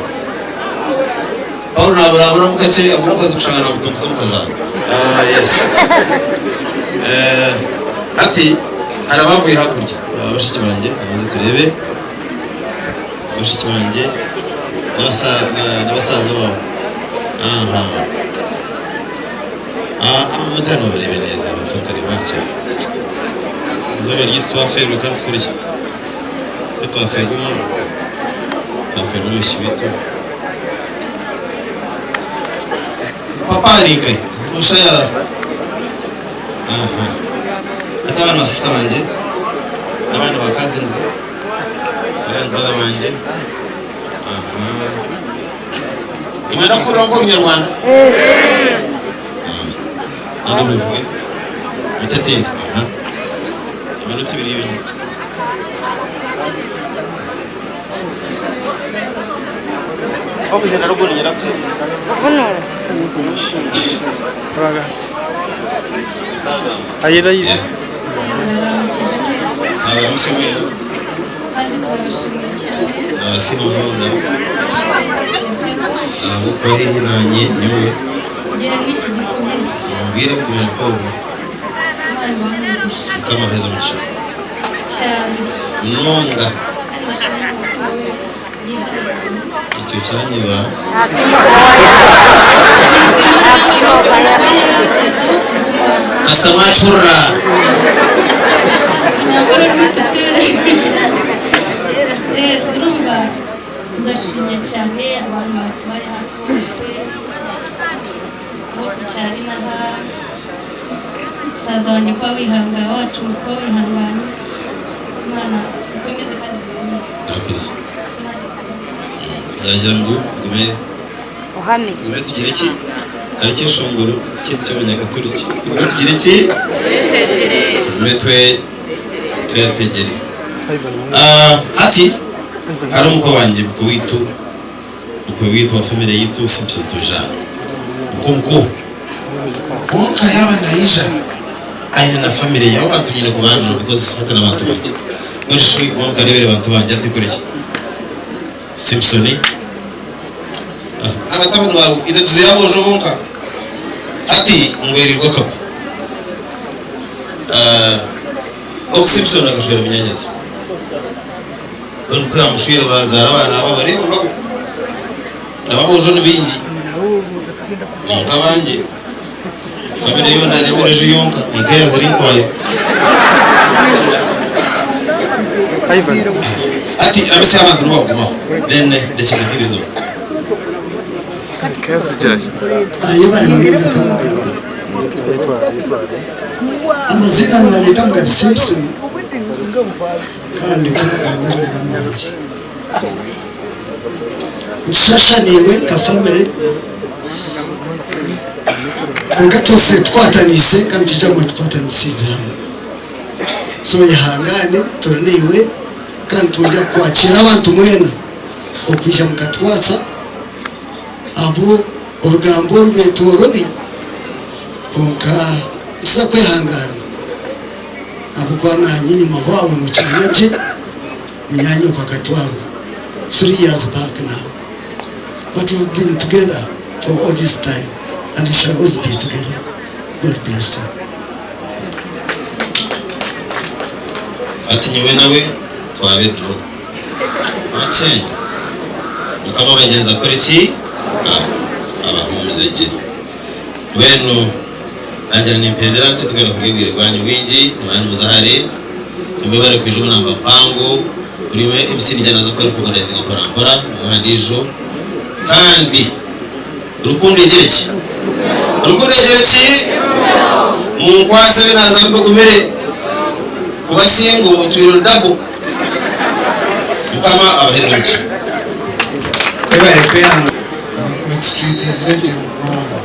[SPEAKER 5] Paul naburabura mukace abura kushangana mutukuza mukazana ah yes ati hari abavuye hakurya bashiki banjye muze turebe bashiki banjye n'abasaza babo aha muze hano barebe neza abafatari bacyo izuba ryitwa twaferwe kandi twurya iyo twaferwe twaferwe umushibitu papa arikaye musha ya aha ati abana ba sister banjye n'abana ba cousins grand brother banjye aha nimara kurira ngo Urunyarwanda nandi bivuge muteteri aha iminota ibiri yonyine Wabuze na ruguru nyirakuze.
[SPEAKER 18] Ayira yize.
[SPEAKER 5] Abaramutse mwenu.
[SPEAKER 10] Kandi turabashimiye cyane.
[SPEAKER 5] Nabasiima munonga ahabw'okuba haihi naanye nyowe.
[SPEAKER 10] Kugira ngo iki gikomeye.
[SPEAKER 5] Omu bwire bugumire nk'obu.
[SPEAKER 10] Imana ibahe umugisha.
[SPEAKER 5] Mukama abaheeze omugisha.
[SPEAKER 10] Cyane.
[SPEAKER 5] Munonga.
[SPEAKER 10] Kandi bashimire mukuru we yihanganye.
[SPEAKER 5] Ekyo kyanyiba. Kasita mwakihurira.
[SPEAKER 10] Urumva ndashimye cyane abantu batubaye hafi bose abo ku cyaro inaha musaza wanjye kuba wihangana wacu kuba wihangana Imana ikomeze kandi ikomeze.
[SPEAKER 5] Urakoze.
[SPEAKER 10] Ntacyo twavuga.
[SPEAKER 5] Yagira ngu gume
[SPEAKER 12] Uhame.
[SPEAKER 5] Tugume tugire ki? Hari ekyeshongoro kyaitu ky'abanyakaturiki. Tugume tugire ki? Tugume twe twetegere. Ah, hati hariho omukwe wangye mukwe waitu mukwe waitu wa family yaitu Simpson Toija. Mukwe omukuru. Kwonka yaaba naija aine na family ye abo bantu nyine kubanjura because hati n'abantu bangye. Mbwenu shi waaba otareebire bantu bangye hati nkore ki? Simpson Abatabani baawe itwe tuzaire aboojo bonka. Hati ngwerirwe akagwe. Ogu Simpson akashwera munyaanyazi. Mbwenu ku yaamushwire baazaara abaana aba bareeba mbago. Nabo aboojo ni baingi. Ni nk'abangye. Famire yoona nemereju yonka ni nk'eya Zirinkwayo. Hati ramisa abantu nibakugumaho then ndekyere nk'eriizooba.
[SPEAKER 23] Ayebare munonga Kabagambe. Amaziina nibanyeta Mugabi Simpson kandi Kabagambe ari muramu wangye. Nikishasha naiwe nka family kwonka twose tukwatanise kandi nitwija kuguma tukwatanisize hamwe. So oyehangane turi naiwe kandi nitwongera kukwakira abantu mwena okwija mukatwatsa abu orugambo oru rwetorobi kwonka nituza kwehangana ahabw'okuba nanye enyima waawe nokimanya gye munyaanyoko akatwarwa 3 years back now but we've been together for all this time and we shall always be together God bless you.
[SPEAKER 5] Ati nyowe nawe twabe draw. Mwakyenda. Mukama abagyenzi akore ki? Abahuumuze gye. Mbwenu naagira nimpendera ntyo turikwenda kurya obwire bwanyu bwingi, nimumanya nimuza hare. Nimwebare kwija omu namba mpango. Buri omwe MC naija naaza kuba arikuorganizinga mpora mpora omwanya ondiijo. Kandi rukundo egira ki? Rukundo egira ki? Munkwase ebi naaza mbigumire. Kuba single otwire orudabo. Mukama abahereze omugisha.
[SPEAKER 4] Webare kwehangana. Mututreatingire gye munonga.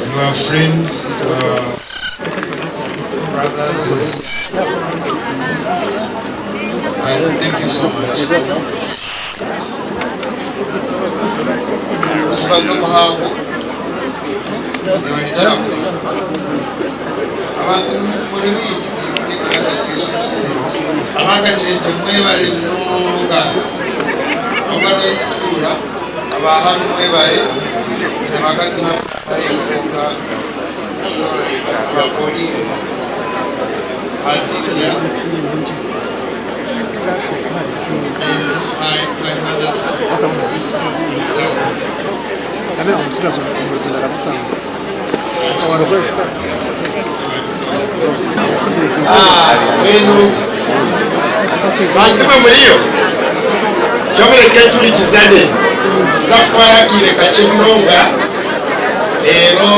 [SPEAKER 4] You are friends, you are brothers and sisters. And thank you so much. Oswald Muhango, niwe nikyara kutuka. Abantu muri bingi tikubaasa kwija ekiro eki. Ab'akakyekye mwebare munonga. Ahabw'okuba n'ahu tukutuura, aba hanu mwebare, abakazi n'abashaija munonga, aba Pauline, ba Titia, and my, my mother's sister in town.
[SPEAKER 21] Mbwenu bantu mwe muriyo kyomereke tuhurikizane tuza kutwara akaire kakye munonga reero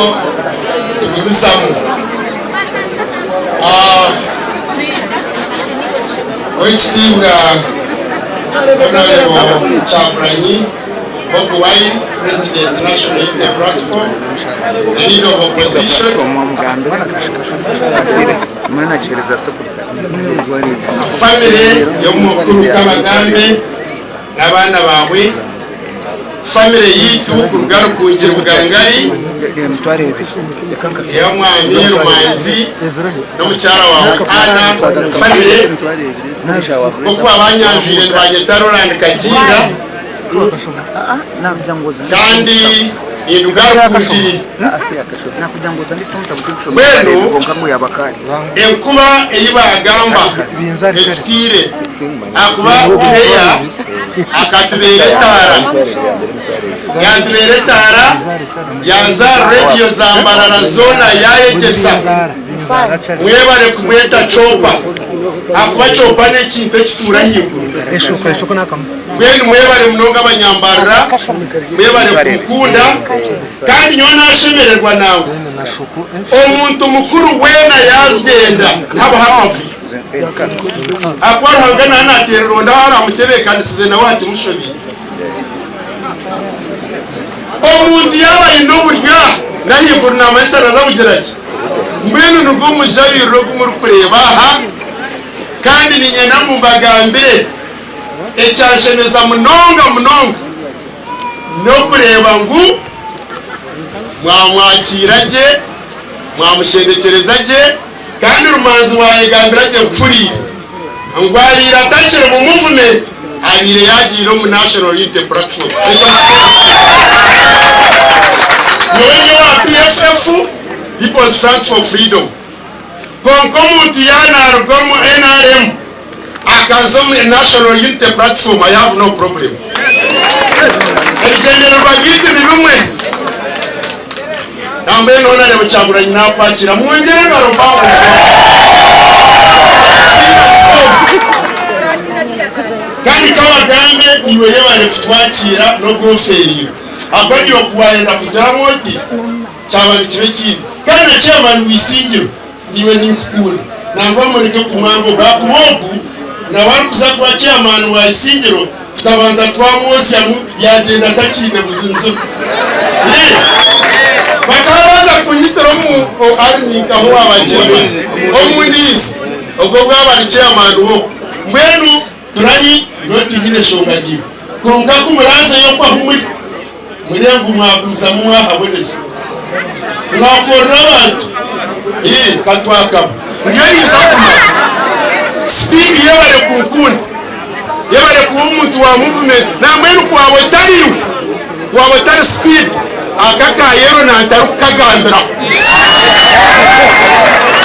[SPEAKER 21] tugumizamu. Owekitiibwa Honourable Kyagulanyi Bobi Wine, President National Unity Platform, the leader of opposition, family y'omukuru Kabagambe n'abaana baawe, Famire yaitu kuruga Rukungiri Bugangari eya Mwami Rumanzi n'omukyara waawe Anna famire nk'oku babanyanjwire nibanyeta Roland Kaginga kandi ninduga Rukungiri. Mbwenu enkuba ei baagamba etutiire ahakuba Claire akatubeera etaara, yaatubeera etaara yaaza aha rediyo za Mbarara zoona yaayegyesa. Mwebare kumweta Chopper ahakuba Chopper n'ekintu ekituura ahaiguru. Mbwenu mwebare munonga Abanyambarara, mwebare kumukunda. Kandi nyowe nashemererwa nangwa omuntu mukuru weena yagyenda habaho akavuyo. Ahakuba Ruhanga naaba nateerera ondi ahu aramutebeekanisize nawe akimushobeire. Omuntu yaaba aine oburyo n'ahaiguru naamanyisa naaza kugira ki? Mbwenu nigwo mujabiriro ogu murikureeba aha, kandi niinyenda ngu mbagambire ekyanshemeza munonga munonga. N'okureeba ngu mwamwakiira gye, mwamushendekyereza gye, kandi Rumanzi waayegambira gye kuhuriire ngu abaire atakiri mu muvumenti, abaire yaagiire omu National Unity Platform. Nyowe ndi owa PFF, People's Front for Freedom. Kwonka omuntu yaaba naaruga omu nrm akaza omu National Unity Platform, I have no problem. Ebigyendererwa byaitu ni bimwe. Nambwenu Honarebo Kyagulanyi nakwakira mwongyere engaro mpango Kandi kabagambe iwe yebare kutwakiira n'obu ofeeriirwe. Ahakuba niiwe ku waayenda kugira ngu oti Kyaba nikiba ekindi. Kandi na chairman w'eisingiro niiwe ninkukunda nangwa mureke kumwanga ogu ahakuba ogu nawe arikuza kuba chairman wa isingiro tukabanza twamwozyamu yagyenda atakiine buzinzibu. Yee bakaba baza kunyitira omu ari ninkaho owaba chairman omu ndiizi ogwo obwaba ari chairman w'oku mbwenu turahi nyowe tinyine shonga niiwe kwonka ku murazeyo oku ahu muri Murye ngu mwagumizamu mwahaboneza. Mwakorera abantu. Ii, katwakaba. Nyowe ninza kumara. Speed yebare kunkunda. Yebare kuba omuntu wa movement. Nambwenu ku waba otari iwe, waba otari Speed, aka ka yellow nantarikukagambiraho.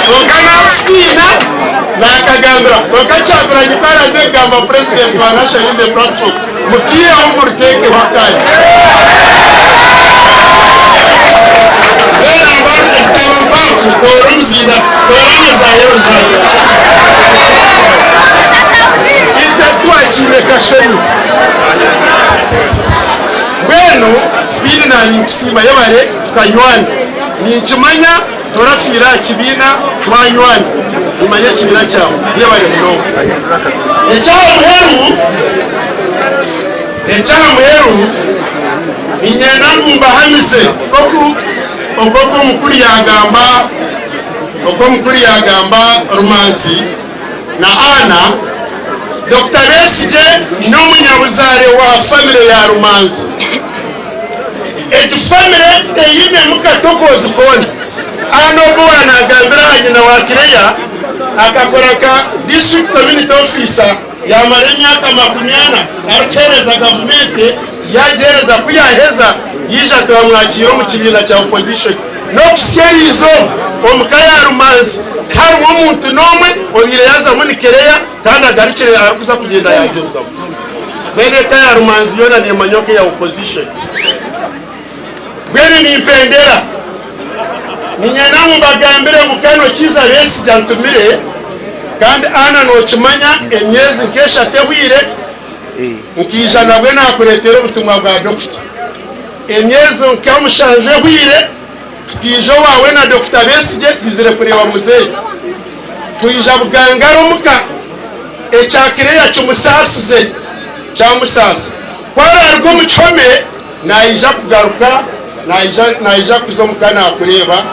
[SPEAKER 21] Kwonka nakutiina, nakagambiraho. Kwonka Kyagulanyi ku araze kugamba president wa National Unity Platform, Mutaireho muruteekeho akanyu. Mbwenu abarikutaba mpaku toora omuzinda toora na za Yerusaalemu. Itwe twakiire kashemi. Mbwenu Speed naanye ninkusiima yebare tukanywana. Ninkimanya torafiire aha kibiina twanywana. Nimanya ekibiina kyawe. Yebare munonga. Eky'aha muheru, eky'aha muheru, niinyenda ngu mbahamize nk'oku nk'oku omukuru yaagamba, oku omukuru yaagamba Rumanzi na Anna, Dokita Besigye n'omunyabuzaare wa famire ya Rumanzi. Egi famire teyinemu katokoozi koona. Anna ogu owaaba naagambira aha nyina wa Claire, akakora nka District Community Officer yaamara emyaka makumyana arikuheereza gavumenti, yaagiheereza ku yaaheza yaija twamwakiira omu kibiina kya Opposition. N'okuhitsya eriizooba omu ka ya Rumanzi tiharimu omuntu n'omwe obaire yaazamu ni Claire kandi agarukire arikuza kugyenda yaagirugamu. Mbwenu eka ya Rumanzi yoona neemanywa nk'eya Opposition. Mbwenu nimpendera, niinyenda ngu mbagambire ngu Kano Kiiza Besigye antumire, kandi Anna nookimanya emyezi nk'eshatu ehweire nkaija nabwe naakureetera obutumwa bwa dokita. Emyezi nka mushanju ehweire tukaija owaawe na Dokita Besigye twizire kureeba muzeeyi. Twija Bugangara omuka, ekya Claire kimusaasize, kyamusaasa. Ku araaruga omu kihome, Naija kugaruka, naija, naija kuza omuka naakureeba,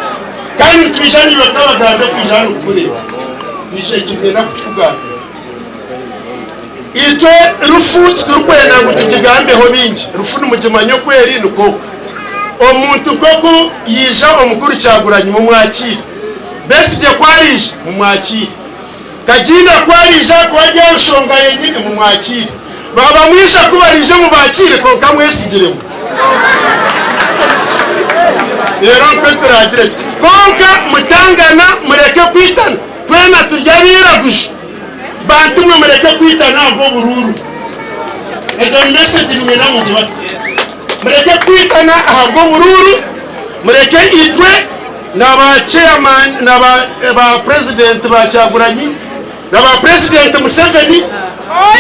[SPEAKER 21] kandi nitwija naiwe Kabagambe kwija hanu kukureeba. Twija, ekyo niinyenda kukikugambira.
[SPEAKER 12] Itwe rufu titurikwenda ngu tugigambeho bingi, rufu nimugimanya oku eri nikwo oku. Omuntu nk'oku yaija omukuru Kyagulanyi mumwakiire, Besigye ku ariija mumwakiire, Kaginda ku ariija ahakuba ari aha nshonga yenyini mumwakiire, baaba mwija ku bariija mubakiire kwonka mwesigiremu. Reero nikwo turaagire tutyo. Kwonka mutangana mureke kwitana, twena turi abairaguju. Bantu mwe mureke kwitana ahabw'oburuuru. Egyo ni message niinyenda ngu ngibate. Mureke kwitana ahabw'oburuuru, mureke itwe na ba chairman na ba, ba president ba Kyagulanyi na ba president Museveni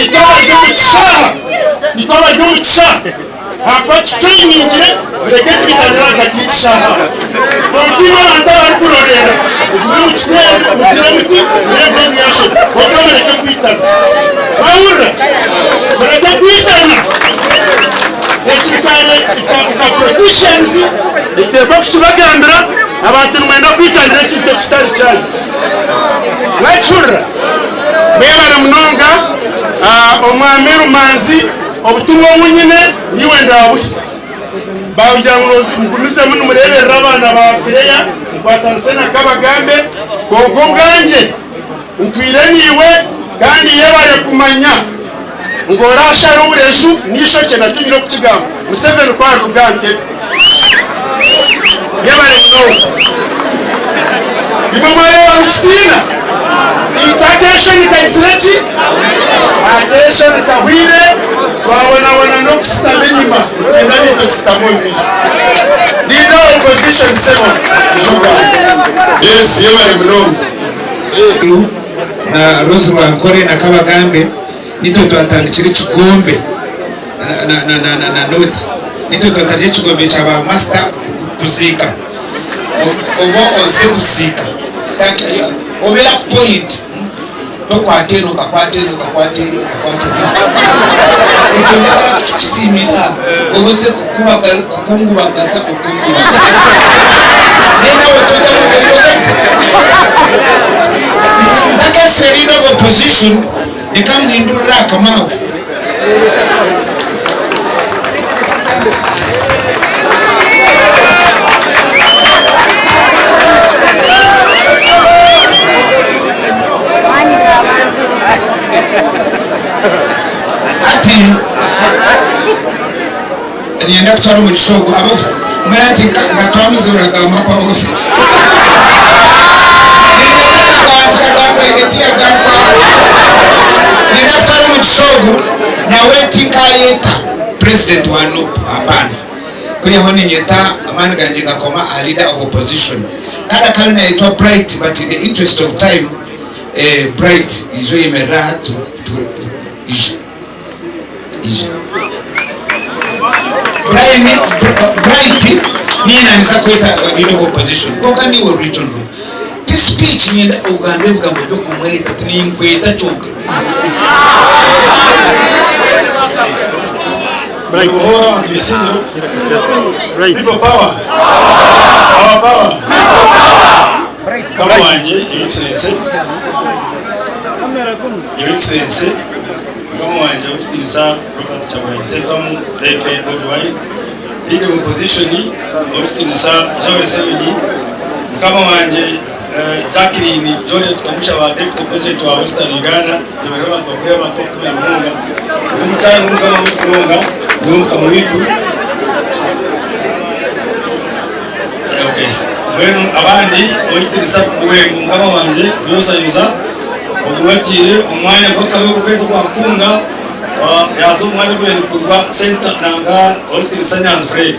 [SPEAKER 12] itwe abari omu kishaaha, itwe abari omu kishaaha ahakuba tutrainingire mureke twitanire ahagati y'ekishaaha aho. Kwonka imwe abantu abarikuroreera mugume mukiteere mugire muti mureebe ebi byashoba kwonka mureke kwitana. Mwahurira? Mureke kwitana. Eki kare nka politicians nituteekwa kukibagambira abantu nimwenda kwitanira ekintu ekitari kyanyu. Mwakihurira? Mwebare munonga Omwami Rumanzi obutumwa obu nyine nyiwe ndaabuhe. Baabugira ngu mugumizemu nimureeberera abaana ba Pireya mukwatanise na Kabagambe kwonka obwangye ntwire naiwe kandi yebare kumanya ngu oraashare obureju n'eishokye nakyo nyine okukigamba Museveni ku ariruga aha ntebe. Yebare munonga. Imwe mwareeba nikitiina? Itwe akeshoni kaizire ki? Akeshoni kahwire, twabonabona n'okushutama enyima, nitwenda naitwe tushutame omu maisho. Leader of opposition sebo, ija ogambe.
[SPEAKER 4] Yes, yebare munonga.
[SPEAKER 16] Na Rose Rwankore na Kabagambe nitwe twatandikire ekikombe na na na na na noti nitwe twatandikire ekikombe kya ba master kuziika oba oze kuziika obeera ku point tokwata eno okakwata eno okakwata eri okakwata eri ekyo njagala kukikusiimira oba oze kukungubagaza okukungubagaza naye nawe ntakesire leader of opposition reka muhindurire akamaawe. Hati niinyenda kutwara omugisha ogu abo mbwenu hati nka twamuzuraga amapa bose. Niinyenda Kaganzi, Kaganzi aine tear gas aho. Niinyenda kutwara omugisha ogu nawe tinkayeta president wa nup hapana. Kwihaho niinyeta amaani gangye ngakoma aha leader of opposition. Kandi akaba nayetwa Bright but in the interest of time eh, Bright ija oyemerere aha tu, tu, ija. Ija. Brian, Bright niye naniza kweta leader of opposition kwonka niiwe regional. Ti speech niinyenda ogambe ebigambo by'okumweta ti ninkweta kyonka.
[SPEAKER 13] Buri buhooro abantu b'Isingiro. People power! Our power! Mukama wangye, Your Excellency, Your Excellency, Mukama wangye Ow'ekitiinisa Robert Kyagulanyi Ssentamu aka Bobi Wine, Leader of Opposition Ow'ekitiinisa Joel Ssenyonyi, Mukama wangye Jacqueline Juliet Kamushaba Deputy President wa Western Uganda, Nyowe abantu bakuru abantu okukumanya munonga, Ogu mutaahi niwe mukama waitu munonga, niwe mukama waitu. Okay. Mbwenu abandi ow'ekitiinisa Buwengo mukama wangye kuyozayuza ogu niwe atiire omu mwanya gw'akabi ogu kwetwa ogwa Kunga yaaza omu mwanya ogubaire nigukorwa senta nanga ow'ekitiinisa Nyanzi Fred.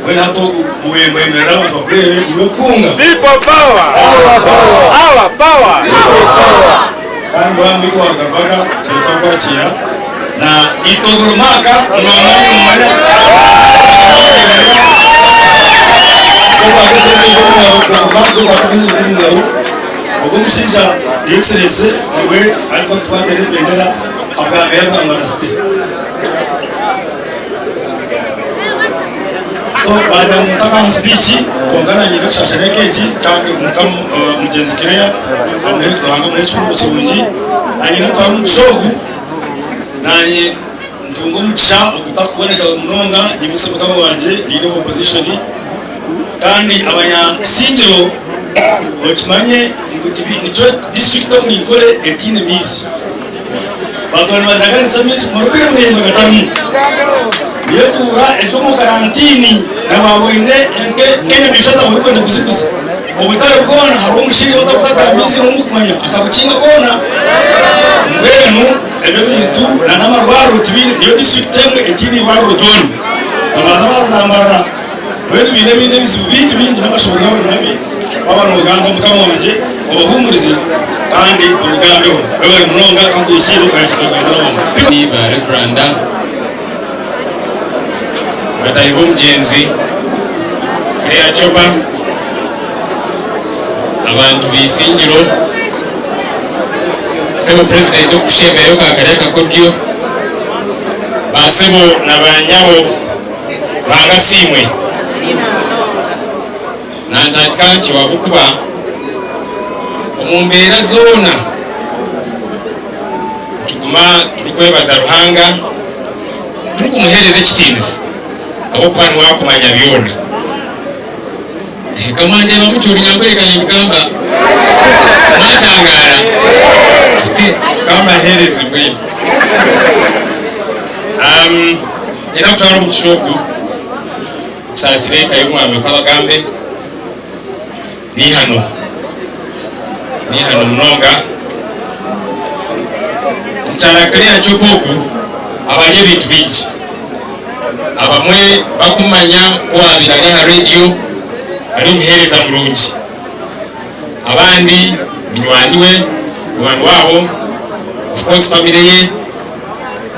[SPEAKER 13] Mbwenu hati ogu Buwengo ayemerera abantu bakureebe niwe Kunga.
[SPEAKER 15] People power! Our power! Our power! People power!
[SPEAKER 13] Kandi mwana waitu wa Rugarubaga niiwe twakwakiira na Itogoro Mark nimumumanya nimumanya Ogwo omushaija Your Excellency niwe arikufa kutukwatira ebendera ahabwa meeya Bwambara City. So baagira ngu ntakaha speech kwonka nanye ndikushasha n'ekeegi kandi mukama mugyenzi Claire amuhe Ruhanga amuhe ekihumuro kirungi. Nanye natwara omugisha ogu. Naanye ntunga omugisha ogutakuboneka munonga nyimuse mukama wangye Leader of Opposition kandi abanya Isingiro okimanye ngu nikyo district omuri Nkore etaine maizi. Batuura nibajagaanisa amaizi kumara obwire buraingwa gatarimu. Niyo etuura eri omu karantiini na baaboine nk'enyamaishwa zaaba orikwenda kuziguza. Obutare bwona hariho omushaija ou otarikuza amaizi n'omukumanya akabukinga bwona. Mbwenu ebyo bintu na n'amarwariro tibiine niyo disiturikiti emwe etaine irwariro ryona. Nibaza baazambarara. Mbwenu baine ebindi ebizibu bingi bingi n'amashoboorora gaabo ni mabi. Waaba noogamba Mukama wangye obahuumurize kandi obigambeho. Webare munonga ka nkuhikiire oyakiire kugambira abantu.
[SPEAKER 8] Ni ba Revuranda, bataahi b'omugyenzi Clare Choba, abantu b'eisingiro, Sebo Purezidenti okukushembereyo ka karya akakodyo, ba sebo na ba nyabo, Ruhanga asiimwe. Nantandika ntyo ahabw'okuba omu mbeera zoona nituguma turikwebaza Ruhanga, turikumuheereza ekitiinisa ahabw'okuba niwe arikumanya byona. Ka mwandeeba mutyo Orunyankore nindugamba mwatangaara. Ka mbaheereze mbwenu. Niinyenda kutwara omugisha ogu kusaasira eka y'omwami Kabagambe. N'eihano, n'eihano munonga. Omukyara Claire Chopa ogu aba ari ebintu bingi. Abamwe bakumumanya ku abaire ari aha rediyo ari omuheereza murungi. Abandi munywani we, munywani waabo, of course famire ye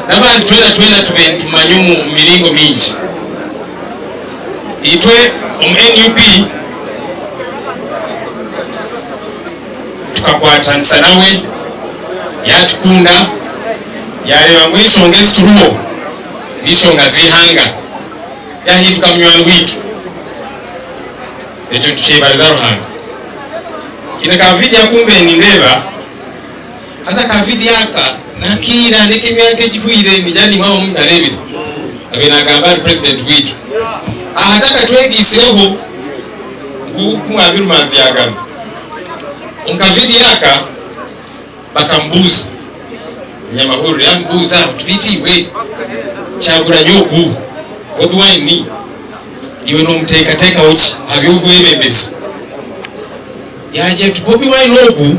[SPEAKER 8] n'abandi twena twena tubaire nitumumanya omu miringo mingi. Itwe omu nup tukakwatanisa nawe yatukunda yareeba ngu enshonga ezituriho n'enshonga z'eihanga yahinduka munywani waitu. Ekyo nitukyebariza Ruhanga. Haine ka vidiyo aku mbaire nindeeba haza ka vidiyo aka n'akaira n'ek'emyaka egihweire ningira naimwe abamwe mukareebire. Abaire nagamba ahari purezidenti waitu. Aha takatwegaitsireho nk'oku Mwami Rumanzi yaagamba. Omu ka vidiyo aka bakamubuuza, omunyamahurire yaamubuuza ati beitu iwe Kyagulanyi ogu, Bobi Wine, iwe nomuteekateekaho ki aha by'obwebembezi? Yaagira ati Bobi Wine ogu,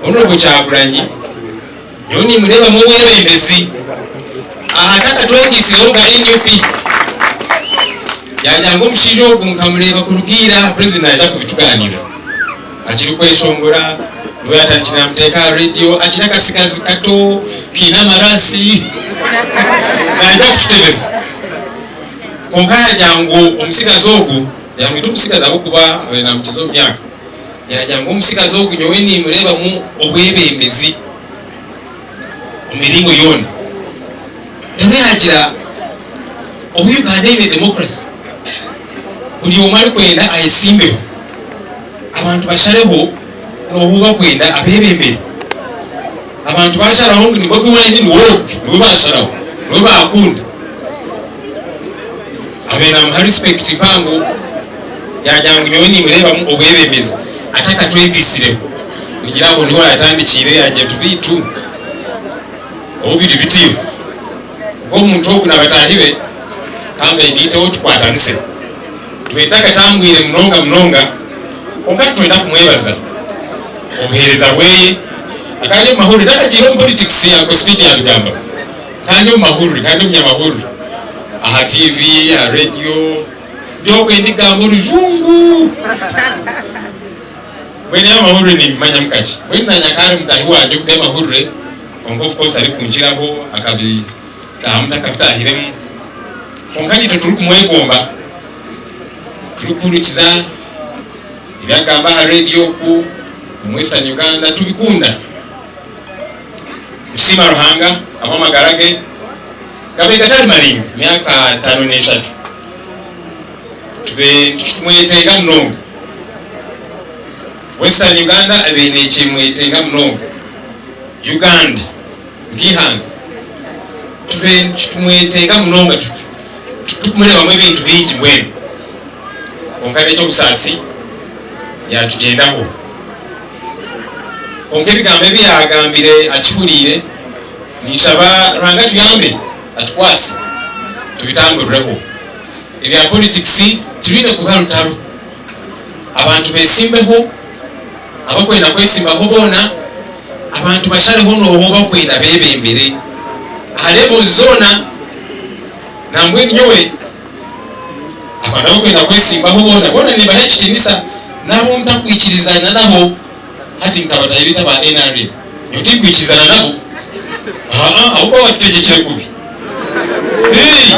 [SPEAKER 8] Honourable Kyagulanyi, Nyowe nimureebamu obwebembezi aha takatwegaitsireho nka nup. Yaagira ngu omushaija ogu nkamureeba kuruga ira, Purezidenti naija kubitugaaniirira. Akirikweshongora niwe yaatandikire naamuteeka aha reediyo akiri akatsigazi kato kaine amarasi naija kututebeza. Kwonka yaagira ngu omutsigazi ogu, yaamweta omutsigazi ahabw'okuba abaire naamukiza omu myaka. Yaagira ngu omutsigazi ogu nyowe nimureebamu obwebembezi omu miringo yoona. Reero yaagira obu Uganda eine democracy, buri omwe arikwenda ayesimbeho, abantu bashareho n'ohu ou barikwenda abeebembere. Abantu baasharaho ngu ni Bobi Wine niwe ogwe, niwe baasharaho, niwe baakunda. Abaire naamuha respect mpango. Yaagira ngu nyowe nimureebamu obwebembezi atakatwegaitsireho. Ningira aho niho yaatandikiire yaagira ati beitu obu biri bityo, nk'omuntu ogu na bataahi be ka mbegaiteho tukwatanise. Twete akatangwire munonga munonga kwonka nitwenda kumwebaza obuheereza bweye. Akaba ari omu mahurire takagiire omu politics Uncle Speed yaabigamba. Akaba ari omu mahurire, akaba ari omunyamahurire aha TV, aha radio. Ndi okwe ndigamba orujungu. Mbwenu eby'amahurire nimbimanyamu kakye. Mbwenu naanye akaba ari mutaahi wangye omu by'amahurire kwonka of course arikunkiraho akabitaahamu ntakabitaahiremu. Kwonka naitwe turikumwegomba, turikuhurikiza ebi arikugamba aha reediyo oku omu Western Uganda tubikunda. Nitusiima Ruhanga ahabw'amagara ge gabaire gatari maraingwa, emyaka 53. Tube nitumwetenga munonga. Western Uganda ebaire nekyemwetenga munonga. Uganda nk'eihanga. Nitumwetenga munonga turikumureebamu ebintu bingi mbwenu. Kwonka n'eky'obusaasi yaatugyendaho. Kwonka ebigambo ebi yaagambire akihuriire, ninshaba Ruhanga atuyambe atukwatse tubitamburireho. Ebya politikisi tibine kuba rutaro. Abantu besimbeho, abakwenda kwesimbaho boona, abantu bashareho n'oha ou bakwenda bebembere aha levels zoona. Nambwenu nyowe abantu abakwenda kwesimbaho boona, boona nimbaha ekitinisa n'abu ntakwikirizana nabo. Hati nka bataahi baitu aba nrm, nyowe tinkwikirizana nabo aa ahabw'okuba batutegyekire kubi. Hii!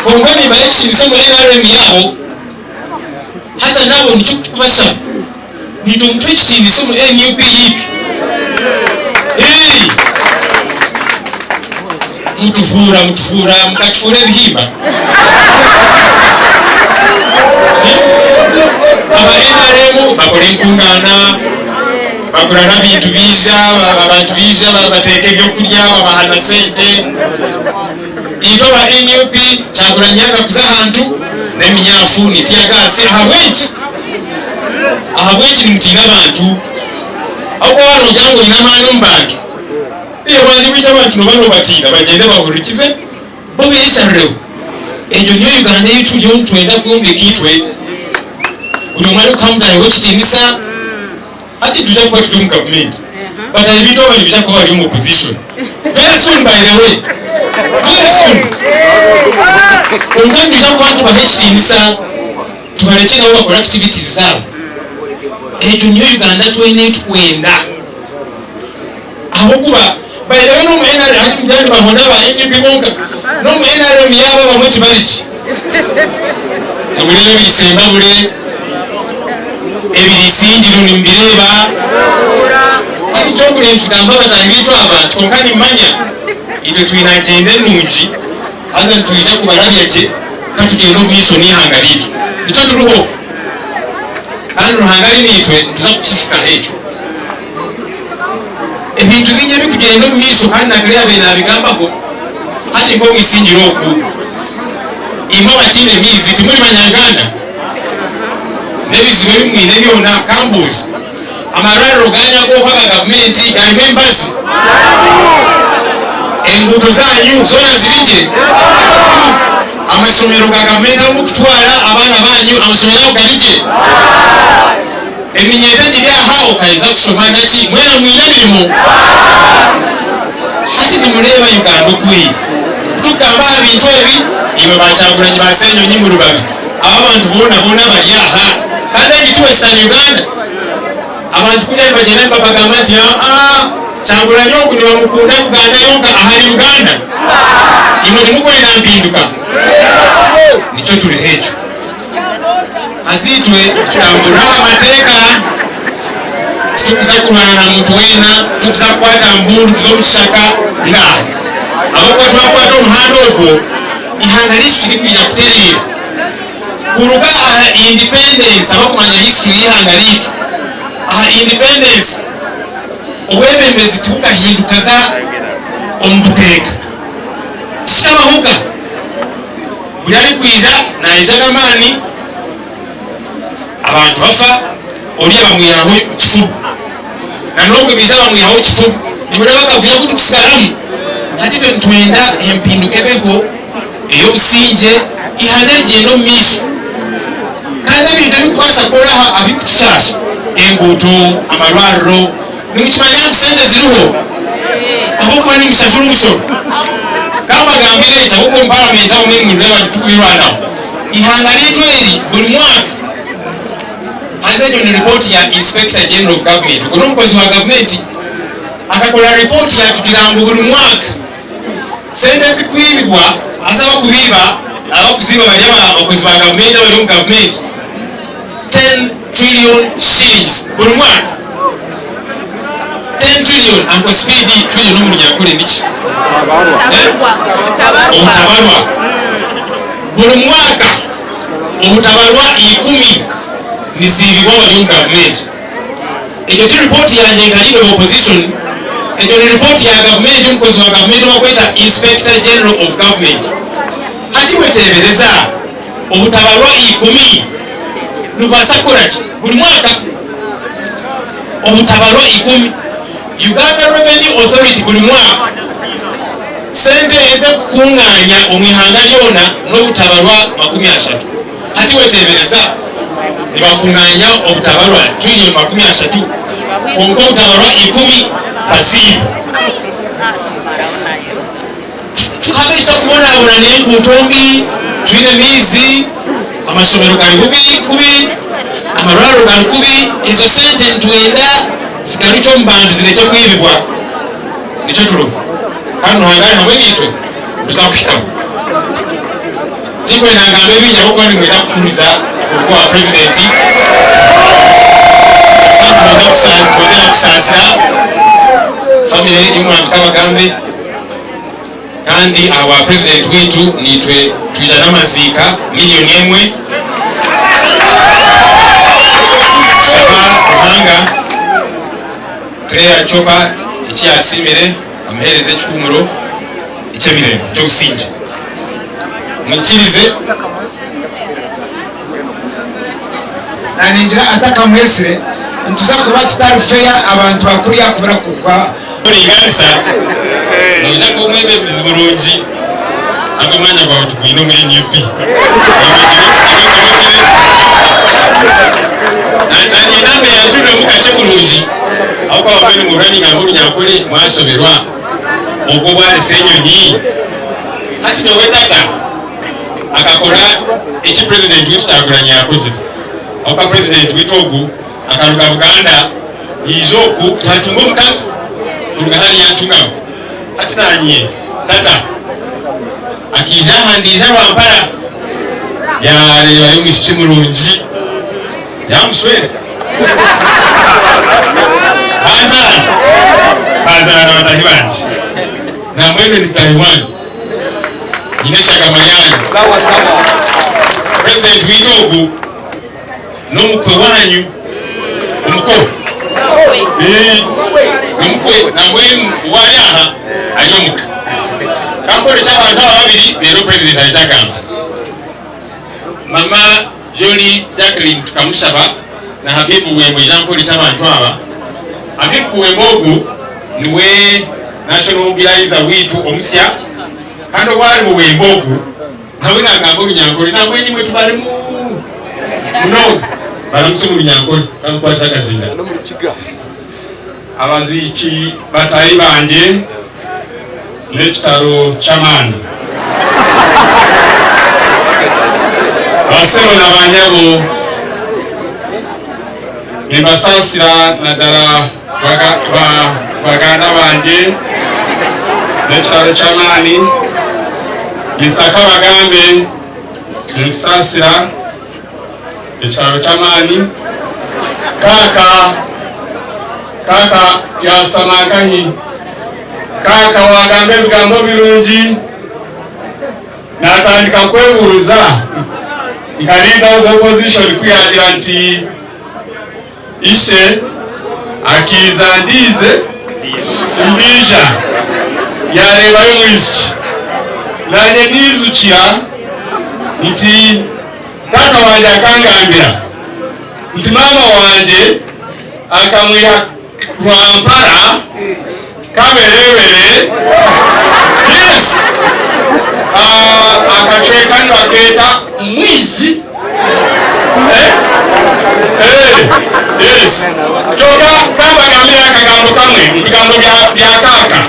[SPEAKER 8] Kwonka nimbaha ekitiinisa omu nrm yaabo, haza nabo nikyo turikubashaba, naitwe mutuhe ekitiinisa omu nup yaitu. Hii! Mutuhuura, mutuhuura, mukatuhuura ebihimba. Aba nrm bakora enkungaana, bagura n'abintu baija, abantu baija babateeka ebyokurya babaha na sente. Itwe aba nup, Kyagulanyi yaaza kuza ahantu n'eminyafu ni tear gas. Ahabw'enki? Ahabw'enki nimutiina abantu? Ahabw'okuba waaba noogira ngu oine amaani omu bantu, Iyo bangye bwija abantu noba nobatiina bagyende bahurikize bo besharireho. Egyo niyo Uganda ei turiyo nitwenda kwombeka itwe. Buri omwe arikuha mutaahi we ekitiinisa. Hati nitwija kuba turi omu gavumenti. Bataahi baitu aba nibaija kuba bari omu opposition. Very soon by the way. Very soon. Kwonka nitwija kuba nitubaha ekitiinisa tubarekye nabo bakore activities zaabo. Egyo niyo Uganda twena ei tukwenda. Ahabw'okuba by the way n'omu NRM hati nimugira nibahona aba NUP bonka, n'omu NRM yaabo abamwe tibari gye. Nimureeba ebiri Sembabule, ebiri Isingiro nimubireeba. Hati ky'okureba nitugamba bataahi baitu aba nti kwonka nimmanya itwe twine agyenda enungi haza nitwija kubarabya gye ka tugyende omu maisho n'eihanga ryaitu. Nikyo turiho kandi Ruhanga ari naitwe nituza kukihikaho ekyo. Ebintu bingi ebirikugyenda omu maisho kandi na Claire abaire naabigambaho hati nk'omu isingiro oku. Imwe abataine maizi timuri banyanganda? N'ebizibu ebi mwine byona ka mbuuze, amarwariro gaanyu ag'oku aga gavumenti garimu embazi? Enguuto zaanyu zoona ziri gye? Amashomero ga gavumenti ahu murikutwara abaana baanyu amashomero ago gari gye? Eminyeeto egiri aha okaheza kushoma naki mwena mwine emirimo? Hati nimureeba Uganda oku eri. Kutukugamba aha bintu ebi imwe ba Kyagulanyi ba Ssenyonyi muri babi. Aba abantu boona boona bari aha kandi egi ti Western Uganda. Abantu kuriya nibagyenda nibabagamba nti aa Kyagulanyi ogu nibamukunda Buganda yonka ahari Uganda imwe timukwenda mpinduka. Nikyo turiho ekyo. Haza itwe nitutamburira aha mateeka, titurikuza kurwana na muntu weena, titurikuza kukwata mbundu tuze omu kishaka, ngaaha. Ahabw'okuba twakwata omuhanda ogwo, eihanga ryaitu tirikwija kutereera. Kuruga aha independence, abakumanya history y'eihanga ryaitu, aha independence obwebembezi tibukahindukaga omu buteeka. Tikikabahoga. Buri arikwija naija n'amaani, abantu bafa, oriya bamwihaho kifuba. Na n'ogwo baija bamwihaho kifuba. Nimureeba akavuyo aku turikutsigaramu? Hati itwe nitwenda empinduka ebeho ey'obusingye, eihanga rigyende omu maisho. Kandi ebintu ebirikubaasa kukora aha abirikutushaasha, enguuto, amarwariro, Nimukimanya ngu sente ziriho ahabw'okuba nimushashura omushoro. Ka mbagambire eki ahabw'okuba omu paramenti abamwe nimureeba nitukubirwanaho. Eihanga ryaitu eri buri mwaka haza egyo ni ripooti ya Inspector General of Government, ogwo n'omukozi wa gavumenti akakora ripooti yatugira ngu buri mwaka sente ezikwibibwa haza abakubiiba abakuziiba bari abakozi ba gavumenti abari omu gavumenti 10 trillion shillings buri mwaka. 10 trillion Uncle Speed trillion omu runyankore niki? Eh? Obutabarwa. Buri mwaka obutabarwa ikumi niziibibwa abari omu gavumenti. Egyo ti ripooti yangye nka leader of opposition. Egyo ni ripooti ya gavumenti omukozi wa gavumenti ou barikweta Inspector General of Government. Hati iwe teebereza obutabarwa ikumi nibubaasa kukora ki buri mwaka? Obutabarwa ikumi. Uganda Revenue Authority buri mwaka sente ezi erikukungaanya omu ihanga ryona n'obutabarwa 30. Hati iwe teebereza nibakungaanya obutabarwa trillion 30 kwonka obutabarwa ikumi baziiba. Tukaba tutarikubonabona n'enguuto mbi, twine amaizi, amashomero gari bubi kubi, amarwariro gari kubi, ezo sente nitwenda zigarukye omu bantu zirekye kwibibwa. Nikyo turiho kandi Ruhanga ari hamwe naitwe nituza kuhikaho. Tinkwenda ngambe bingi ahabw'okuba nimwenda kuhuriza okuruga owa purezidenti. Nitwongyera kusaasira famire y'omwami Kabagambe kandi ahabwa purezidenti waitu naitwe twija n'amaziika miriyoni emwe. Tushaba Ruhanga Clare Chopa eki yasiimire amuheereze ekihuumuro eky'emirembe eky'obusingye. Mwikirize.
[SPEAKER 16] Naningira atakamwesire nituza kuba tutari fair abantu bakuriya kubura kuhwa.
[SPEAKER 8] Oringaanisa, noija kuba omwebembezi murungi haza omwanya gwawe tugwine omuri NUP. Oyebembere ekitebe kimwe kire. Nanye enamba yanjuriramu kakye kurungi ahabw'okuba abamwe nimuhurira ningamba Orunyankore mwashoberwa obwo obwarisa enyonyi. Hati nyowe tata akakora eki purezidenti waitu Kyagulanyi yakozire ahabw'okuba purezidenti waitu ogu akaruga Buganda yaija oku yatunga omukazi kuruga hariya Ntungamo. Hati nanye tata akaija aha ndaija Rwampara yareebayo omwishiki murungi yamushwera bazaara, bazaara na bataahi bangye. Nambwenu ndi mutaahi waanyu, nyine eshagama yaanyu. Purezidenti waitu ogu n'omukwe waanyu, omuko. Ee, n'omukwe. Nambwenu ou ari aha ari omuka. Ka nkworekye abantu aba babiri reero purezidenti aije agamba. Mama Jolly Jacqueline tukamushaba na Habib Buwembo ija nkworekye abantu aba. Habib Buwembo ogu niwe National Mobilizer waitu omusya kandi obu ari Buwembo ogu nawe nagamba Orunyankore nambwenu imwe tubarimu munonga baramutsya omu Runyankore kakukwatira akazinda.
[SPEAKER 9] Abaziiki bataahi bangye n'ekitaro ky'amaani. Basebo na banyabo, nimbasaasira nadara baganda bangye n'ekitaro ky'amaani. Mister Kabagambe, ninkusaasira ekitaro ky'amaani. Kaaka, kaaka yaashutama nkahi? Kaaka waagamba ebigambo birungi, naatandika kwebuuza nka leader of opposition ku yaagira nti ishe akaiza ndiize ndiija yaareebayo omwishiki. Naanye niijukira nti taata wangye akangambira nti maama wangye akamwiha Rwampara Kaberebere yes akacweka nibakeeta Mwizi eh eh yes kyoka kambagambire akagambo kamwe mubigambo bya kaaka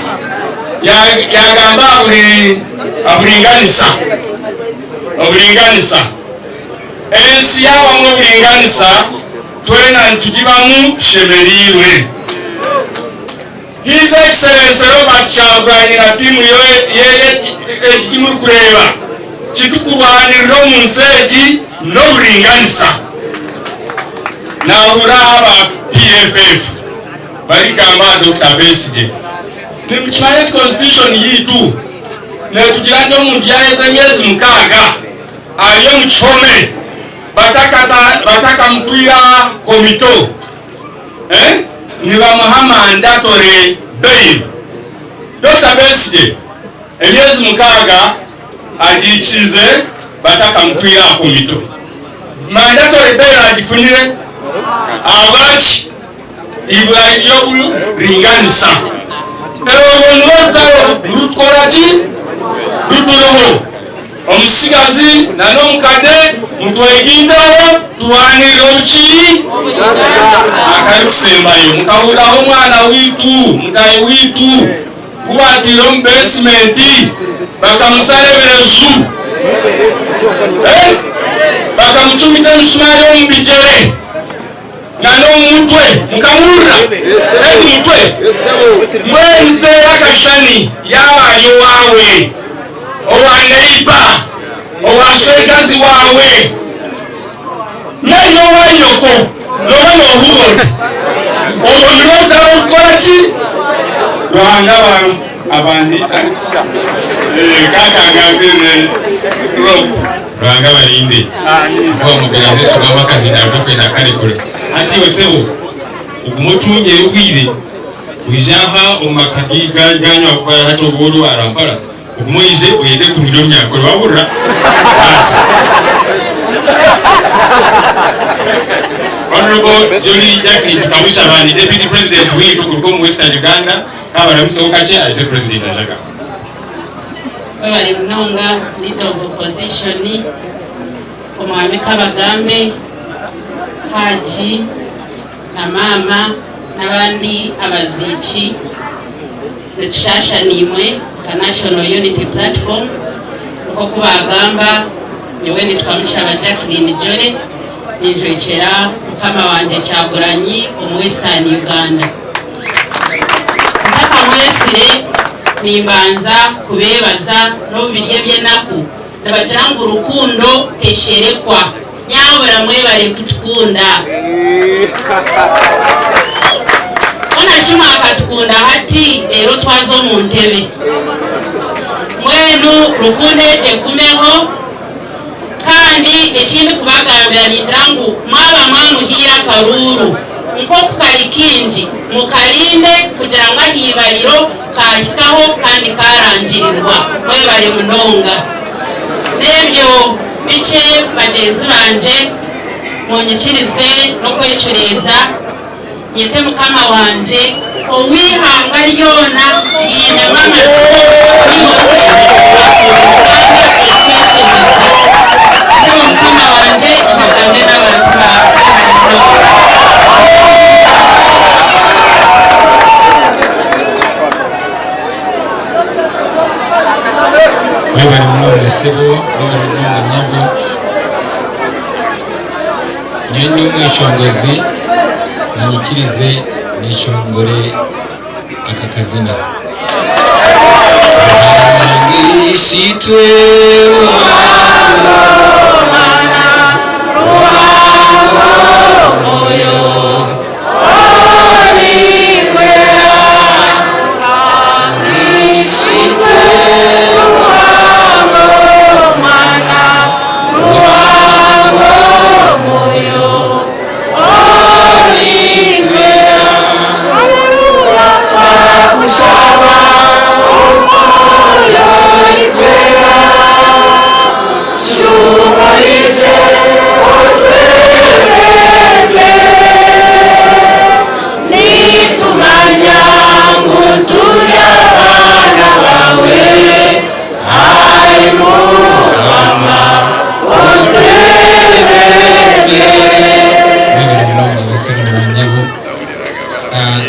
[SPEAKER 9] yagamba ahaburinganisa oburinganisa ensi yabamu oburinganisa Twena nitugibamu tushemereirwe. His Excellency Robert Kyagulanyi na tiimu ye egi ei murikureeba, kitukurwanirira omu nsi egi n'oburinganisa. Naahurira aha aba PFF barikugamba aha Dokita Besigye. Nimukimanya nti Constitution yaitu netugira nti omuntu yaaheza emyezi mukaaga ari omu kihome, Batakamutwire aha komito, nibamuha mandatory Bail. Dokita Besigye emyezi mukaaga agiikiize batakamutwire aha komito. Mandatory bail agifunire ahabwaki? Eibura ry'oburinganisa. Orwo nirwo rutaro rurikukora ki? Ruturiho. Omutsigazi na n'omukade mutwegaiteho turwanirire obuki? Akarikusembayo mukahuriraho omwana waitu, mutaahi waitu ku baataire omu beesimenti bakamushara ebireju, bakamucumita emisumaari omu bigyere. Na n'omu mutwe mukamuhurira egu mutwe mbwenu teera akashushani yaaba ari owaawe, owa neiba, owa shenkazi waawe nari owa nyoko nooba noohurira ota? Orwo nirwo rutaro orurikukora ki? Ruhanga abandi kakangambirire Rob.
[SPEAKER 11] Ruhanga abarinde. Kuba mobilization wampa akazindaaro tokwenda kukarekura. Hati iwe sebo ogume otungye obwire wije aha omu maka ganyu ahakuba hati obu ori owa Rwampara ogume oije oyege kurungi Orunyankore wahurira? Baasi. Honourable Jolly Jacqueline Tukamushaba ni Deputy President waitu kuruga omu Western Uganda kabaramuseho kakye ayete President Ajaga.
[SPEAKER 14] Webare munonga leader of opposition omwami Kabagambe, Haji na maama n'abandi abaziiki nitushasha naimwe nka National Unity Platform nk'oku bagamba nyowe nitwa Mushaba Jacqueline Jolly ninjwekyera mukama wangye Kyagulanyi omu Western Uganda. Ntakamwetsire nimbanza kubeebaza n'obu biri eby'enaku nibagira ngu rukundo tesherekwa. Nyabura mwebare kutukunda. Hoona shi mwakatukunda hati reero twaza omu ntebe. Mbwenu rukundo egyo egumeho. Kandi eki ndikubagambira ningira ngu mwaba mwamuhaire akaruuru, nk'oku kari kaingi, mukarinde kugira ngu aha ibariro kaahikaho kandi kaarangirirwa. Mwebare munonga. N'ebyo bikye bagyenzi bangye, munyikirize n'okwecureeza nyete mukama wangye ow'eihanga ryona ryinemu amatsiko niiwe Purezidenti wa Uganda erikweshemeza. Sebo mukama wangye ija ogambe n'abantu baawe. Webare munonga.
[SPEAKER 17] Webare munonga sebo, webare munonga nyabo. Nyowe ndi omweshongozi, munyikirize neshongore aka kazina. Ruhanga Ishitwe Mwebare munonga basebo na banyabo. Ah,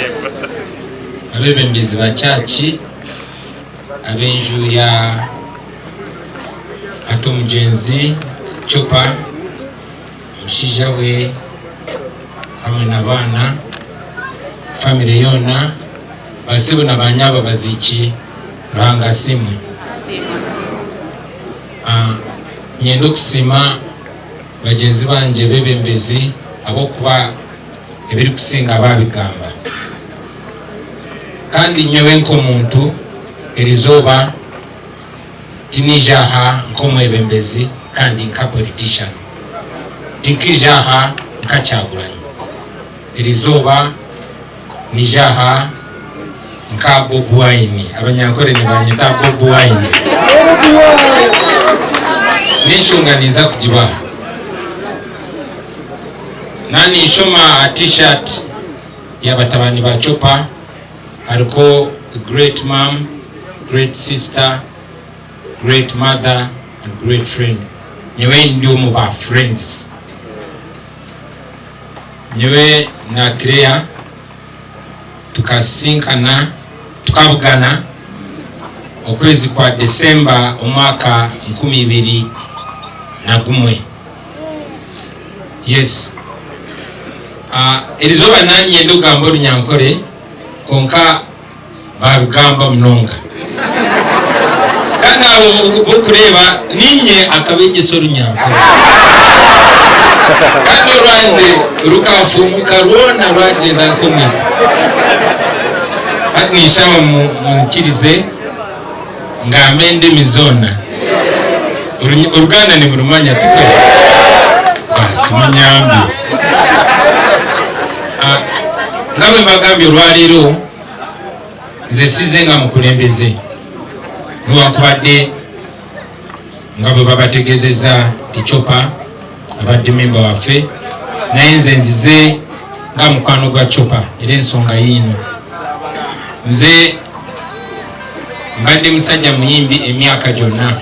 [SPEAKER 17] Abebembezi ba church ab'enju ya Pato Mugyenzi Chopa omushaija we hamwe n'abaana family yoona basebo na banyabo abaziiki Ruhanga asiimwe. Ah, Niinyenda okusiima bagyenzi bangye bebembezi ahabw'okuba ebirikusinga baabigamba. Kandi nyowe nk'omuntu erizooba tiniija aha nk'omwebembezi kandi nka politician. Tinkiija aha nka Kyagulanyi. Erizooba niija aha Nka Bob Wine, Abanyankore nibanyeta Bob Wine. N'enshonga ninza kugibaha. Na ninshoma aha t-shirt ya batabani ba Chopper hariko great mum, great sister, great mother and great friend. Nyowe ndi omu ba friends. Nyowe na Claire Tukasisinkana, tukabugana okwezi kwa December omwaka 2001. Yes. Ah, erizooba nanyenda okugamba orunyankore kwonka barugamba munonga. Kandi abo bokureeba ninye akabegyesa orunyankore. Kandi orwangye rukafumuka rwona rwagyenda nk'omwika. Hati ninshaba munyikirize ngambe endimi zoona. Oruganda nimurumanya tikwe? Basi munyambe. Ah, nga bwe mbagambye olwaleero Nze sizze nga mukulembeze newankubadde nga bwe babategezezza nti Chopper abadde memba waffe, naye nze nzize nga mukwano gwa Chopper era ensonga yiino. Nze mbadde musajja muyimbi emyaka gyonna,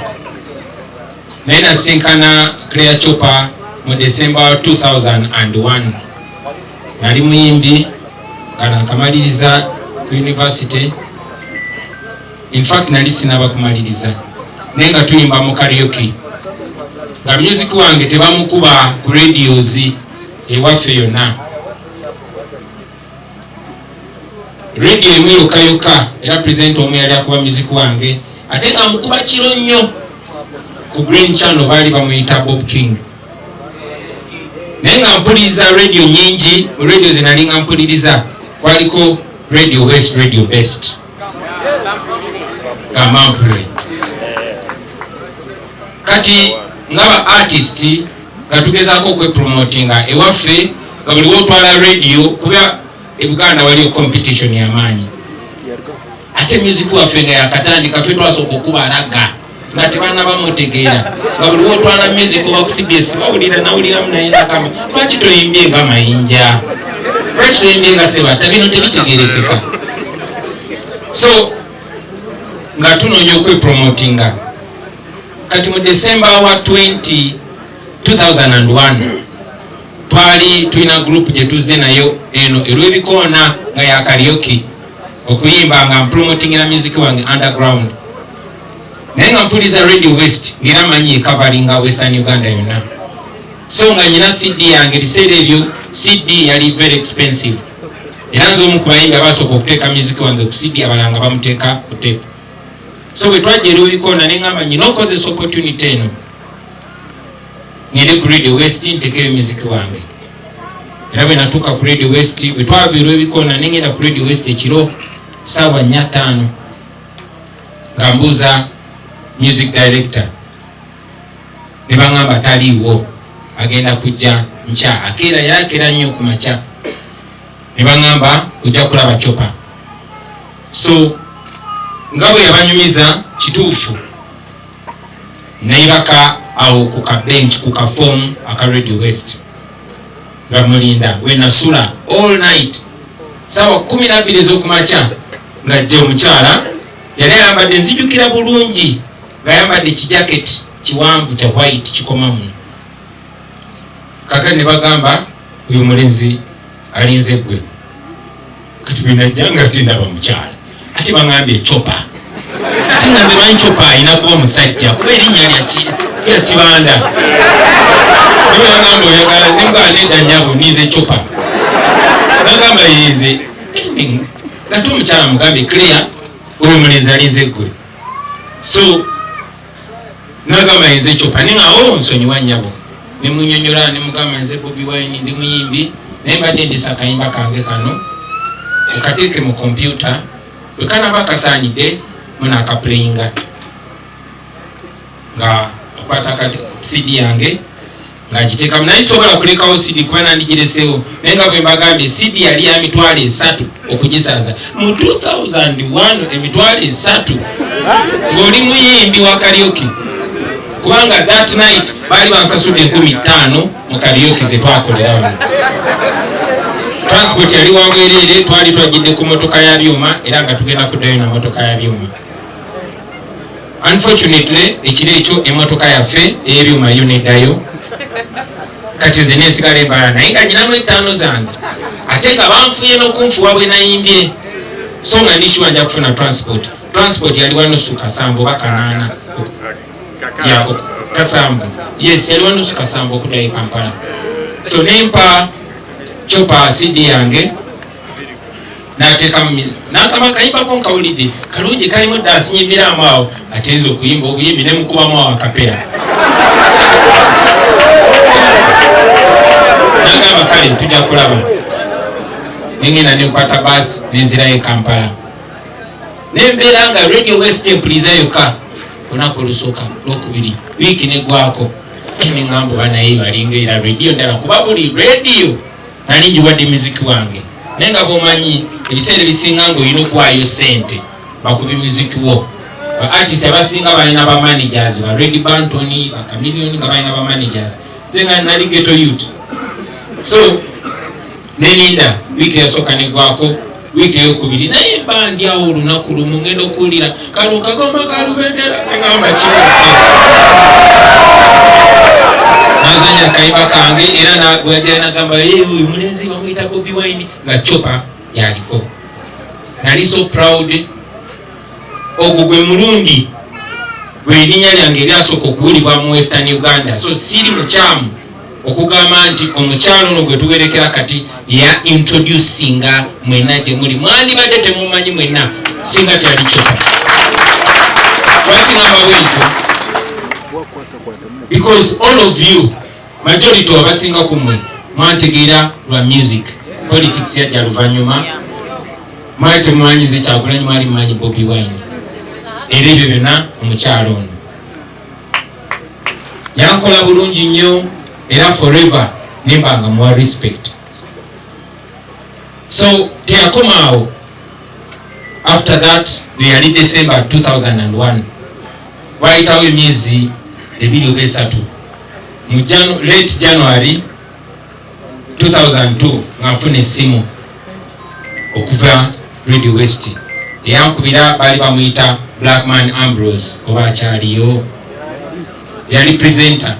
[SPEAKER 17] naye nasinkana Claire Chopper mu December 2001. Nali muyimbi nga nakamaliriza ku university, in fact nali sinaba kumaliriza, naye nga tuyimba mu karaoke, nga music wange tebamukuba ku radios ewaffe yonna. Radio emu yokka yokka era presenter omu yali akuba music wange, ate nga amukuba kiro nnyo ku Green Channel, baali bamuyita Bob King. Naye nga mpuliriza radio nyingi, mu radio zenali nga mpuliriza kwaliko Radio West, Radio Best, gamba mpulire. Kati nga ba artist nga tugezaako okwepromotinga ewaffe, nga buli wotwala radio, kuba e Buganda waliyo competition yamaanyi, ate music waffe nga yakatandika, ffe twasooka okuba raga nga tebanabamutegeera, nga buli wotwala music oba ku CBS bawulira, nawuliramu naye nakamba, lwaki toyimbye nga Mayinja, lwaki toyimbye nga Sebatta, bino tebitegerekeka. So nga tunoonya okwepromotinga. Kati mu December wa 20 2001 twali tulina group gye tuzze nayo eno erw'ebikoona nga ya karaoke okuyimba, nga mpromotingira music wange underground, naye nga mpuliza Radio West ngera manyi ekavaringa Western Uganda yonna. So nga nyina CD yange, ebiseera ebyo CD yali very expensive, era nze omu ku bayimbi abasooka okuteeka music wange ku CD, abalala nga bamuteeka ku tape. So bwe twajja erw'ebikoona nengamba nyina okozesa opportunity eno ngende ku Radio West ntekeyo music wange. Era bwe natuuka ku Radio West, bwe twava erw'ebikoona nengenda ku Radio West ekiro saawa nnya ttaano, nga mbuuza music director, ne baŋŋamba taliiwo, agenda kujja nkya, akeera yakera nnyo ku makya, ne baŋŋamba ojja kulaba Chopper. So nga bwe yabanyumiza kituufu, neebaka awo ku ka bench ku ka form aka Radio West nga mulinda, we nasula all night. Saawa 12 ez'okumakya ng'ajja omukyala, yali ayambadde, nzijukira bulungi, ng'ayambadde kijaketi kiwanvu kya white kikoma muno. Kakati ne bagamba oyo mulenzi alinze gwe. Kati bwenajja nga ate ndaba mukyala, ate bangambye Chopper, ate nga nze manyi Chopper alina kuba musajja kuba erinnya lya Kibanda. Nibagamba oyagala, nemugamba nedda nyabo, ninze Chopper. Bagamba yenze, ngate omukyala mugambye Claire oyo mulenzi alinze gwe. So nagamba yenze Chopper, ninga o nsonyiwa nyabo, nemunyonyola nemugamba nze Bobi Wine, ndi muyimbi, naye mbadde ndisa akayimba kange kano okateeke mu kompyuta, bwe kanaba kasaanidde munaakapuleyinga. Nga akwata ka CD yange Nga ngiteekamu naye sisobola kulekawo CD kuba nandigireseewo naye nga bwe mbagambye CD yali ya mitwalo esatu okugisaaza mu 2001 emitwalo esatu ng'oli muyimbi wa karaoke kubanga that night baali bansasudde 5000 mu karaoke ze twakolera wano. Transport yali wa bwereere, twali twajjidde ku motoka ya byuma era nga tugenda kuddayo na motoka ya byuma. Unfortunately ekiro ekyo emotoka yaffe ey'ebyuma yo neddayo, kati nze nensigala embala naye nga nyinamu ettaano zange ate nga banfuye n'okunfuwa bwe nayimbye, so nga ndi sure nja kufuna transport. Transport yali wa nusu kasanvu oba kanaana ya kasanvu, yes yali wa nusu kasanvu okuddayo e Kampala. So nempa Chopper CD yange natekamu nakama kayimbako nkawulidde kalungi kalimu dansi nyimbiramu awo ate nze okuyimba obuyimbi nemukubamu awo akapera nagamba kale tujja kulaba nengenda nenkwata baasi nenzirayo e Kampala nembeera nga Radio West empuliza yokka olunaku olusooka lwokubiri wiiki negwako nengamba oba naye balinga era radio ndala kuba buli radio nali njiwadde muziki wange naye nga bwomanyi ebiseera ebisinga nga olina okuwaayo sente bakubi muziki wo. Ba artist abasinga balina ba managers ba Red Bantoni ba Chameleone nga balina ba managers, nze nga nali ghetto youth. So neninda wiiki eyasooka negwako wiiki eyokubiri naye mba ndi awo olunaku lumu ngenda okuwulira kano kagoma kalubendera negamba kiwedde nazanya akayimba kange era bweyajja nagamba oyu mulenzi bamuyita Bobi Wine nga Chopper yaliko. Nali so proud. Ogwo gwe mulundi gwerinnya lyange eryasooka okuwulibwa mu Western Uganda, so siri mukyamu okugamba nti omukyalo ono gwe tuwerekera kati ya introducinga mwena gye muli mwandibadde temumanyi mwena singa teyali Chopper. Lwaki ngamba bwentyo? Because all of you, majority abasinga ku mmwe mwantegeera lwa music, politics yajja luvannyuma. Mwali temumanyize Kyagulanyi, mwali mumanyi Bobi Wine, era ebyo byonna omukyalo ono yankola bulungi nnyo era forever nemba nga muwa respect. So teyakoma awo, after that yali December 2001, wayitawo emyezi ebiri oba esatu mu late January 2002 nga nfuna essimu okuva Radio West. Eyankubira baali bamuyita Blackman Ambrose oba akyaliyo, yali presenter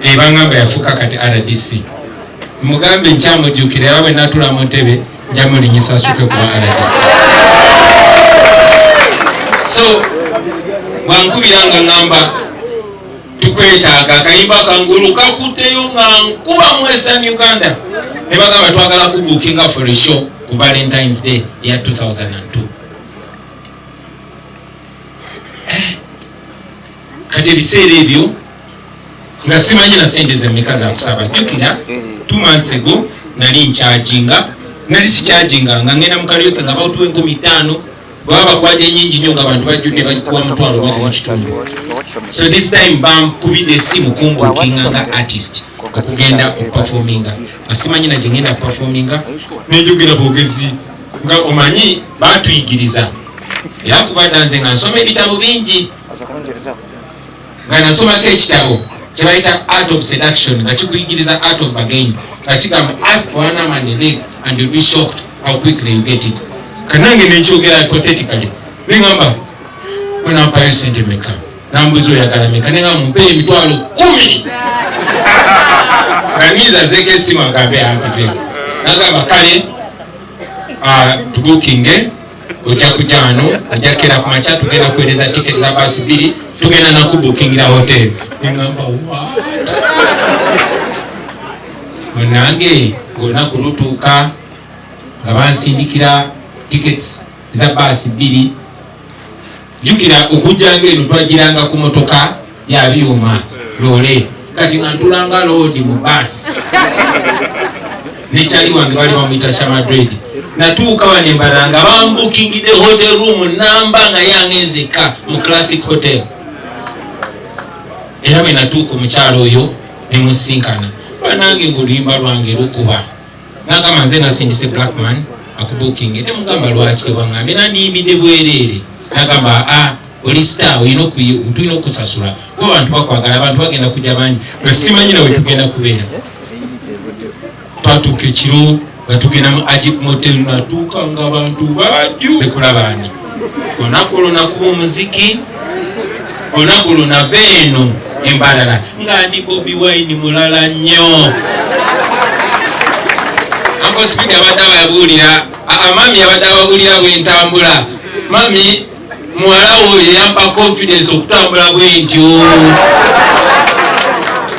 [SPEAKER 17] ebangamba yafuuka kati RDC. Mugambe nkyamujjukira era bwe natula mu ntebe njamulinyisa asuke kuba RDC. So bwankubira nga ngamba tukwetaaga akayimba kangulu kakutteyo nga nkuba mu Western Uganda ne bagamba twagala kubukinga for a show ku Valentine's Day ya 2002. Kati ebiseera ebyo nga simanyi na sente zemmeka zakusaba. Jjukira 2 months ago nali nkyajinga, nali sikyajinga nga ngenda mu karaoke nga bawutuwa 5000 bwaba bakwaje nyingi nnyo nga abantu bajjudde bagikuwa mutwalo oba gumu kitundu. So this time bankubidde essimu kumbukinga nga artist okugenda okuperforminga nga simanyi na gye ngenda kuperforminga, nenjogera bwogezi nga omanyi batuyigiriza era kuva dda nze nga nsoma ebitabo bingi nga nasomako ekitabo kyebayita Art of Seduction nga kikuyigiriza art of bargain nga kigamba ask for an arm and a leg and you'll be shocked how quickly you get it. Kanange nenkyogera hypothetically nengamba wenampayo sente meka, nambuza oyagala meka, nengamba mumpe emitwalo 10 nga niza zeko esimu agambe ampive, nagamba kale tubukinge ojja kujja wano ojja kera ku makya tugenda kuweereza tiketi za baasi 2 tugenda nakubukingira hotel. Nengamba what, munange olunaku lutuuka nga bansindikira tickets za baasi 2. Jjukira okujjanga eno twagiranga ku motoka ya byuma loole, kati nga ntulanga loodi mu baasi nekyali wange bali bamuyita Shamadred. Natuuka wano embala nga bambukingidde hotel room namba nga yange nzekka mu Classic Hotel. Era bwe natuuka omukyala oyo ne musinkana banange ng'oluyimba lwange lukuba. Nagamba nze nasindise Blackman akubukinge ne mugamba lwaki tewangambye nandiyimbidde bwereere. Nagamba a oli star olina tulina okusasula kuba abantu bakwagala abantu bagenda kujja bangi nga simanyi nawe tugenda kubeera. Twatuuka ekiro nga tugenda mu Agip Motel natuuka nga abantu baju kulaba ani olunaku olwo nakuba omuziki olunaku olwo nava eno embalala nga ndi Bobi Wine mulala nnyo. Uncle Speed abadde ababuulira, mami abadde ababuulira bwentambula. Mami muwala wo yeyampa confidence okutambula bwentyo.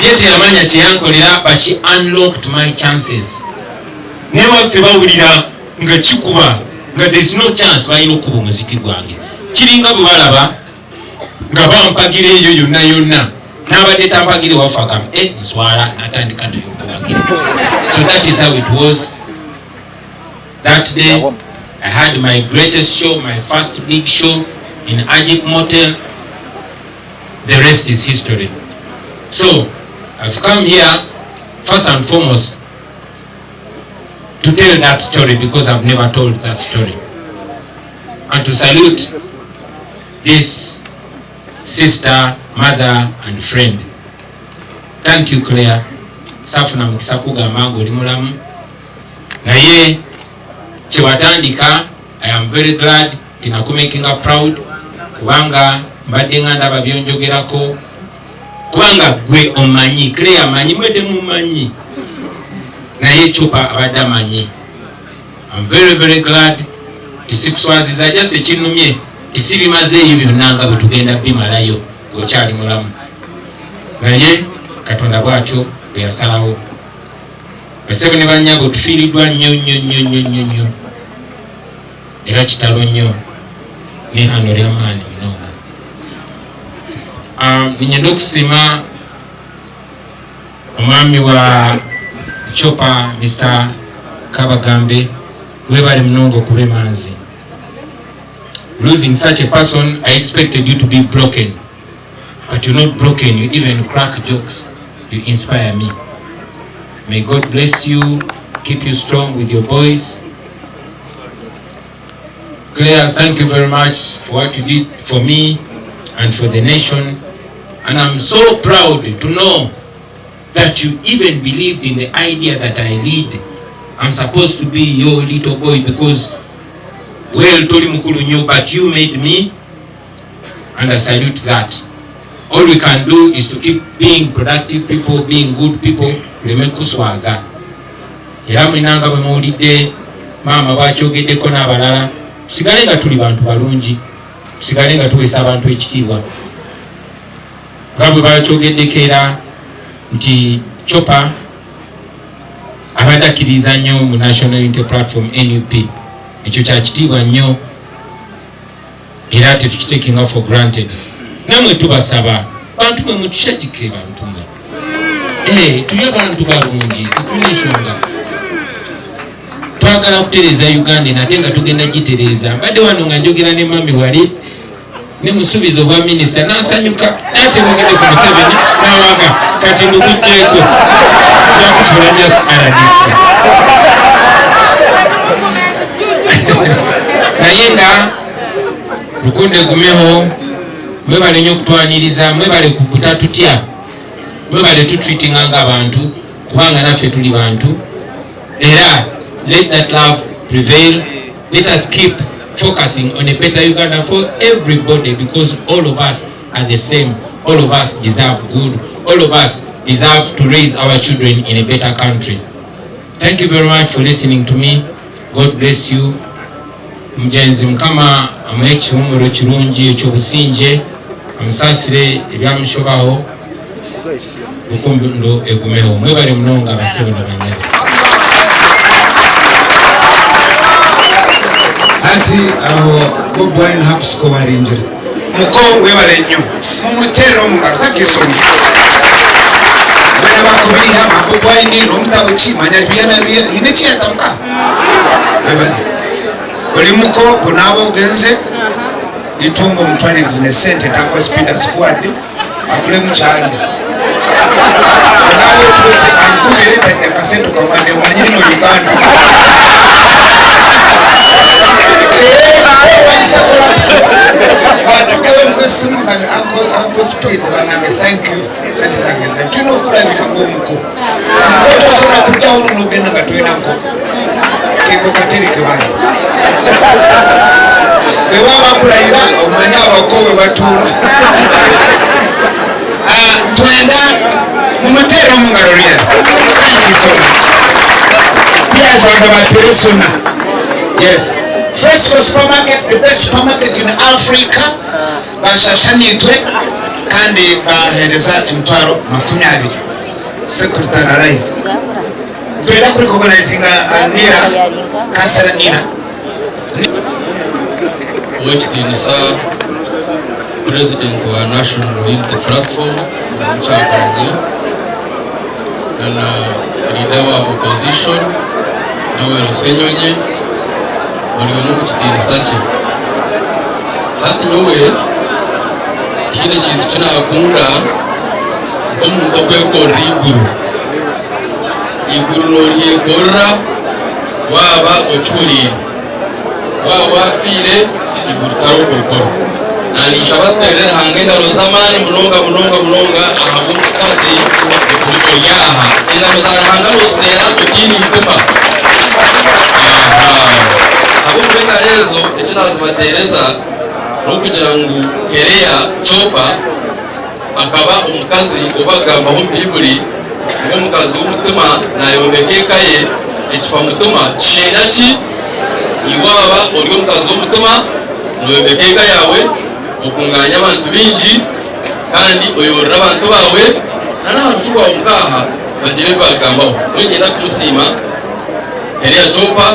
[SPEAKER 17] Ye teyamanya kyeyankolera but she unlocked my chances. Naye waffe bawulira nga kikuba nga there's no chance balina okukuba omuziki gwange. Kiringa bwe balaba nga bampagira eyo yonna yonna nabadde tampagira ewaffe agamba nswala natandika naye okuwagira. So that is how it was that day. I had my greatest show, my first big show in Agip Motel. The rest is history. So I've come here first and foremost to tell that story because I've never told that story, and to salute this sister, mother and friend. Thank you Claire. Safuna mukisa kugamba ng'oli mulamu naye kyewatandika. I am very glad tinakumakinga proud kubanga mbadde nga ndaba byonjogerako kubanga gwe omanyi Claire amanyi mwe temumanyi naye Chopa abadde amanyi. I'm very very glad tisikuswaziza just ekinnumye tisibimazeeyo byonna nga bwe tugenda bimalayo ng'okyali mulamu naye Katonda bw'atyo bwe yasalawo. Basebo ne bannyabo tufiiriddwa nnyo nnyo nnyo nnyo nnyo nnyo era kitalo nnyo n'ehano ly'amaanyi munonga. Ninyenda okusiima omwami wa Chopa Mr. Kabagambe webale munonga okuba emanzi. Losing such a person, I expected you to be broken, but you're not broken. You even crack jokes. You inspire me. May God bless you, keep you strong with your boys. Claire, thank you very much for what you did for me and for the nation. And I'm so proud to know that you even believed in the idea that I lead. I'm supposed to be your little boy because, well, toli mukulu nnyo, but you made me, and I salute that. All we can do is to keep being productive people, being good people, tuleme kuswaza. Era mwena nga bwe muwulidde maama bw'akyogeddeko n'abalala, tusigale nga tuli bantu balungi, tusigale nga tuweesa abantu ekitiibwa. Nga bwe bakyogeddeko era nti Chopa abadde akkiririza nnyo mu National Unity Platform NUP. Ekyo kya kitiibwa nnyo era tetukitekinga for granted. Namwe tubasaba bantu mwe mutushagike bantu mwe. Tuli abantu balungi, tetulina ensonga. Twagala kutereeza Uganda eno ate nga tugenda gitereeza. Mbadde wano nga njogera ne mami wali ne musuubiza obwa minisita n'asanyuka naye tebogedde ku Museveni n'awaga kati mbukuggyeko njakufuula just RDC. Naye nga Rukundo egumeho, mwebale nnyo okutwaniriza, mwebale kubutatutya, mwebale tutreatinga ng'abantu kubanga naffe tuli bantu. Era let that love prevail. Let us keep focusing on a better Uganda for everybody because all of us are the same. All of us deserve good. All of us deserve to raise our children in a better country. Thank you very much for listening to me. God bless you. Mugenzi Mukama amuhe ekihumuro kirungi eky'obusinge, amusaasire ebyamushobaho, rukundo egumeho. Mwebale munonga basebo na banyabo.
[SPEAKER 4] Hati aho Bobi Wine hakusikowaringira. Muko webale nnyo mumuterere omu ngaro zakesomi bana bakubiha ma Bobi Wine n'omutabuki manya biya na biya hine ekiyatabuka webale oli muko gunaaba ogenze itungo omutwalirizi ne sente tanko speed azikuwadde.
[SPEAKER 16] Aguremu kyarya. Nawe twese ankubire akasente kamande omanyire no Uganda. Okwanyisa corruption. Bwatuukayo muwa essimu ngambe uncle uncle Speed bannange thank you sente zange zira. Tulina okulabira ng'omuko. Omuko tosobola kujjawo no n'ogenda nga tolina nkoko. Keeko katereke bana. Bwe baba bakulayira omanye abako bwe batuula. Ah, Twenda mumuteere omu ngaro Ryan. Thank you so much. Tuyazaza bature suna. Yes. Fresco supermarket, the best supermarket in Africa. Bashasha nitwe kandi bahereza emitwaro 20. Secretary arayi. Twenda kuri organizinga Nira, Kansela Nira.
[SPEAKER 1] Owekitiinisa Purezidenti wa National Unity Platform Kyagulanyi na na Leader wa Opposition Joel Ssenyonyi buri omwe omu kitiinisa kye. Hati nyowe tihaine kintu ki naakunda nk'omuntu okwekorera eiguru. Eiguru nooryekorera waaba ocuriire. Waaba waafiire, eiguru tihariho kurikora. Naninshaba tuteerere Ruhanga engaro z'amaani munonga munonga munonga ahabw'omukazi ori aha. Engaro za Ruhanga nooziteera otaine itima. Ahabw'okuba engaro ezo eki naazibateereza n'okugira ngu Kereya Chopa akaba omukazi ou bakugambaho omu Baiburi ngu omukazi w'omutima naayombeka eka ye, ekifamutima kisheenya ki? Iwe waaba ori omukazi w'omutima, nooyombeka eka yaawe, okungaanya abantu baingi, kandi oyorora abantu baawe, n'aha rufu rwawe mukaaha bagira ebi baakugambaho. Mbwenu niinyenda kumusiima Kereya Chopa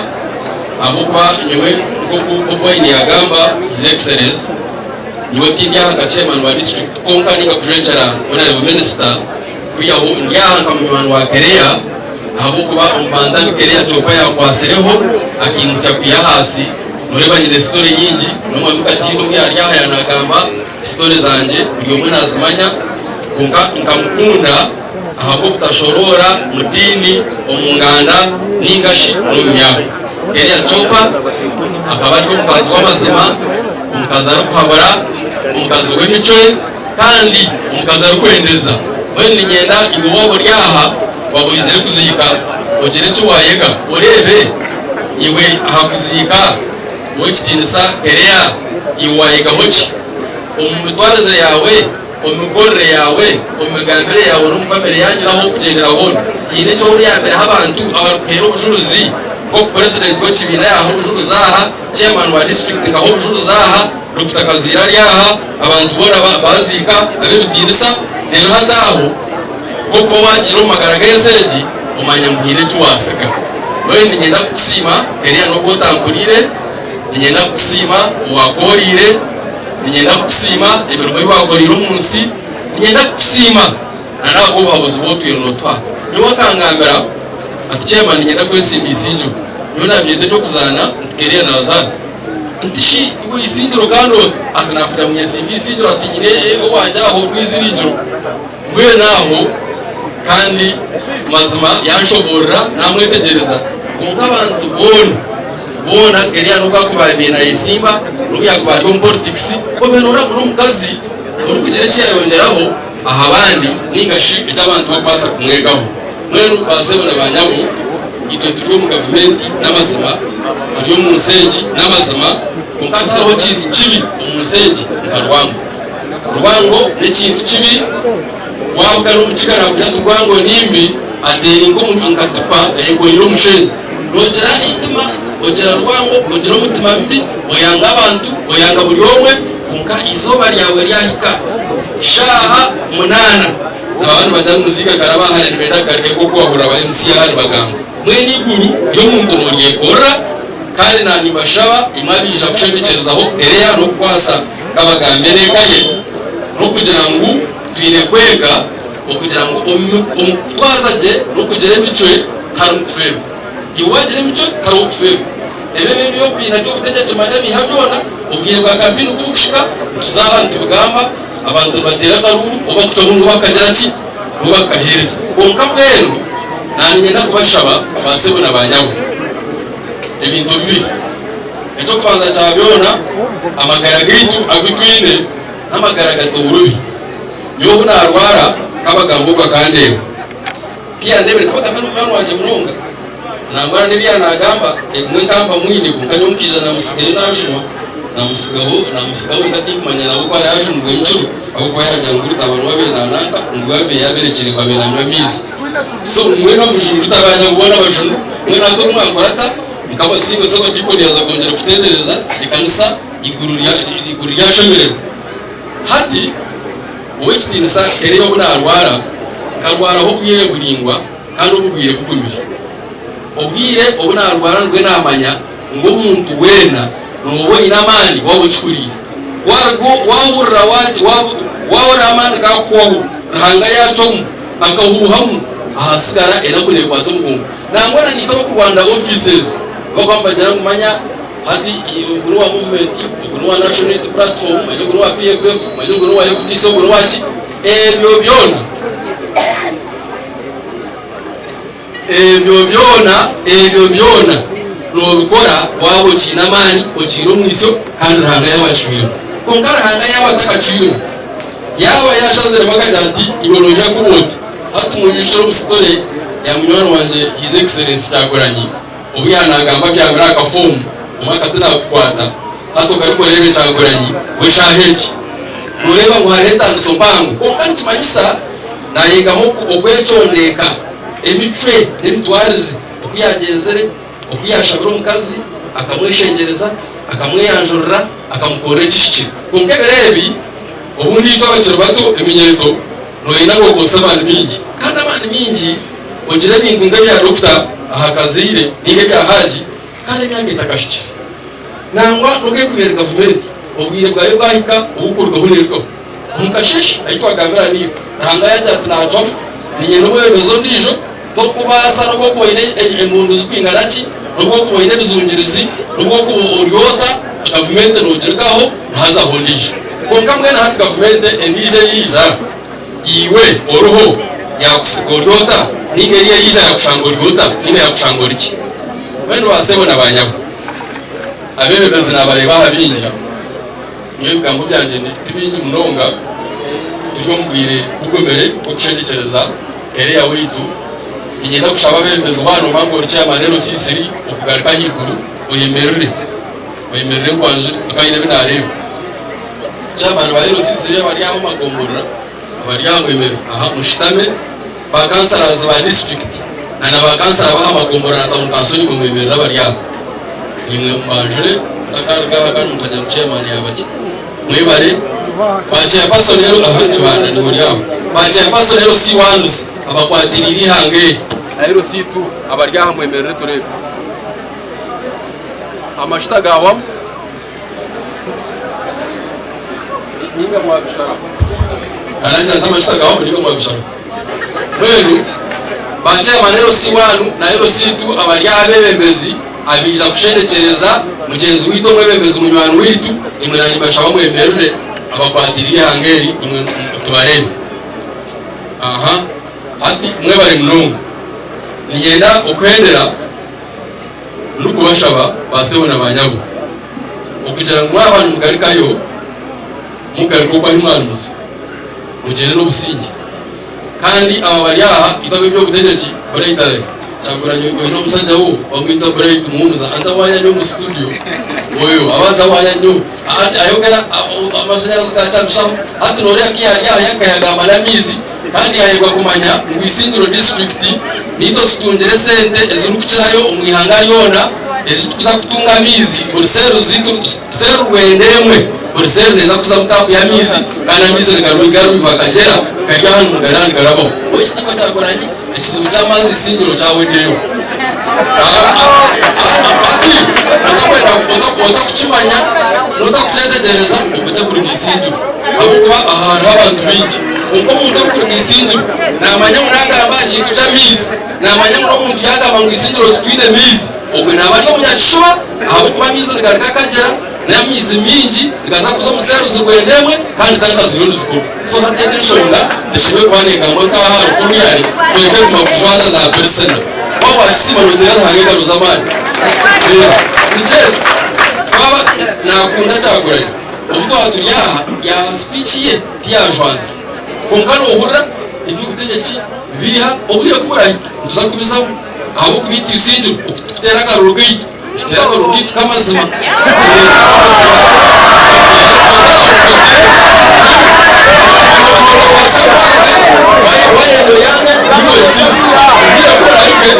[SPEAKER 1] ahabw'okuba nyowe nk'oku Bobi Wine yaagamba, His Excellence, Nyowe tindi aha nka chairman wa district kwonka ninga kujwekyera honourable minister kwihaho ndi aha nka munywani wa Kereya ahabwokuba omu bantu abu Kereya Kyopa yakwasireho akaimutsya kwiha ahaasi noreeba nyine story nyingi nomwami Katimba obu yari aha yanagamba story zangye buri omwe nazimanya kwonka nkamukunda ahabwobutashoroora mu diini omu nganda ningashi nomu myaka. Kereya Kyopa akaba ari omukazi w'amazima, omukazi arikuhabura, omukazi w'emicwe kandi omukazi arikwendeza. Mbwenu niinyenda iwe waaba ori aha, waaba oizire kuziika ogire eki waayega oreebe iwe aha kuziika Ow'ekitiinisa Kereya iwe waayegaho ki? Omu mitwarize yaawe, omu mikorere yaawe, omu migambire yaawe n'omu famire yaanyu n'ahu orikugyendera hoona, haine eki oriyambireho abantu abarikuheera obujurizi nk'oku purezidenti w'ekibiina yaaha obujurizi aha, chairman wa disiturikiti nkaha obujurizi aha, Dokita Kaziira ari aha, abantu boona baaziika ab'ebitiinisa, reero hati aho nk'okuba waagiire omu magara g'ensi egi omanya ngu haine eki waatsiga. Mbwenu niinyenda kukusiima Kereya n'obu otampuriire, niinyenda kukusiima owaakooriire, Niinyenda kukusiima emirimo ei waakoreire omu nsi. Niinyenda kukusiima na n'ahabw'obuhabuzi obu otwire nootuha. Nyowe akangambira ati, Chairman, niinyenda kwesimba eisingiro. Nyowe naabyeta eby'okuzaana nti Kereya naazaana. Nti shi iwe eisingiro kandi ota? Ati naakugira ngu nyesimbe eisingiro ati nyine owangye aho orw'iziringiro. Mbwenu aho kandi mazima yanshoboorora naamwetegyereza. Kwonka abantu boona boona Kereya n'obu akuba abaire naayesimba, n'obu yaakuba ari omu politikisi, obe noona ngu n'omukazi orikugira eki yaayongyeraho aha bandi nainga shi eki abantu barikubaasa kumwegaho. Mbwenu baasebo na baanyabo, itwe turi omu gavumenti n'amazima, turi omu nsi egi n'amazima, kwonka tihariho kintu kibi omu nsi egi nka rwango. Rwango n'ekintu kibi, waabugana omukiga naakugira ati rwango ni mbi, ateera nka tipa eyekoreire omusheenyi. Noogira eitima, ogira rwango, ogira omutima mubi, oyanga abantu, oyanga buri omwe, kwonka eizooba ryawe ryahika shaaha munaana, nibaba nibagya omu muziika karaba hare nibenda kugarukayo nk'oku wahurira ba MC aha nibagamba. Mbwenu eiguru ry'omuntu nooryekorera, kandi naanye nimbashaba imwe abaija kushemekyereza Kereya n'okukwasa Nkabagambira eka ye n'okugira ngu twine kwega okugira ngu omu kutwaza gye n'okugira emicwe tiharimu kufeerwa. Iwe waagira emicwe tihariho kufeerwa. Ebi ebi eby'okwina by'obutegyeki manya biiha byona, obwire bwa kampeyini ku bukuhika nituza aha nitubigamba. Abantu nibateera akaruuru, ou barikucwamu nibo barikukagira ki? Nibo barikukaheereza. Kwonka mbwenu naanye niinyenda kubashaba baasebo na baanyabo ebintu bibiri. Eky'okubanza kya byona, amagara gaitu agu twine n'amagara gatoorobi. Nyowe obu naarwara, Kabagambo ogwo akandeeba. Ku yandeebire, Kabagambo ni munywani wangye munonga. Nangwa n'ebi yaanagamba ebimwe nkaba mwine kwonka nyowe nkaija naamutsigayo naajunwa, naamutsigaho naamutsigaho kwonka tinkumanya nawe ku araabe ajunirwe nkiro ahabw'okuba yaagira ngu Rutabana ou abaire naananka ngu abaire yaaberekire ngu abaire naanywa amaizi. So mbwenu omujuni Rutabana boona abajunu mbwenu hati obu mwankora ata nkabasiima Ssabadiikoni yaaza kwongyera kutendereza ekanisa eiguru rya eiguru ryashemererwa. Hati Ow'ekitiinisa Kereya obu naarwara, nkarwaraho obwire buraingwa kandi oburwaire bugumire. Obwire obu naarwara nibwo naamanya ngu omuntu weena nooba oine amaani waaba okihuriire. Ku waahurira waahurira amaani gaakuhwaho, Ruhanga yaacwamu akahuuhamu, ahasigara enaku neekwata omugongo. Nangwa na naitwe abarikurwanira ofiisi ezi, abarikuba nibagira ngu manya hati ogu n'owa muvumenti, ogu n'owa National Unity Platform, manya ogu n'owa PFF, manya ogu n'owa FDC, ogu n'owa ki, ebyo byona. Ebyo byona, ebyo byona noobikora waaba okiine amaani, okiine omwitsyo kandi Ruhanga yaaba acwiremu. Kwonka Ruhanga yaaba atakacwiremu, yaaba yaashaziremu akagira ati, Iwe noija kuba oti. Hati mwijukire omu sitore ya munywani wangye His Excellency Kyagulanyi, obu yaanaagamba abyamire aha kafoomu, omwaka tinaagukwata, hati ogaruke oreebe Kyagulanyi w'eshaaha egi. Nooreeba ngu hariho entaaniso mpango. Kwonka nikimanyisa Naayegamu okwecondeeka, emicwe n'emitwarize, oku yaagyenzire, oku yaashabire omukazi, akamweshengyereza, akamweyanjurira, akamukorera ekihikire. Kwonka ebiro ebi, obundi itwe abakiri bato eminyeeto nooyenda ngu okozese amaani maingi. Kandi amaani maingi ogire ebintu nk'ebya dokita aha kazaire nainga ebya Haji kandi emyaka etakahikire. Nangwa n'obu erikuba eri gavumenti, obwire bwayo bwahika obukurugaho neerugaho. Omu kasheeshe ahi twagambira niiwe, Ruhanga yaagira ati, Naacwamu, niinyenda omwebembezi ondiijo, tokubaasa n'obu okuba oine engundu zikwingana ki, n'obu okuba oine ebijungirizi, n'obu okuba ori ota, gavumenti noogirugaho nihazaho ondiijo. Kwonka mbwenu hati gavumenti endiijo eyaija, iwe oriho yaakusiga ori ota, nainga eriya eyaija yaakushanga ori ota, nainga yaakushanga ori ki? Mbwenu baasebo na baanyabo, abeebembezi naabareeba aha bingi. Nyowe ebigambo byangye ti bingi munonga, turi omu bwire bugumire bw'okushendekyereza Kereya waitu. Niinyenda kushaba abeebembezi waaba noomanya ngu ori chairman LC3 okugaruka ahaiguru oyemerere, oyemerere nkwanjure ahakuba haine ebi naareeba. Chairman ba LC3 abari aha omu magomborora abari aha mwemerere, aha mushutame, ba councillors ba district na na ba councillor b'aha magomborora na town council niimwe mwemerere abari aha. Naimwe mbanjure ntakaruga aha kandi mukagira ngu chairman yaaba ki. Mwebare. Ba chairperson rero aha Kibanda niiwe ori aho. Ba chairperson rero si ones abakwatiriire eihanga eri. Na LC2 abari aha mwemerere tureebe. Amashuta gaawamu. Ninga mwabishara. Aragira ati amashuta gaawamu ninga mwabishara. Mbwenu ba chairman LC1 na LC2 abari aha abebembezi abaija kushendekyereza mugyenzi waitu omwebembezi munywani waitu imwe nanye mbashaba mwemerere abakwatirire eihanga eri imwe tubareebe. Aha hati mwebare munonga. Niinyenda okuhendera ndikubashaba ba sebo na ba nyabo okugira ngu mwaba nimugarukayo mugaruke okwo ahi mwarimuza. Mugyende n'obusingye. Kandi aba bari aha itwe ab'eby'obutegyeki Bright arahi? Kyagulanyi oine omusajja wo bamwita Bright Muhumuza antawaanya nnyo omu studio oyo aba antawaanya nnyo ati ayogera amashanyarazi gakyabishaho hati noreeba ku yari aha yakayagamba n'amaizi kandi yayebwa kumanya ngu Isingiro district niitwe tutungire esente ezirikukirayo omu ihanga ryona ezitukuza kutunga amaizi buri seeru zitu seeru rwenda emwe Buri seeru neeza kuzamu kaapu y'amaizi kandi amaizi nigaruga river Kagyera gari aha nimugara nigarabaho. Ow'ekitiibwa Kyagulanyi, ekizibu ky'amaizi Isingiro kyahweireyo. Hati otakwenda otakukimanya n'otakukyetegyereza ogwo takuruga Isingiro ahabw'okuba aha hariho abantu baingi. Kwonka omuntu orikuruga Isingiro naamanya ngu naagamba aha kintu ky'amaizi, naamanya ngu n'omuntu yaagamba ngu Isingiro titwine maizi, ogwe naaba ari omunyakishuba ahabw'okuba amaizi nigaruga Kagyera n'amaizi maingi nigaza kuza omu seeruzi rwenda emwe kandi tanka ziriyo nizikorwa. So hati egi enshonga teshemereire kuba neegambwa nk'aha ahari Furuyare kureka eguma kujwaza za Pirisina. Waaba waakisiima nooteera Ruhanga engaro z'amaani. Nikyo ekyo. Waaba naakunda Kyagulanyi. Obu twaba turi aha, yaaha sipiiki ye tiyaajwanza. Kwonka noohurira eby'obutegyeki biiha obwire ku burahika nituza kubizamu ahabw'okuba itwe Isingiro oku turikuteera akaruru kaitu, nituteera akaruru kaitu k'amazima. Ak'amazima Noobaasa kwanga, waayenda oyange, iwe oikirize. Obwire ku burahike,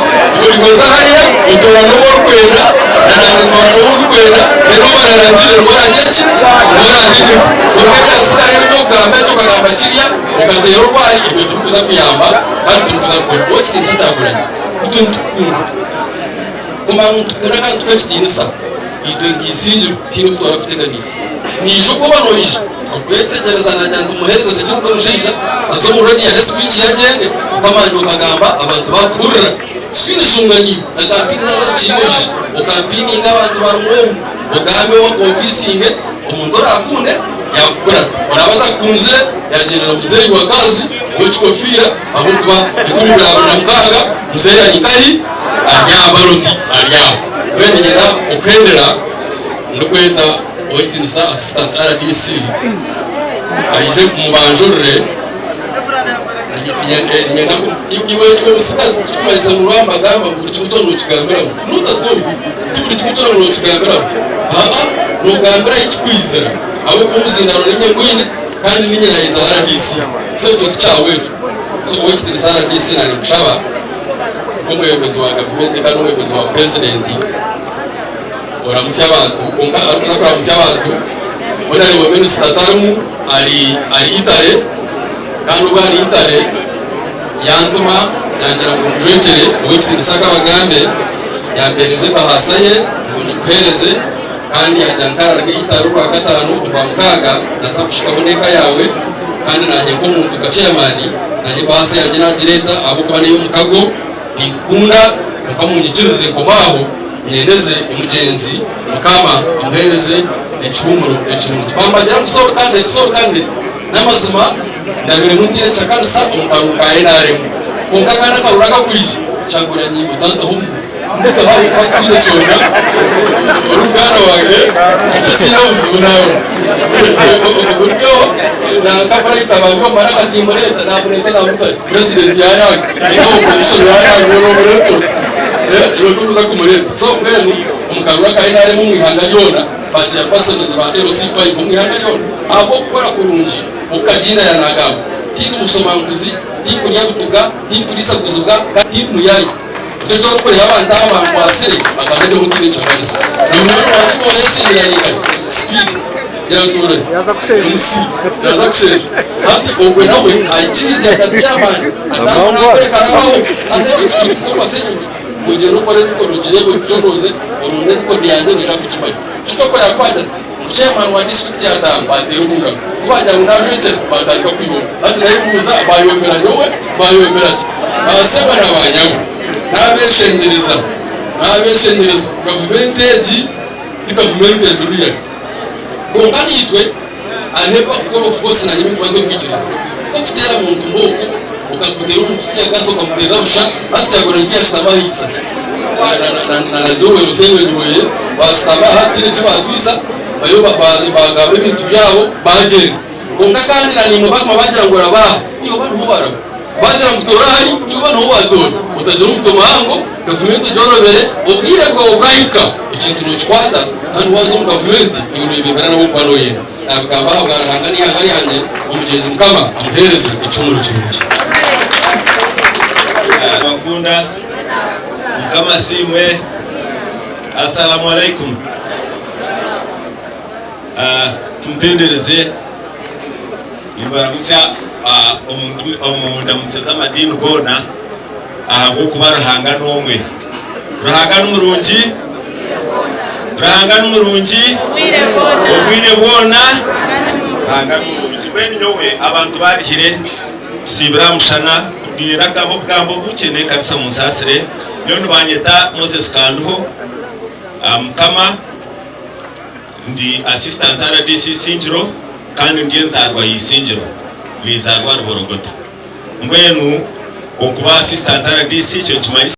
[SPEAKER 1] iwe oza hariya otoorane ou orikwenda, na naanye ntoorane ou ndikwenda, reero ou baraarangirire niwe araagira ki? Niwe araategyeka. Kwonka ebyatsigara ebi eby'okugamba eki okagamba kiriya, okateera orwari, ebyo tibirikuza kuyamba kandi tibirikuza kukora. Ow'ekitiinisa Kyagulanyi, itwe nitukukunda. Kumanya ngu nitukukunda kandi nitukuha ekitiinisa, itwe nka Isingiro tihaine oku twarakuteganiise. Noija okuba noija Okwetegyereza naagira nti muheereze Ssekikubo omushaija aze omu rediyo ahe sipiiki ye agyende okamanya okagamba abantu baakuhurira. Titwine nshonga naiwe na kampeyini zaaba zikiriyo oije okampeininge abantu barimu omu ogambe obakonvinsinge omuntu oraakunde yaakukurata oraabe atakukunzire yaagyenda na muzeeyi wa kaazi ow'ekikofiira ahabw'okuba 2026 muzeeyi ari nkahi? Ari aha baloti ari aho. Mbwenu niinyenda okuhendera ndikweta Ow'ekitiinisa Assistant rdc aije mubanjurire niinyenda iwe iwe musigazi tikikumanyisa ngu rwambagamba ngu buri kimwe kyona nokigambiramu not at all ti buri kimwe kyona ngu nokigambiramu aa nogambira ahi kikwizira ahabw'okuba omuzindaaro niinye ngwine kandi niinye nayeta rdc so ekyo tikyawe ekyo so Ow'ekitiinisa rdc naninkushaba nk'omwebembezi wa gavumenti kandi omwebembezi wa purezidenti Oramutsye abantu kwonka arikuza kuramutsya abantu hoona ariwe minisita tarimu ari ari Italy kandi obu ari Italy yantuma yangira ngu mujwekyere ow'ekitiinisa akabagambe yampeereza ebahaasa ye ngu ngikuheereze kandi yagira ngu kararuga Italy orwakataano orwamukaaga naza kukushikaho n'eka yaawe kandi nanye nk'omuntu nka chairman nanye ebahaasa yangye nagireeta ahabw'okuba n'ey'omukago ninkukunda kwonka munyikirize nkome aho Nyendeze omugyenzi Mukama amuhereze ekihuumuro ekirungi. Bambagira ngu sorry candidate, sorry candidate. N'amazima ndabiremu ntaine ekihakanisa omu karuru ka nrm. Kwonka kandi akaruru akakwija Kyagulanyi otantaho omuntu. Ndugaho ahabw'okuba titwine nshonga, ori muganda wangye nikyo siine obuzibu naawe. Orugeho nanka kurayita abantu bamara akati mureeta namureeta namutari. President yayanga ninga opposition yayanga iwe nomureeta ota? Iwe torikuza kumureeta. So mbwenu omu karuru aka nrm omu ihanga ryona ba chairpersons ba LC5 omu ihanga ryona ahabw'okukora kurungi oku Kagiina yanagamba tindi mushomankuzi, tinkurya butuga, tinkurisaguzibwa kandi tindi muyaayi. Nikyo eki orikureeba abantu aba bankwatsire bakandabyaho ntaine ekihakanisa. Na munywani wangye ou waayesiimira Speaker yaantoora MC yaaza kusheesha. Hati ogwe nawe aikirize ati chairman ataaha naakureka arabaho. Haza ekyo tikirikukorwa Ssenyonyi. Ogyende okore record ogireebe ogicondooze oronde record yangye noija kugimanya. Ekyo kyokureba ku baagira ngu chairman wa district yaataaha baateera omu ngaro. Ku baagira ngu naajwekyera baatandika kwihomba. Hati nayebuuza baayombera nyowe baayombera ki? Baasebo na baanyabo naabeshengyereza naabeshengyereza gavumenti egi ti gavumenti embi really. Kwonka naitwe hariho ebi barikukora of course nanye ebi ndikuba ntakwikiriza. Tokuteera muntu mbooko okakuteera omuntu tear-gas okamuteerera busha hati Kyagulanyi tiyashutama aha Isaki na Joel Ssenyonyi weye baashutama aha tihaine eki baatwisa bayo baagamba ebintu byabo baagyenda. Kwonka kandi na naimwe baaguma baagira ngu oraba aha iwe oba niho waaraba. Baagira ngu toora hari iwe oba niho waatoora. Otagira omutwe muhango gavumenti ogyorobere obwire bwawe bwahika ekintu nookikwata kandi waaza omu gavumenti iwe nooyebembera n'abu orikuba nooyenda. Naabigamba ahabwa Ruhanga n'eihanga ryangye, omugyenzi Mukama amuheereze ekihuumuro kirungi.
[SPEAKER 3] Nabakunda mukama asiimwe Assalamu alaikum Tumutendereze nimbaramutsya omu ndamutso z'amadiini goona ahabw'okuba Ruhanga n'omwe. Ruhanga ni murungi, Ruhanga ni murungi obwire bwona, Ruhanga ni murungi. Mbwenu nyowe abantu barihire tusiibire aha mushana kurugiirira kugamba obugambo bukye n'ekanisa munsaasire. Nyowe nibanyeta Moses Kanduho Mukama ndi Assistant RDC Isingiro kandi ndi enzaarwa ya Isingiro ninzaarwa Ruborogota. Mbwenu okuba Assistant RDC ekyo nikimanyisa.